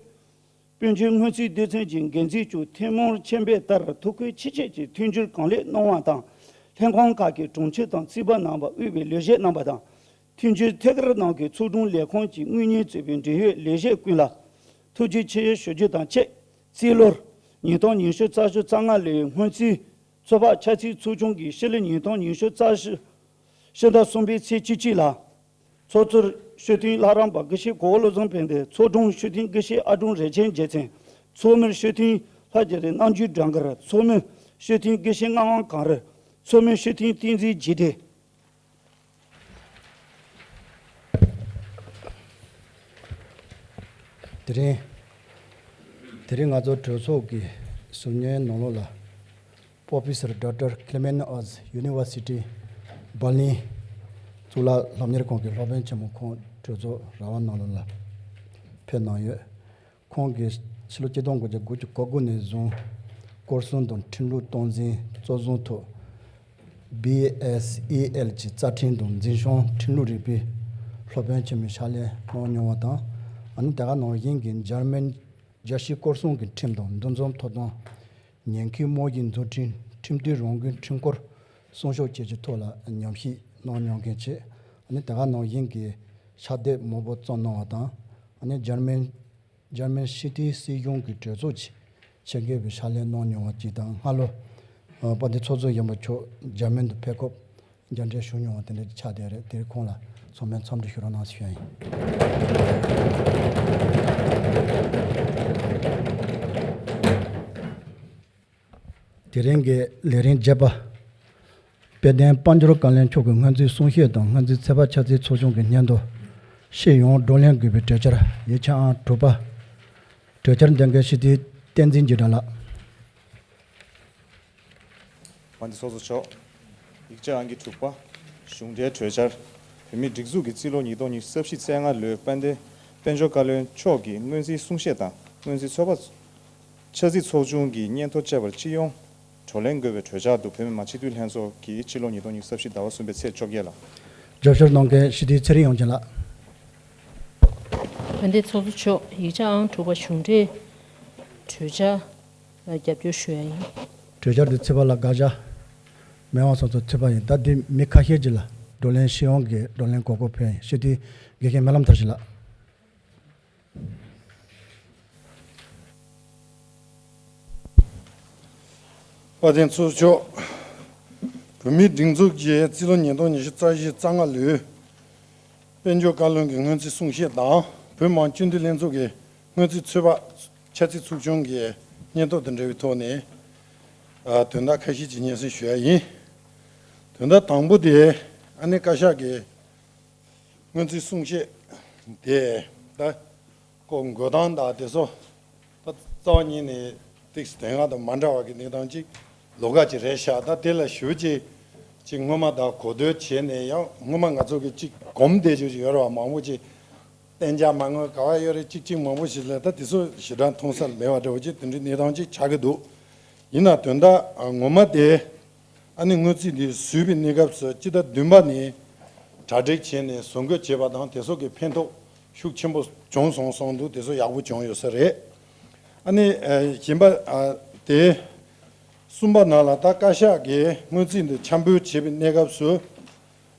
དཔལ་འབྱོར་སྔོན་རྩིས་སྡེ་ཚན་གྱི་འགན་འཛིན་མཆོག་ཐེངས་མང་ཆེན་པོའི་ལྟར་ཐུགས་ཁུར་ཆེ་བསྐྱེད་ཀྱིས་མཐུན་འགྱུར་གང་ལེགས་གནང་བ་དང་། ལྷན་ཁང་ཁག་གི་དྲུང་ཆེ་དང་རྩིས་པ་རྣམ་པ་དབུས་པའི་ལས་བྱེད་རྣམ་པ་དང་། མཐུན་འགྱུར་ཐད་ཀར་གནང་མཁན་ཚོགས་དྲུང་ལས་ཁུངས་ཀྱི་དངུལ་གཉེར་གཙོས་པའི་འབྲེལ་ཡོད་ལས་བྱེད་ཀུན་ལ་ཐུགས་རྗེ་ཆེ་ཞུ་རྒྱུ་དང་བཅས། རྩིས་ལོར་ཉིས་སྟོང་ཉི་ཤུ་རྩ་བཞི་རྩ་ལྔ་ལོའི་སྔོན་རྩིས་ཚོགས་པ་ཆ་རྩིས་ཚོགས་ཆུང་གིས་ཕྱི་ལོ་ཉིས་སྟོང་ཉི་ཤུ་རྩ་བཞི་ཕྱི་ཟླ་གསུམ་པའི་ཚེས་བཅུ་གཅིག་ལ། ཚོགས་གཙོར་སྤྱི་འཐུས་ལྷ་རམས་པ་དགེ་བཤེས་གོ་བོ་བློ་བཟང་ཕན་བདེ། ཚོགས་དྲུང་སྤྱི་འཐུས་དགེ་བཤེས་ཨ་ཀྲུང་རིན་ཆེན་རྗེ་བཙུན། ཚོགས་མི་སྤྱི་འཐུས་ལྷ་རྒྱ་རི་རྣམ་རྒྱལ་སྒྲོལ་དཀར། ཚོགས་མི་སྤྱི་འཐུས་དགེ་བཤེས་ངག་དབང་གངས་རི། ཚོགས་མི་སྤྱི་འཐུས་བསྟན་འཛིན་རྗེས་དྲན། དེ་རིང་། དེ་རིང་ང་ཚོ་གྲོས་ཚོགས་ཀྱི་ཟུར་ཉན་ནང་ལོགས་ལ། Professor Doctor Clement Oz University Berlin གཙུག་ལག་སློབ་གཉེར་ཁང་གི་སློབ་དཔོན་ཆེན་མོ་ཁོང་གྲོས་ཚོགས་ར་བ་ནང་ལོགས་ལ་ཕེབས་གནང་ཡོད། ཁོང་གིས་ཕྱི་ལོ་ཆིག་སྟོང་དགུ་བརྒྱ་དགུ་བཅུ་གོ་དགུ་ནས་བཟུང་སྐོར་སྲུང་དང་ཁྲིམས་ལུགས་སྟངས་འཛིན་གཙོ་བཟུང་ཐོག་B S E L གྱི་རྩ་ཁྲིམས་དང་འཛིན་སྐྱོང་ཁྲིམས་ལུགས་རིག་པའི་སློབ་དཔོན་ཆེན་མོའི་ཕྱག་ལས་གནང་མྱོང་བ་དང་། ཨ་ནི་དེ་ག་ནང་བཞིན་གྱི་འཇར་མན་ རྒྱལ་སྤྱིའི་སྐོར་སྲུང་གི་ཁྲིམས་དང་འདུ་འཛོམས་ཐོབ་ཐང་། ཉེན་ཁའི་དམག་གཞིའི་མཛུབ་སྟོན། ཁྲིམས་མཐུན་རང་འགུལ་ཁྲིམས་སྐོར་སྲུང་སྐྱོབ་བཅས་ཀྱི་ཐོག་ལ་ཉམས་ཞིབ་གནང་མྱོང་མཁན་བཅས། ཨ་ནི་དེ་ག་ནང་བཞིན་གྱི་ཕྱག་དེབ་མང་པོ་བརྩམས་གནང་བ་དང་། ཨ་ནི་འཇར་མན་འཇར་མན་སི་ཏི་སྲིད་གཞུང་གི་གྲོས་ཚོགས་ཀྱི་ཆེད་མཁས་པའི་ཕྱག་ལས་གནང་མྱོང་བ་བཅས་དང་། སྔ་ལོ་དཔལ་ལྡན་ཚོགས་གཙོ་གཞོན་པ་མཆོག་འཇར་མན་དུ་ཕེབས་སྐབས་མཇལ་འཕྲད་ཞུ་མྱོང་བ་དེ་འདྲ་ཆགས་བསྡད་རེད། དེར་ཁོང་ལ་ཚང་མས་འཚམས་འདྲི་ཞུ་རོགས་གནང་ཞུ་ཡ་ཡིན། དེ་རིང་གི་ལས་རིམ་བརྒྱད་པ། དཔལ་ལྡན་དཔལ་འབྱོར་བཀའ་བློན་མཆོག་གི་སྔོན་རྩིས་གསུང་བཤད་དང་སྔོན་རྩིས་ཚོད་དཔག་ཆ་རྩིས་ཚོགས་ཆུང་གི་སྙན་ཐོ། སྤྱི་ཡོངས་བགྲོ་གླེང་དགོས་པའི་གྲོས་འཆར་ཡིག་ཆ་ཨང་དྲུག་པ། གྲོས་འཆར་འདོན་མཁན་སྤྱི་འཐུས་བསྟན་འཛིན་འཇིགས་བྲལ་ལགས། དཔལ་ལྡན་ཚོགས་གཙོ་མཆོག་ཡིག་ཆ་ཨང་ཀི་དྲུག་པ། གཞུང་འབྲེལ་གྲོས་འཆར། བོད་མིའི་སྒྲིག་འཛུགས་ཀྱི་རྩིས་ལོ་ཉིས་སྟོང་ཉི་ཤུ་རྩ་བཞི་ཚེས་ལྔ་ལོའི་དཔལ་ལྡན་དཔལ་འབྱོར་བཀའ་བློན་མཆོག་གི་སྔོན་རྩིས་གསུང་བཤད་དང་སྔོན་རྩིས་ཚོད་དཔག་ཆ་རྩིས་ཚོགས་ཆུང་གི་སྙན་ཐོ་བཅས་པར་སྤྱི་ཡོངས་བགྲོ་གླེང་དགོས་པའི་གྲོས་འཆར་འདུག་བོད་མི་མང་སྤྱི་འཐུས་ལྷན་ཚོགས་ཀྱི་སྤྱི་ལོ་ཉིས་སྟོང་ཉི་ཤུ་རྩ་བཞི་ཟླ་བ་གསུམ་པའི་ཚེས་བཅོ་བརྒྱད་ལ། རྒྱབ་སྐྱོར་གནང་མཁན་སྤྱི་འཐུས་ཚེ་རིང་དབྱངས་ཅན་ལགས། དཔལ་ལྡན་ཚོགས་གཙོ་མཆོག་ཡིག་ཆ་ཨང་དྲུག་པ་གཞུང་འབྲེལ་གྲོས་འཆར་ལ་རྒྱབ་སྐྱོར་ཞུ་ཡ་ཡིན། གྲོས་འཆར་འདི་ཚོད་དཔག་ལ་དགག་བྱ་མེད་པ་སོང་ཙང་ཚོད་དཔག་ཡིན། ད་འདི་མི་ཁ་ཤས་ཀྱིས་ལ་བགྲོ་གླེང་སྤྱི་ཡོངས་ཀྱི་བགྲོ་གླེང་གོ་སྐབས་ཕུལ་ཡིན། སྤྱི་འཐུས་དགེ་བཤེས་སྨོན་ལམ་མཐར་ཕྱིན་ལགས། དཔལ་ལྡན་ཚོགས་གཙོ་མཆོག་བོད་མིའི་སྒྲིག་འཛུགས་ཀྱི་རྩིས་ལོ་ཉིས་སྟོང་ཉི་ཤུ་རྩ་བཞི་རྩ་ལྔ་ལོའི་དཔལ་འབྱོར་བཀའ་བློན་གྱི་སྔོན་རྩིས་གསུང་བཤད་དང་། བོད་མི་མང་སྤྱི་འཐུས་ལྷན་ཚོགས་ཀྱི་སྔོན་རྩིས་ཚོད་དཔག་ཆ་རྩིས་ཚོགས་ཆུང་གི་སྙན་ཐོ་དང་འབྲེལ་བའི་ཐོག་ནས། ཨ། དོན་དག་ཁ་ཤས་ཀྱི་སྙན་སེང་ཞུ་ཡ་ཡིན། དོན་དག་དང་པོ་དེ། ཨ་ནི་བཀའ་ཤག་གི་སྔོན་རྩིས་གསུང་བཤད་དེ་ད་ཁོ་འགོད་སྟངས་དང་དེ་ཚོ་ད་རྩ་བ་ཉིད་ནས་ཏིག་ཙམ་དེ་སྔ་དང་མ་འདྲ་བ་གི་གནས་སྟངས་ཅིག་ལོགས་ཀ་ཅིག་རེད་ཤག་ད་དེ་ལ་ཞུ་ཅིག་ཅིག་སྔོན་མ་དང་གོ་བསྡུར་བྱས་ནས་ཡང་སྔོན་མ་ང་ཚོ་གི་ཅིག་གོམས་བསྡད་རྒྱུ་ཅིག་ཡོད་རེད་བ། མང་པོ་ཅིག་གཏན་འཇགས་མ་དངུལ་ག་བ་ཡོད་རེད། ཅིག་ཅིག་མང་པོ་ཞིག་ལ་ད་དེ་ཚོ་ཞེ་དྲག་མཐོང་ས་མེད་པ་འདྲ་བོ་ཅིག་དེ་འདྲའི་གནས་སྟངས་ཅིག་ཆགས་ཀྱི་འདུག་ཡིན་ན་དོན་དག་ངོ་མ་དེ། ཨ་ནི་སྔོན་རྩིས་འདི་བཟོས་པའི་གནས་སྐབས་སུ་སྤྱི་ཟླ་བདུན་པ་ནས་གྲ་སྒྲིག་བྱས་ནས་བཟོ་འགོད་བྱས་པ་དང་དེ་ཚོ་གི་ཕན་ཐོགས་ཤུགས་ཆེན་པོ་བྱུང་སོང་གསུངས་འདུག་དེ་ཚོ་ཡག་པོ་བྱུང་ཡོད་ས་རེད། ཨ་ནི་ཨ་གཞན་པ་ཨ་དེ་གསུམ་པ་ནང་ལ་ད་བཀའ་ཤག་གིས་སྔོན་རྩིས་འདི་འཆར་འབུལ་བྱས་པའི་གནས་སྐབས་སུ།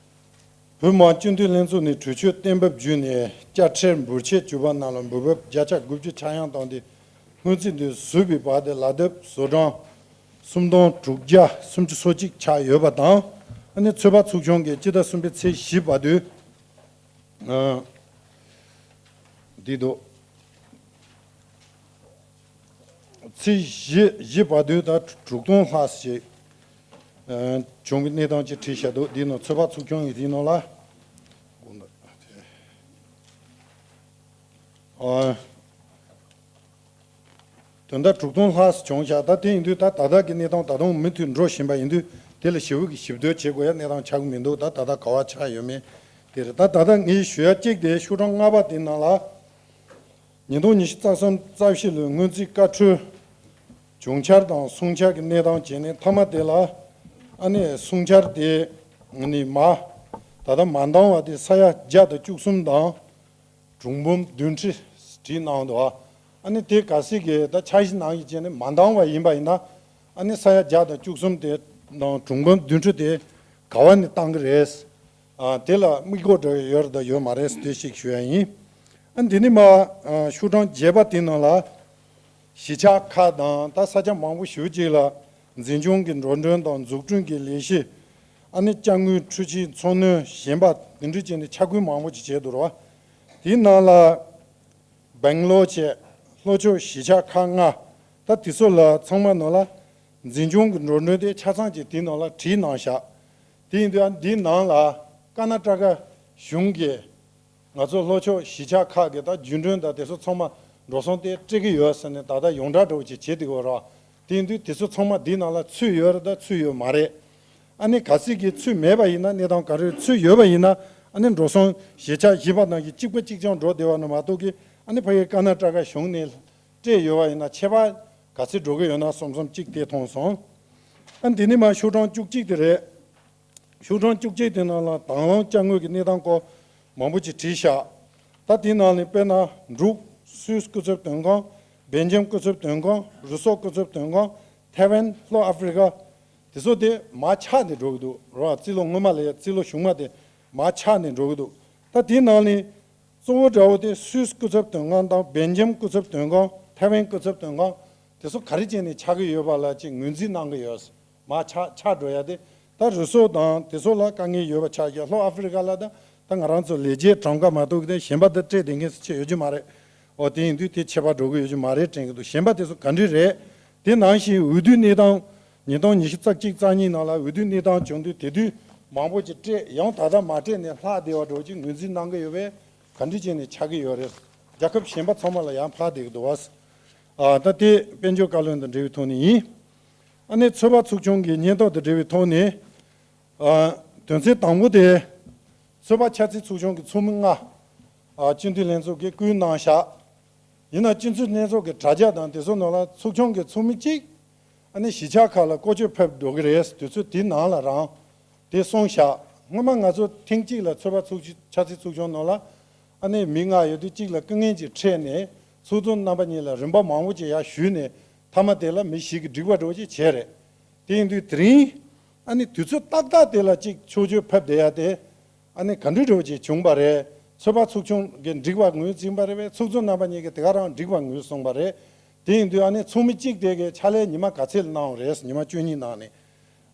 བོད་མི་མང་སྤྱི་འཐུས་ལྷན་ཚོགས་ནས་གྲོས་ཆོད་གཏན་འབེབས་བརྒྱུད་ནས་དཔྱ་ཁྲལ་འབོར་ཆད་བཅུག་པ་རྣམས་ལ་འབུལ་འབབ་བརྒྱ་ཆ་དགུ་བཅུ་ཆག་ཡང་བཏང་སྟེ། སྔོན་རྩིས་འདི་བཟོས་པའི་བར་དུ་ལག་དེབ་བཟོ་གྲངས་སུམ་སྟོང་དྲུག་བརྒྱ་སུམ་ཅུ་སོ་གཅིག་ཆགས་ཡོད་པ་དང་། ཨ་ནི་ཚོད་དཔག་ཚོགས་ཆུང་གིས་སྤྱི་ཟླ་གསུམ་པའི་ཚེས་བཞི་བར་དུ། ཨ། འདི་འདུག་ཚེས་བཞི་བཞི་བར་དུ་ད་དྲུག་སྟོང་ལྷག་ཞིག་ཨ། བྱུང་བའི་གནས་སྟངས་ཅིག་བྲིས་བཞག་འདུག་འདིའི་ནང་ཚོད་དཔག་ཚོགས་ཆུང་ཡིན། དེའི་ནང་ལ། ཨ། དོན་དག་དྲུག་སྟོང་ལྷག་བྱུང་བཞག་ད་དེ་ཡིན་དུས་ད་ད་ལྟ་གི་གནས་སྟངས་ད་དུང་མུ་མཐུད་འགྲོ་བཞིན་པ་ཡིན་དུས། དེ་ལ་ཞིབ་ཀྱི་ཞིབ་བསྡུར་བྱེད་དགོས་ཡ་གནས་སྟངས་ཆགས་ཀྱི་མི་འདུག་ད་ད་ལྟ་ག་བ་ཆགས་ཡོད་མེད་དེ་རེད། ད་ད་ལྟ་ངས་ཞུ་ཡ་གཅིག་དེ་ཤོག་གྲངས་ལྔ་པ་དེ་ནང་ལ། ཉིས་སྟོང་ཉི་ཤུ་རྩ་གསུམ་རྩ་བཞི་ལོའི་སྔོན་རྩིས་བཀའ་འཁྲོལ་བྱུང་འཆར་དང་སོང་འཆར་གྱི་གནས་སྟངས་བྱས་ནས། མཐའ་མ་དེ་ལ་ཨ་ནི་སོང་འཆར་དེ་ནི་མ་ད་ལྟ་མ་འདང་བ་དེ་ས་ཡ་བརྒྱ་དང་བཅུ་གསུམ་དང་གྲངས་འབོར་བདུན་ཁྲི་བྲིས་གནང་འདུག་ཨ་ནི་དེ་གལ་སྲིད་ཀྱི་ད་འཆར་གཞི་ནང་བཞིན་བྱས་ནས་མ་འདང་བ་ཡིན་པ་ཡིན་ན། ཨ་ནི་ས་ཡ་བརྒྱ་དང་བཅུ་གསུམ་དེ་དང་གྲངས་འབོར་བདུན་ཁྲི་དེ་ག་བ་ནས་བཏང་གི་རེད། ཨ། དེ་ལ་དམིགས་སྐོར་འདྲ་ཡོད་རེད་དང་ཡོད་མ་རེད་ཟེར་དེ་ཞིག་ཞུ་ཡ་ཡིན། ཨ། འདི་ནི་མ། ཨ། ཤོག་གྲངས་བརྒྱད་པ་དེ་ནང་ལ་གཞིས་ཆགས་ཁག་དང་ད་ས་ཆ་མང་པོ་ཞེ་ཅིག་ལ་འཛིན་སྐྱོང་གི་འགྲོ་གྲོན་དང་འཛུགས་སྐྲུན་གྱི་ལས་གཞི། ཨ་ནི་ཅ་དངོས་འཕྲུལ་ཆས་འཚོ་སྣོན་གཞན་པ་དེ་འདྲ་བྱས་ནས་ཆ་བགོས་མང་པོ་ཅིག་བྱས་འདུག་ར། དེའི་ནང་ལ། སྦེང་ལོར་བཅས་ལྷོ་ཕྱོགས་གཞིས་ཆགས་ཁག་ལྔ། ད་དེ་ཚོ་ལ་ཚང་མ་ནང་ལ་འཛིན་སྐྱོང་གི་འགྲོ་གྲོན་དེ་ཆ་ཚང་ཅིག་དེའི་ནང་ལ་བྲིས་གནང་བཞག་དེ་ཡིན་དུས་ཨ་འདིའི་ནང་ལ་ཀར་ན་ཊ་ཀ་གཞུང་གིས་ང་ཚོ་ལྷོ་ཕྱོགས་གཞིས་ཆགས་ཁག་གི་ད་རྒྱུན་གྲོན་དང་དེ་ཚོ་ཚང་མ་འགྲོ་སོང་དེ་སྤྲད་ཀྱི་ཡོད་ཟེར་ནས་ད་ལྟ་ཡོངས་གྲགས་འདྲ་བོ་ཅིག་བྱེད་བསྡད་ཡོད་རེད། དེ་ཡིན་དུས་དེ་ཚོ་ཚང་མ་འདིའི་ནང་ལ་ཚུད་ཡོད་རེད་ད་ཚུད་ཡོད་མ་རེད། ཨ་ནི་གལ་སྲིད་ཀྱི་ཚུད་མེད་པ་ཡིན་ན་གནས་སྟངས་ག་རེ། ཚུད་ཡོད་པ་ཡིན་ན་ཨ་ནི་འགྲོ་སོང་གཞིས་ཆགས་གཞན་པ་ནང་གི་གཅིག་པ་གཅིག་རྐྱང་འགྲོ་བསྡད་པ་ནི་མ་གཏོགས་ཀྱི། ཨ་ནི་ཕ་གི་ཀར་ན་ཊ་ཀ་གཞུང་ནས་སྤྲད་ཡོད་པ་ཡིན་ན་ཁྱད་པར་ག་ཚོད་འགྲོ་གི་ཡོད་ན་བསམ་བསམ་གཅིག་དེ་མཐོང་སོང་། ཨ་འདི་ནི་མ་ཤོག་གྲངས་བཅུ་གཅིག་དེ་རེད། ཤོག་གྲངས་བཅུ་གཅིག་དེ་ནང་ལ་དང་བླངས་ཅ་དངོས་ཀྱི་གནས་སྟངས་སྐོར་མང་པོ་ཅིག་བྲིས་བཞག་ད་དེའི་ནང་ནས་དཔེར་ན་འབྲུག་སུད་སི་སྐུ་ཚབ་དོན་ཁང་། སྦེལ་ཇམ་སྐུ་ཚབ་དོན་ཁང་། རུ་སོག་སྐུ་ཚབ་དོན་ཁང་། ཐའེ་ཝན། ལྷོ་ཨ་ཧྥེ་རི་ཁ། དེ་ཚོ་དེ་མར་ཆག་ནས་འགྲོ་གི་འདུག་རོ། རྩིས་ལོ་སྔོན་མ་ལས་རྩིས་ལོ་གཞུག་མ་དེ་མར་ཆག་ནས་འགྲོ་གི་འདུག་ད་དེའི་ནང་ནས་གཙོ་བོ་འདྲ་བོ་དེ་སུད་སི་སྐུ་ཚབ་དོན་ཁང་དང་སྦེལ་ཇམ་སྐུ་ཚབ་དོན་ཁང་། ཐའེ་ཝན་སྐུ་ཚབ་དོན་ཁང་། དེ་ཚོ་ག་རེ་བྱས་ནས་ཆག་གི་ཡོད་པ་ལ་ཅིག་ངོས་འཛིན་གནང་གི་ཡོད། མར་ཆག་ཆག་འགྲོ་ཡ་དེ། ད་རུ་སོག་དང་དེ་ཚོ་ལ་དཀའ་ངལ་ཡོད་པ་ཆགས་ཀྱི། ལྷོ་ཨ་ཧྥེ་རི་ཁ་ལ་ད་ད་ང་རང་ཚོ་ལས་བྱེད་གྲངས་ཀ་མ་གཏོགས་དེ་གཞན་པ་ད་སྤྲད་བསྡད་མཁན་སུ་ཆེ་ཡོད་རྒྱུ་མ་རེད། འོ་དེ་ཡིན་དུས་དེ་ཁྱད་པར་འགྲོ་གི་ཡོད་རྒྱུ་མ་རེད་དྲན་གྱི་འདུག་གཞན་པ་དེ་ཚོ་ག་འདྲ་རེད། དེ་ནང་བཞིན་འོས་བསྡུ་གནས་སྟངས་ཉིས་སྟོང་ཉི་ཤུ་རྩ་གཅིག་རྩ་གཉིས་ནང་ལ་འོས་བསྡུ་གནས་སྟངས་བྱུང་དུས་དེ་དུས་མང་པོ་ཅིག་སྤྲད་ཡང་ད་ལྟ་མ་སྤྲད་ནས་ལྷག་བསྡད་པ་འདྲ་ཅིག་ངོས་འཛིན་གནང་གི་ཡོད་པས་ག་འདྲ་བྱས་ནས་ཆགས་ཀྱི་ཡོད་རེད། རྒྱལ་ཁབ་གཞན་པ་ཚང་མ་ལ་ཡང་ཕར་བསྡད་ཀྱི་འདུག་བ། ཨ་ད་དེ་དཔལ་འབྱོར་བཀའ་བློན་དང་འབྲེལ་བའི་ཐོག་ནས་ཡིན། ཨ་ནི་ཚོད་དཔག་ཚོགས་ཆུང་གི་སྙན་ཐོ་དང་འབྲེལ་བའི་ཐོག་ནས། ཨ་དོན་ཚན་དང་པོ་དེ། ཚོད་དཔག་འཆར་རྩིས་ཚོགས་ཆུང་གི་ཚོགས་མི་ལྔ། ཨ་སྤྱི་འཐུས་ལྷན་ཚོགས་ཀྱིས་བསྐོས་གནང་བཞག་ཡིན་ན་སྤྱི་འཐུས་ལྷན་ཚོགས་ཀྱི་དྲ་རྒྱ་དང་དེ་ཚོ་ནང་ལ་ཚོགས་ཆུང་གི་ཚོགས་མི་གཅིག་ཨ་ནི་གཞིས་ཆགས་ཁག་ལ་བསྐོ་སྤྱོད་ཕེབས་འགྲོ་གི་རེད། དུས་ཚོད་དེའི་ནང་ལ་རང་དེ་གསུངས་བཞག་སྔོན་མ་ང་ཚོ་ཐེངས་གཅིག་ལ་ཚོད་དཔག་ཚོགས་ཆུ་འཆར་རྩིས་ཚོགས་ཆུང་ནང་ལ་ཨ་ནི་མི་ལྔ་ཡོད་དུས་གཅིག་ལ་སྐུ་ངལ་གྱིས་འཕྲད་ནས་ཚོགས་གཙོ་རྣམ་པ་གཉིས་ལ་རིམ་པ་མང་པོ་ཅིག་ཡར་ཞུས་ནས་མཐའ་མ་དེ་ལ་མི་བཞི་གིས་འགྲིག་པ་འགྲོ་ཅིག་བྱས་རེད། དེ་ཡིན་དུས་དེ་རིང་ཨ་ནི་དུས་ཚོད་ཏག་ཏག་དེ་ལ་གཅིག་ཕྱོགས་བསྐྱོད་ཕེབས་བསྡད་ཡ་དེ། ཨ་ནི་ག་འདྲ་འདྲ་བོ་ཅིག་བྱུང་བ་རེད། ཚོད་དཔག་ཚོགས་ཆུང་གིས་འགྲིག་པ་ངོས་འཛིན་པ་རེད་པས། ཚོགས་གཙོ་རྣམ་པ་གཉིས་ཀྱིས་དེ་ག་རང་འགྲིག་པ་ངོས་སོང་བ་རེད། དེ་ཡིན་དུས་ཨ་ནི་ཚོགས་མི་གཅིག་དེ་གའི་ཕྱག་ལས་ཉི་མ་ག་ཚོད་གནང་བ་རེད། ཉི་མ་བཅུ་གཉིས་གནང་ནས།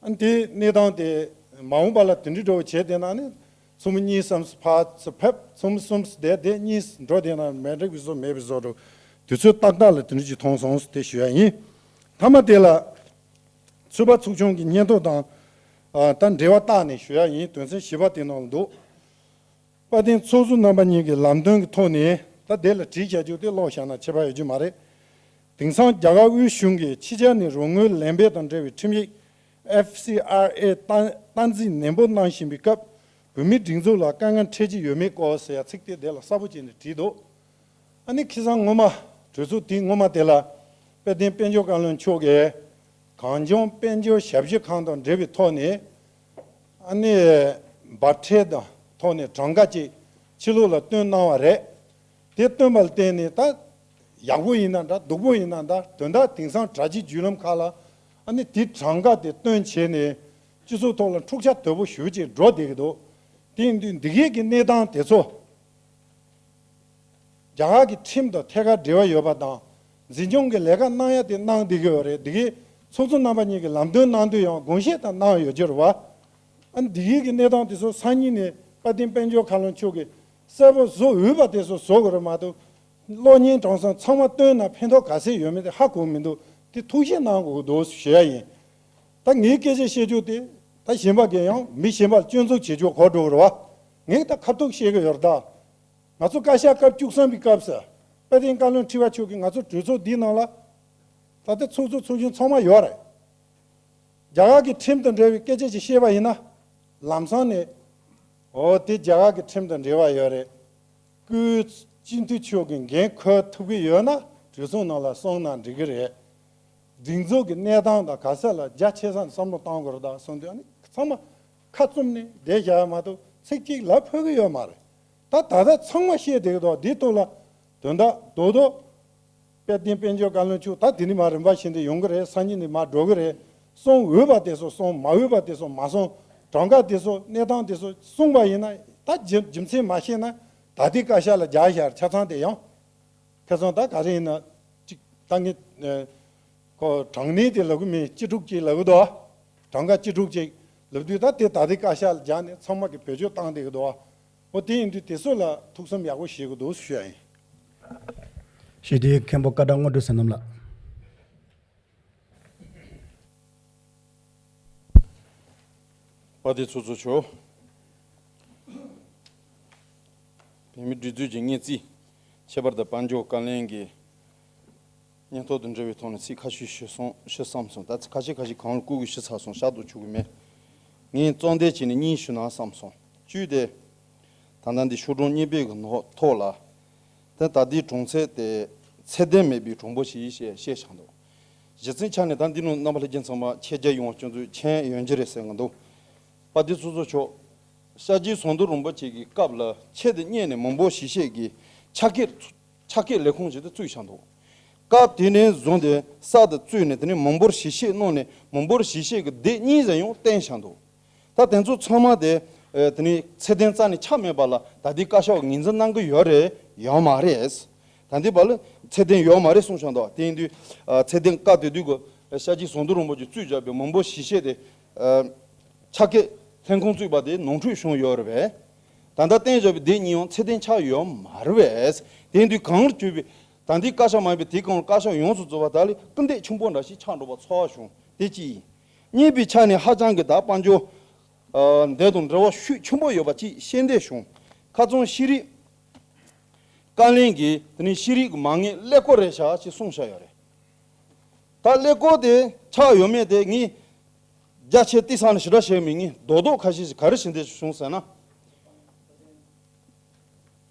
ཨ་ནི་དེ་གནས་སྟངས་དེ་མ་འོངས་པ་ལ་དེ་འདྲ་འདྲ་བོ་བྱས་བསྡད་ན་ཨ་ནི་ཚོགས་མི་གཉིས་སམ་ཕར་ཚུར་ཕེབས། ཚོགས་མི་གསུམ་བསྡད་དེ་གཉིས་འགྲོ་བསྡད་ན་མི་འགྲིག་པའི་བཟོ་མེད་པའི་བཟོ་འདྲ། དུས་ཚོད་ཏག་ཏག་ལ་དེ་འདྲ་ཅིག་མཐོང་སོང་དེ་ཞུ་ཡ་ཡིན། མཐའ་མ་དེ་ལ། ཚོད་དཔག་ཚོགས་ཆུང་གི་སྙན་ཐོ་དང་། ཨ་ད་འབྲེལ་བ་བཏགས་ནས་ཞུ་ཡ་ཡིན། དོན་ཚན་བཞི་པ་དེ་ནང་ལ་འདུག་དཔལ་ལྡན་ཚོགས་གཙོ་རྣམ་པ་གཉིས་ཀྱི་ལམ་སྟོན་གྱི་ཐོག་ནས། ད་དེ་ལ་བྲིས་བྱ་རྒྱུ་དེ་ཀློག་བཞག་ན་ཁྱད་པར་ཡོད་རྒྱུ་མ་རེད། དེང་སང་རྒྱ་གར་དབུས་གཞུང་གིས་ཕྱི་རྒྱལ་ནས་རོགས་དངུལ་ལེན་སྤེལ་དང་འབྲེལ་བའི་ཁྲིམས་ཡིག་ཨེཕ་སི་ཨར་ཨེ་སྟངས་སྟངས་འཛིན་ནན་པོ་གནང་བཞིན་པའི་སྐབས། བོད་མིའི་སྒྲིག་འཛུགས་ལ་དཀའ་ངལ་འཕྲད་ཀྱི་ཡོད་མེད་སྐོར་ཟེར་ཡ་ཚིག་དེ་དེ་ལ་གསལ་པོ་བྱས་ནས་བྲིས་འདུག་ཨ་ནི་ཁ་སང་སྔོན་མ་གྲོས་ཚོགས་དེའི་སྔོན་མ་དེ་ལ་དཔལ་ལྡན་དཔལ་འབྱོར་བཀའ་བློན་མཆོག་གིས་གངས་ལྗོངས་དཔལ་འབྱོར་ཞབས་ཞུ་ཁང་དང་འབྲེལ་བའི་ཐོག་ནས་ཨ་ནི་འབབ་ཁྲལ་དང་ཐོག་ནས་གྲངས་ཀ་ཅིག་ཕྱི་ལོགས་ལ་བཏོན་གནང་བ་རེད། དེ་བཏོན་པ་ལ་བརྟེན་ནས་ད་ཡག་པོ་ཡིན་ན་འདྲ་སྡུག་པོ་ཡིན་ན་འདྲ་དོན་དག་དེང་སང་དྲ་རྒྱའི་བརྒྱུད་ལམ་ཁག་ལ་ཨ་ནི་དེ་གྲངས་ཀ་དེ་བཏོན་བྱས་ནས་སྤྱི་ཚོགས་ཐོག་ལ་འཁྲུག་ཆ་དོད་པོ་ཞེ་པོ་ཅིག་འགྲོ་བསྡད་ཀྱི་འདུག་དེ་ཡིན་དུས་འདི་གའི་གི་གནས་སྟངས་དེ་ཚོ། རྒྱ་གར་གྱི་ཁྲིམས་དང་ཐད་ཀར་འབྲེལ་བ་ཡོད་པ་དང་། འཛིན་སྐྱོང་གི་ལས་ཀ་གནང་ཡ་དེ་གནང་བསྡད་ཀྱི་ཡོད་རེད། འདི་གའི་ཚོགས་གཙོ་རྣམ་པ་གཉིས་ཀྱིས་ལམ་སྟོན་གནང་དུས་ཡང་དགོངས་བཞེས་དང་གནང་ཡོད་ཀྱི་རེད་བ། ཨ་ནི་འདི་གའི་གི་གནས་སྟངས་དེ་ཚོ་སང་ཉིན་ནས་དཔལ་ལྡན་དཔལ་འབྱོར་བཀའ་བློན་མཆོག་གིས་གསལ་པོ་བཟོ་འོས་པ་དེ་ཚོ་བཟོ་དགོས་རེད་མ་གཏོགས། གློག་བརྙན་གྲངས་ཚང་ཚང་མ་བཏོན་ན་ཕན་ཐོགས་ག་ཚད་ཡོད་མེད་དེ་ཧ་གོ་མི་འདུག་དེ་ཐུགས་ཞིབ་གནང་དགོས་ཀྱི་འདུག་ཞུ་ཡ་ཡིན། ད་ངའི་སྐད་ཆ་བཤད་རྒྱུ་དེ་ད་གཞན་པ་གིས་ཡང་མི་གཞན་པ་ལ་སྐྱོན་འཛུགས་བྱེད་རྒྱུ་གོ་འགྲོ་གི་རེད་བ། ངས་ད་ཁ་ཐུག་བཤད་གི་ཡོད་རེད་ད། ང་ཚོ་བཀའ་ཤག་སྐབས་བཅུ་གསུམ་པའི་སྐབས་སུ་དཔལ་ལྡན་བཀའ་བློན་ཁྲི་པ་མཆོག་གིས་ང་ཚོ་གྲོས་ཚོགས་འདིའི་ནང་ལ་ད་ལྟ་ཚོགས་གཙོ་ཚོགས་གཞོན་ཚང་མ་ཡོད་རེད། རྒྱ་གར་གྱི་ཁྲིམས་དང་འབྲེལ་བའི་སྐད་ཆ་ཅིག་བཤད་པ་ཡིན་ན། ལམ་སང་ནས་འོ་དེ་རྒྱ་གར་གྱི་ཁྲིམས་དང་འབྲེལ་བ་ཡོད་རེད། སྐུའི་སྤྱི་འཐུས་མཆོག་གིས་འགན་འཁུར་ཐུབ་ཀྱི་ཡོད་ན་གྲོས་ཚོགས་ནང་ལ་གསུངས་ན་འགྲིག་གི་རེད། སྒྲིག་འཛུགས་ཀྱི་གནས་སྟངས་དང་ག་ས་ལ་རྒྱ་ཆེ་ས་ནས་བསམ་བློ་གཏོང་དགོས་རེད་ད་གསུངས་དུས་ཨ་ནི་ཚང་མ་ཁ་བཙུམ་ནས་བསྡད་བཞག་ཡ་མ་གཏོགས་ཚིག་གཅིག་ལབ་ཕོད་ཀྱི་ཡོད་མ་རེད། ད་ད་ལྟ་ཚང་མ་བཤད་བསྡད་ཀྱི་འདུག་འདིའི་ཐོག་ལ་དོན་དག་རྡོག་རྡོག་དཔལ་ལྡན་དཔལ་འབྱོར་བཀའ་བློན་མཆོག་ད་དེ་ནི་མ་རིམ་པ་བཞིན་དུ་ཡོང་གི་རེད། སང་ཉིན་ནི་མ་འགྲོ་གི་རེད། གསུང་འོས་པ་དེ་ཚོ་གསུང་། མ་འོས་པ་དེ་ཚོ་མ་གསུང་། གྲངས་ཀ་དེ་ཚོ་གནས་སྟངས་དེ་ཚོ་གསུངས་པ་ཡིན་ན་ད་རྒྱུ་རྒྱུ་མཚན་མ་ཤེས་ན་ད་ལྟའི་བཀའ་ཤག་ལ་རྒྱག་བཞག་ཆ་ཚང་དེ་ཡང་ཁ་སང་ད་ག་རེ་ཡིན་ན་ཅིག་ད་ངས་ཁོ་གྲངས་གནས་དེ་ལབ་གི་མིན། སྤྱི་ཕྲུག་ཅིག་ལབ་གི་འདུག་གྲངས་ཀ་སྤྱི་ཕྲུག་ཅིག་ལབ་དུས་ད་དེ་ད་ལྟའི་བཀའ་ཤག་ལ་རྒྱག་ནས་ཚང་མ་གི་བེད་སྤྱོད་བཏང་བསྡད་གི་འདུག་འོ་དེ་ཡིན་དུས་དེ་ཚོ་ལ་ཐུགས་བསམ་ཡག་པོ་བཞེས་དགོས་འདུག་ཞུ་ཡ་ཡིན། ཞུ་དེ་མཁན་པོ་ཀ་བྲག་དངོས་གྲུབ་བསོད་ནམས་ལགས། དཔལ་ལྡན་ཚོགས་གཙོ་མཆོག་བོད་མིའི་སྒྲིག་འཛུགས་ཀྱི་སྙན་རྩིས། ཁྱད་པར་དུ་དཔལ་འབྱོར་བཀའ་བློན་གྱི་སྙན་ཐོ་དང་འབྲེལ་བའི་ཐོག་ནས་ཚིག་ཁ་ཤས་ཞུ་སོང་ཞུ་བསམ་སོང་། ད་ཚིག་ཁ་ཤས་ཁ་ཤས་གང་ལ་བསྐུར་དགོས་ཞུ་ཚར་སོང་། བཤད་དུ་ཆུག་གི་མེད། ངས་གཙོ་འདེབས་བྱས་ནས་གཉིས་ཞུ་ན་བསམ་སོང་། བཅུད་དེ། ད་ལྟ་འདི་ཤོག་གྲངས་གཉིས་པའི་གི་ནང་ཐོག་ལ། ད་ད་ལྟའི་གྲངས་ཚད་དེ་ཚད་ལྡན་མེད་པའི་གྲངས་འབོར་ཞིག་ཡིན་ཞེས་བཤད་བཞག་འདུག་གཞི་རྩའི་ཆ་ནས་ད་འདི་ནང་རྣམ་པ་ལྷན་རྒྱས་ཚང་མ་ཁྱེད་རྒྱ་ཡོང་བ་སྐྱོན་འཛུགས་མཁན་ཡོང་རྒྱུ་རེད་ཟེར་གི་འདུག་དཔལ་ལྡན་ཚོགས་གཙོ་མཆོག་ཤར་རྒྱུད་ཟམ་གདོང་རིན་པོ་ཆེ་གི་སྐབས་ལ་ཆེད་དུ་གཉེར་ནས་མི་འབོར་གཞི་བཤད་ཀྱི་ཕྱག་འཁྱེར་ཕྱག་འཁྱེར་ལས་ཁུངས་ཞིག་ཏུ་བཙུགས་བཞག་འདུག་སྐབས་དེ་ནས་བཟུང་སྟེ་ས་དང་བཙུགས་ནས། དེ་ནས་མི་འབོར་གཞི་བཤད་གནང་ནས། མི་འབོར་གཞི་བཤད་ཀྱི་སྡེ་གཉིས་ཟེར་ཡང་བསྟན་བཞག་འདུག་ད་དེ་ཚོ་ཚང་མ་དེ་ཨེ་དེ་ནས་ཚད་ལྡན་རྩ་ནས་ཆགས་མེད་པ་ལ་ད་ལྟའི་བཀའ་ཤག་ངོས་འཛིན་གནང་གི་ཡོད་རེད། ཡོད་མ་རེད། ད་ལྟའི་བར་ལ་ཚད་ལྡན་ཡོད་མ་རེད་གསུངས་བཞག་འདུག་དེ་ཡིན་དུས་ཨ་ཚད་ལྡན་སྐབས་དེ་དུས་ཀྱི་ཤཱཀྱའི་ཟམ་གདོང་རིན་པོ་ཆེས་གཙོས་བྱས་པའི་མི་འབོར་གཞི་བཤད་དེ་ཨ་ཕྱག་འཁྱེར་ལྷན་ཁང་བཙུགས་པ་དེ་ནོར་འཁྲུལ་བྱུང་ཡོད་རེད་པས། ད་ལྟ་བསྟན་བཞག་པའི་སྡེ་གཉིས་ཡང་ཚད་ལྡན་ཆགས་ཡོད་མ་རེད་པས། དེ་ཡིན་དུས་གང་རུང་གྱུར་པའི་ད་ལྟའི་བཀའ་ཤག་མ་ཡིན་པའི་དེ་གང་རུང་བཀའ་ཤག་ཡོངས་སུ་རྫོགས་པ་དག་ལ་སྐུལ་འདེད་ཆེན་པོ་འདྲ་ཞིག་ཆགས་འགྲོ་བ་ཚོར་བ་བྱུང་། དེ་གཅིག་ཡིན། གཉིས་པའི་ཆ་ནས་ཧ་ཅང་གི་ད་དཔལ་འབྱོར་ཨ་འདི་དང་འབྲེལ་བ་ཤུགས་ཆེན་པོ་ཡོད་པ་ཅིག་ཤེས་འདོད་བྱུང་། ཁ་རྩང་ཤེས་རིག་བཀའ་བློན་གྱིས་དེ་ནས་ཤེས་རིག་གི་མ་དངུལ་ཀླད་ཀོར་རེད་ཤག་ཅེས་གསུངས་བཞག་ཡོད་རེད། ད་ཀླད་ཀོར་དེ་ཆགས་ཡོད་མེད་དེ་ངས་རྒྱ་ཆེ་ཏི་སང་ནས་ཞེ་དྲག་བཤད་མི་ངས་རྡོག་རྡོག་ཁ་ཤས་ཤིག་ག་རེ་ཞུ་འདོད་བྱུང་ཟེར་ན།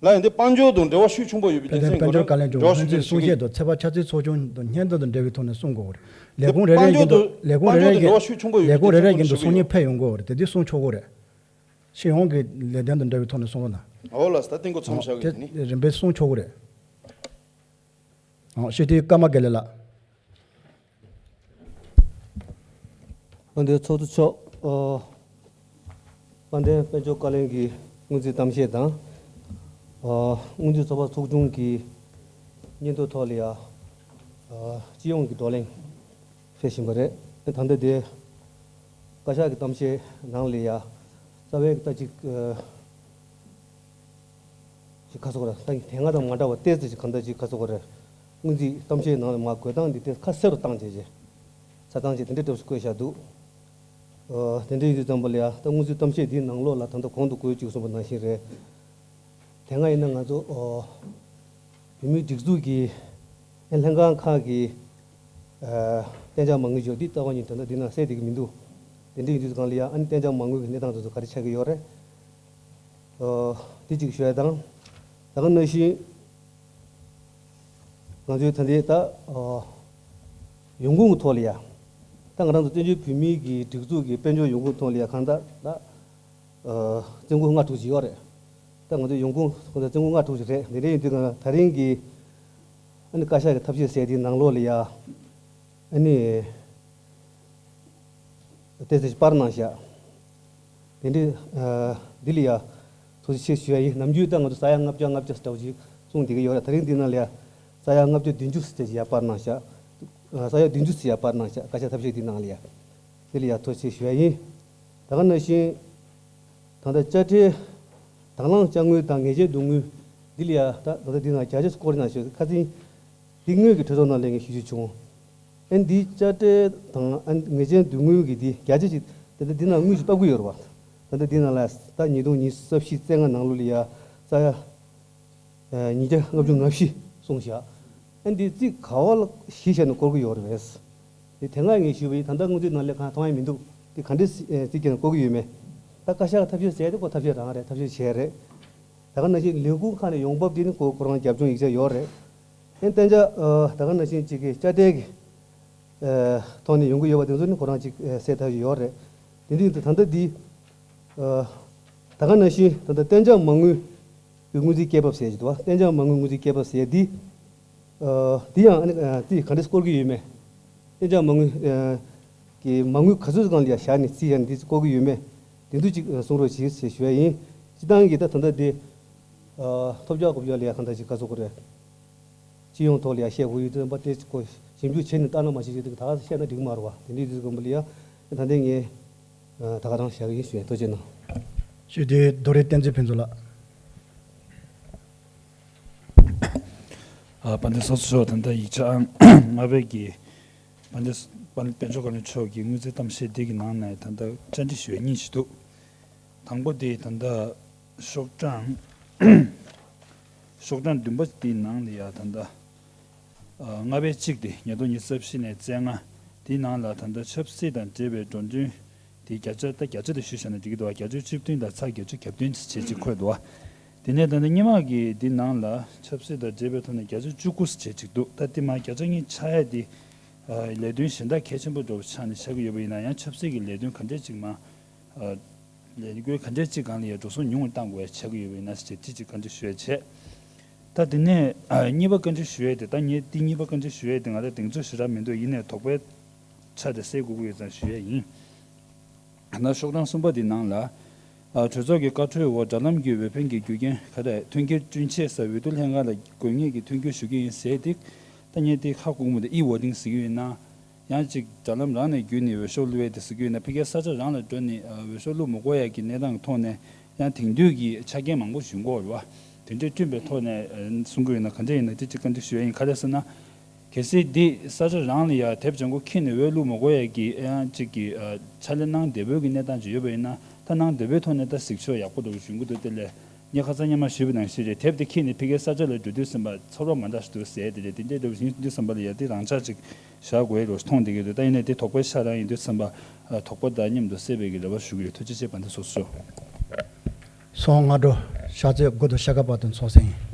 ལ་ཡིན་ཏེ་དཔལ་འབྱོར་དང་འབྲེལ་བ་ཤུགས་ཆེན་པོ་ཡོད་པའི་རྒྱུ་མཚན་ག་རེ་འབྱོར་བ་ཤུགས་ཆེན་པོ་ཡོད་པའི་རྒྱུ་མཚན་ག་རེ་ཞུ་གི་ཡིན། དཔལ་འབྱོར་བཀའ་བློན་ཁྲི་ཚོ་ཚེས་པ་ཆ་ཚང་གསུང་བཤད་དང་ཚེས་པ་ཆ་ཚང་ཚོགས་ཆུང་དང་སྙན་ཐོ་དང་འབྲེལ་བའི་ཐོག་ནས་གསུང་དགོས་རེད། ལས་ཁུངས་རེ་རེ་བཞིན་དུ་ལས་ཁུངས་རེ་རེ་བཞིན་དུ་སོ་ཉིས་ཕེབས་ཡོང་དགོས་རེད། དེ་འདི་གསུང་ཆོག་གི་རེད། སྤྱི་ཡོངས་ཀྱི་ལས་དོན་དང་འབྲེལ་བའི་ཐོག་ནས་གསུང་རོགས་གནང་། འོ་ལགས་སོ། ད་ཏིང་གོ་མཚམས་བཞག་གི་ཡིན། རིམ་པས་གསུང་ཆོག་གི་རེད། ཨོ་ཤེས་དེ་ཀརྨ་དགེ་ལེགས་ལགས། ཨོ་འདིར་ཚོགས་གཙོ་མཆོག་ཨོ། དཔལ་ལྡན་དཔལ་འབྱོར་བཀའ་བློན་གྱི་སྔོན་རྩིས་གཏམ་བཤད་དང་། ཨོ་སྔོན་རྩིས་ཚོགས་པ་ཚོགས་ཆུང་གི་སྙན་ཐོའི་ཐོག་ལ་ཡ་ཨོ་སྤྱི་ཡོངས་ཀྱི་བགྲོ་གླེང་ཕེབས་བཞིན་པ་རེད། ད་ལྟ་དེ་བཀའ་ཤག་གི་གཏམ་བཤད་ནང་ལ་ཡ་རྩ་བའི་ད་ཅིག་ཨོ་ཅིག་ཁ་སོག་ར་ད་དེ་སྔ་དང་མ་འདྲ་བ་ཏོག་ཙམ་ཅིག་གང་ལྟར་ཅིག་ཁ་སོག་ར། སྔོན་རྩིས་གཏམ་བཤད་ནང་ལ་མ་འགོད་སྟངས་འདི་ཏོག་ཙམ་ཁ་གསལ་རུ་བཏང་བྱས་རྗེས་ཆ་ཚང་ཅིག་དེ་འདྲ་གྲབས་སུ་བཀོད་བཞག་འདུག་ཨོ་དེ་འདྲ་ཡིན་དུས་ཙམ་པ་ལ་ཡ་ད་སྔོན་རྩིས་གཏམ་བཤད་འདིའི་ནང་ལོགས་ལ་ད་ལྟ་གོང་དུ་བཀོད་བཅུག་སོང་བ་ནང་བཞིན་རེད། དེ་སྔ་ཡིན་ན་ང་ཚོ་ཨོ་བོད་མིའི་སྒྲིག་འཛུགས་ཀྱི་ཨེ་ལྷན་ཁང་ཁག་གི་ཨ་གཏན་འཇགས་མ་དངུལ་ཅིག་ཡོད། འདི་ལྟ་བ་ཉིད་དོན་དག་འདི་ནང་གསལ་བསྡད་ཀྱི་མི་འདུག་དེ་འདྲ་ཡིན་དུས་སྒང་ལ་ཡ་ཨ་ནི་གཏན་འཇགས་མ་དངུལ་གྱི་གནས་སྟངས་དེ་ཚོ་ག་རེ་ཆགས་ཀྱི་ཡོད་རེད། ཨོ་དེ་གཅིག་ཞུ་ཡ་དང་། ད་ག་ནང་བཞིན་ང་ཚོའི་ད་ལྟའི་ད་ཨོ་ཡོང་ཁུངས་ཀྱི་ཐོག་ལ་ཡ་ད་ང་རང་ཚོ་བཙན་བྱོལ་བོད་མིའི་གི་སྒྲིག་འཛུགས་ཀྱི་དཔལ་འབྱོར་ཡོང་ཁུངས་ཐོག་ལ་ཡ་གང་ལྟར་ད་ཨོ་བཙན་ཁུལ་ལྔ་དྲུག་ཅིག་ཡོད་རེད། ད་ང་ཚོ་ཡོང་ཁུངས་ཁོ་ཚོ་བཙན་ཁུལ་ལྔ་དྲུག་ཅིག་རེད། དེ་འདྲ་ཡིན་དུས་ང་ད་རིང་གི་ཨ་ནི་བཀའ་ཤག་གི་ཐབས་ཤེས་ཟེར་དེའི་ནང་ལོགས་ལ་ཡ་ཨ་ནི། ཏོག་ཙམ་ཞིག་སྤར་གནང་ཤག་དེ་འདྲའི་ཨ་འདི་ལ་ཡ་ཐུགས་རྗེ་ཆེ་ཞུ་ཡ་ཡིན། ནམ་རྒྱུན་ད་ང་ཚོ་ས་ཡ་ལྔ་བརྒྱ་ལྔ་བརྒྱ་ཟེར་འདྲ་བོ་ཅིག་གསུངས་བསྡད་ཀྱི་ཡོད་རེད། ད་རིང་འདི་ནང་ལ་ཡ་ས་ཡ་ལྔ་བརྒྱ་བདུན་ཅུ་ཙམ་ཅིག་ཡ་སྤར་གནང་ཤག་ཨ་ས་ཡ་བདུན་ཅུ་ཙམ་ཡ་སྤར་གནང་ཤག་བཀའ་ཤག་ཐབས་ཤེས་འདི་ནང་ལ་ཡ། འདི་ལ་ཡ་ཐུགས་རྗེ་ཆེ་ཞུ་ཡ་ཡིན། ད་ག་ནང་བཞིན་ད་ལྟ་དཔྱ་ཁྲལ་དང་བླངས་དཔྱ་དངུལ་དང་ངེས་ཅན་བསྡུ་དངུལ་འདི་ལ་ཡ་ད་ད་ལྟ་འདི་ནང་བརྒྱ་ཆ་སྐོར་ནང་ཞུ་ཁ་སང་། འདི་དངུལ་གྱི་གྲོས་ཚོགས་ནང་ལ་ངས་ཞུ་རྒྱུ་བྱུང་། ཨ་ནི་འདིའི་དཔྱ་ཁྲལ་དང་ཨ་ནི་ངེས་ཅན་བསྡུ་དངུལ་གྱི་འདི་བརྒྱ་ཆ་ཞིག་ད་ལྟ་འདི་ནང་དངུལ་ཞིག་བཏབ་ཀྱི་ཡོད་རེད་བ། ད་ལྟ་འདི་ནང་ལ་ད་ཉིས་སྟོང་ཉི་ཤུ་རྩ་བཞི་རྩ་ལྔ་ནང་ལོགས་ལ་ཡ་ས་ཡ་ཉིས་བརྒྱ་ལྔ་བཅུ་ང་བཞི་སོང་ཤག་ཨ་ནི་འདི་རྩིས་ག་བ་ལ་གཞི་བཞག་ནས་བསྐོར་གྱི་ཡོད་རེད་བས། དེ་དེ་སྔ་ངས་ཞུས་པ་ཡིན། ད་ལྟ་དངུལ་རྩིས་ནང་ལ་གང་མཐོང་ཡ་མི་འདུག་དེ་ག་འདྲས་རྩིས་བྱས་ནས་བསྐོར་གྱི་ཡོད་མེད། ད་བཀའ་ཤག་གི་ཐབས་ཤེས་ཟེར་དེ་ཁོ་ཐབས་ཤེས་རང་རེད། ཐབས་ཤེས་བྱས་རེད། ད་ག་ནང་བཞིན་ལས་ཁུངས་ཁག་ནས་ཡོང་འབབ་དེ་ནི་ཁོ་ཁོ་རང་རྒྱབ་ལྗོངས་ཡིག་ཆ་ཡོད་རེད། ཨེ་གཏན་འཇགས་ཨ་ད་ག་ནང་བཞིན་གཅིག་གི་དཔྱ་ཁྲལ་གྱི་ཨ་ཐོག་ནས་ཡོང་གི་ཡོད་པ་དེ་ཚོ་ནི་ཁོ་རང་གཅིག་ཨ་སེལ་ཐབས་ཡོད་རེད། དེ་འདྲའི་ད་ལྟ་འདི་ཨ་ད་ག་ནང་བཞིན་ད་ལྟ་གཏན་འཇགས་མ་དངུལ་གྱི་དངུལ་རྩིས་སྐྱེད་འབབ་ཟེར་གྱི་འདུག་བ། གཏན་འཇགས་མ་དངུལ་དངུལ་རྩིས་སྐྱེད་འབབ་ཟེར་འདི། ཨ་འདི་ཡང་ཨ་ནི་ཨ་རྩིས་ག་འདྲས་བསྐོར་གྱི་ཡོད་མེད། གཏན་འཇགས་མ་དངུལ་ཨ་གི་མ་དངུལ་ག་ཚོད་སྒང་ལ་ཡ་བཞག་ནས་རྩིས་ཡ་ནི་འདི་བསྐོར་གྱི་ཡོད་མེད། དེ་ཚོ་ཅིག་ཨ་གསུང་རོགས་གྱིས་ཞེས་ཞུ་ཡ་ཡིན། སྤྱི་བཏང་གི་ད་ད་ལྟ་འདི་ཨ་ཐོབ་རྒྱག་དགོས་རྒྱག་ལ་ཡ་གང་ལྟར་ཅིག་ག་ཚོད་དགོས་རེད། སྤྱི་ཡོངས་ཐོག་ལ་ཡ་བཤད་དགོས་ཡོད་དུས་ཙམ་པ་དེ་ཅིག་གོ་ཞིབ་འཇུག་བྱས་ནས་བལྟས་ན་མ་ཤེས་ཀྱི་འདུག་ད་ག་ས་བཤད་ན་འགྲིག་མ་རེད་བ། དེ་འདྲའི་དུས་ཙམ་པ་ལ་ཡ་ད་ལྟ་ངས་ཨ་ད་ག་རང་བཞག་གི་ཡིན་ཞུ་ཡ། ཐུགས་རྗེ་གནང་། ཞུས་ཏེ་རྡོ་རི་བསྟན་འཛིན་ཕུན་ཚོགས་ལགས། ཨ་དཔལ་ལྡན་ཚོགས་གཙོ་མཆོག་ད་ལྟ་ཡིག་ཆ་ལྔ་པའི་གི་དཔལ་ལྡན་དཔལ་དཔལ་འབྱོར་བཀའ་བློན་མཆོག་གི་དངུལ་རྩིས་གཏམ་བཤད་འདི་གི་ནང་ནས་ད་ལྟ་བཅར་འདྲི་ཞུ་ཡ་གཉིས་ཤིག་འདུག་དང་པོ་དེ་ད་ལྟ་ཤོག་གྲངས་ཤོག་གྲངས་བདུན་པ་དེའི་ནང་ལ་ཡ་ད་ལྟ་ཨ་ལྔ་པའི་གཅིག་དེ་ཉིས་སྟོང་ཉི་ཤུ་རྩ་བཞི་ནས་རྩ་ལྔ་དེའི་ནང་ལ་ད་ལྟ་ཆབ་སྲིད་དང་འབྲེལ་བའི་འགྲོ་གྲོན་དེ་བརྒྱ་ཆ་ད་བརྒྱ་ཆ་དེ་ཞུས་བཞག་ན་འགྲིག་གི་འདུག་བ། བརྒྱ་ཆ་བཅུ་བདུན་དང་ཚེག་བརྒྱད་ཅུ་གྱ་བདུན་བྱས་ཅིག་འཁོད་འདུག་བ། དེ་ནས་ད་ལྟ་སྔོན་མ་གི་འདི་ནང་ལ་ཆབ་སྲིད་དང་འབྲེལ་བའི་ཐོག་ནས་བརྒྱ་ཆ་བཅུ་དགུ་བྱས་ཅིག་འདུག་ད་དེ་མ་བརྒྱ་ཆ་གཉིས་ཆག་ཡ་དེ་ཨ་ལས་དོན་གཞན་དག་གལ་ཆེན་པོ་འདྲ་བོ་ཆགས་ནས་ཆགས་ཀྱི་ཡོད་པ་ཡིན་ན་ཡང་ཆབ་སྲིད་ཀྱི་ལས་དོན་ག་འདྲས་ཅིག་མ་ཨ་ལས་འགུལ་ག་འདྲས་ཅིག་སྒང་ལ་ཡ་འགྲོ་སོང་ཉུང་བ་གཏང་དགོས་ཡ་ཆགས་ཀྱི་ཡོད་པ་ཡིན་ན་ཟེར་ཅིག་ག་འདྲས་ཞུ་ཡ་བྱས། ད་དེ་ནས་ཨ་གཉིས་པ་བཀའ་འདྲི་ཞུ་ཡས་དེ། ད་ངས་འདི་གཉིས་པ་བཀའ་འདྲི་ཞུ་ཡས་དེ་ང་ལ་གདེང་ཚོད་ཞེ་དྲག་མི་འདུག་ཡིན་ནའི་དོགས་པའི་ཆ་དེ་སེལ་དགོས་ཀྱི་ཡོད་ཙང་ཞུ་ཡས་ཡིན། ད་ཤོག་གྲངས་གསུམ་པ་འདི་ནང་ལ། ཨ་གྲོས་ཚོགས་ཀྱི་བཀའ་འཁྲོལ་འོག་དྲ་ལམ་བརྒྱུད་འོས་འཕེན་གྱི་རྒྱུ་རྐྱེན་ག་རེ་མཐུན་འགྱུར་བསྐྲུན་ཆེད་སར་འོས་བསྡུ་ལྷན་ཁང་ལ་དགོས་ངེས་ཀྱི་མཐུན་འགྱུར་ཞུ་གི་ཡིན་ཟེར་ཏེ། ད་ངས་དེ་ཧ་གོ་གི་མི་འདུག་ཨི་ཝོ་ཊིང་ཟེར་གྱི་ཡོད་ན། ཡང་ཅིག་དྲ་ལམ་རང་ནས་བརྒྱུད་ནས་འོས་ཤོག་བླུགས་ཡས་དེ་ཟེར་གྱི་ཡོད་ན། ཕ་གིའི་ས་ཆ་རང་ལ་འགྲོ་ནས་ཨ་འོས་ཤོག་བླུགས་མི་དགོས་ཡས་ཀྱི་གནས་སྟངས་ཀྱི་ཐོག་ནས་ཡང་དེང་དུས་ཀྱི་ཆ་རྐྱེན་མང་པོ་ཞིག་དགོས་རེད་བ། དེ་འདྲའི་བསྐྲུན་པའི་ཐོག་ནས་ཨ་གསུང་གི་ཡོད་ན། ག་འདྲ་ཡིན་ན་དེ་ཅིག་བཀའ་འདྲི་ཞུ་ཡས་ཡིན། ག་རེ་ཟེར་ན། གལ་སྲིད་འདི་ས་ཆ་རང་ལ་ཡ་དེབ་ལྗང་ཁུ་འཁྱེར་ནས་འོས་བླུགས་མི་དགོས་ཡས་ཀྱི་ཡང་ཅིག་གི་ཨ་ཕྱག་ལས་གནང་བདེ་པོའི་གི་གནས་སྟངས་ཅིག་ཡོད་པ་ཡིན་ན། ད་གནང་བདེ་པོའི་ཐོག་ནས་ད་གཟིགས་ཕྱོགས་ཡག་པོ་འདྲ་བོ་ཞིག་ཡོང་གི་འདུག་དེ་ལས་ངས་ཁ་སང་སྔོན་མ་ཞུས་པ་ནང་བཞིན་རེད། དེབ་དེ་འཁྱེར་ནས་ཕ་གིའི་ས་ཆ་ལ་འགྲོ་དུས་ཙམ་པ་ཚོར་བ་མ་འདྲ་ཞིག་འདུག་ཟེར་དེ་རེད། དེ་འདྲའི་འདྲ་བོ་ཞིག་ཡིན་དུས་ཙམ་པ་ལ་ཡ་དེ་རང་འཇགས་ཅིག་བཞག་དགོས་ཡས་འདྲ་བོ་མཐོང་བསྡད་ཀྱི་འདུག་ད་ཡིན་ནའི་དེ་དོགས་པའི་ཆ་རང་ཡིན་དུས་ཙམ་པ་ཨ་དོགས་པ་དང་མཉམ་དུ་སེལ་བའི་གི་རེ་བ་ཞུ་གི་ཡོད། ཐུགས་རྗེ་ཆེ། བན་དེ་སོ་སོ། སོང་སྔ་དྲོ་ཤར་རྩེ་དགུ་དང་ཤར་ཁ་བར་དུ་ཚོགས་གསོག་ཡིན།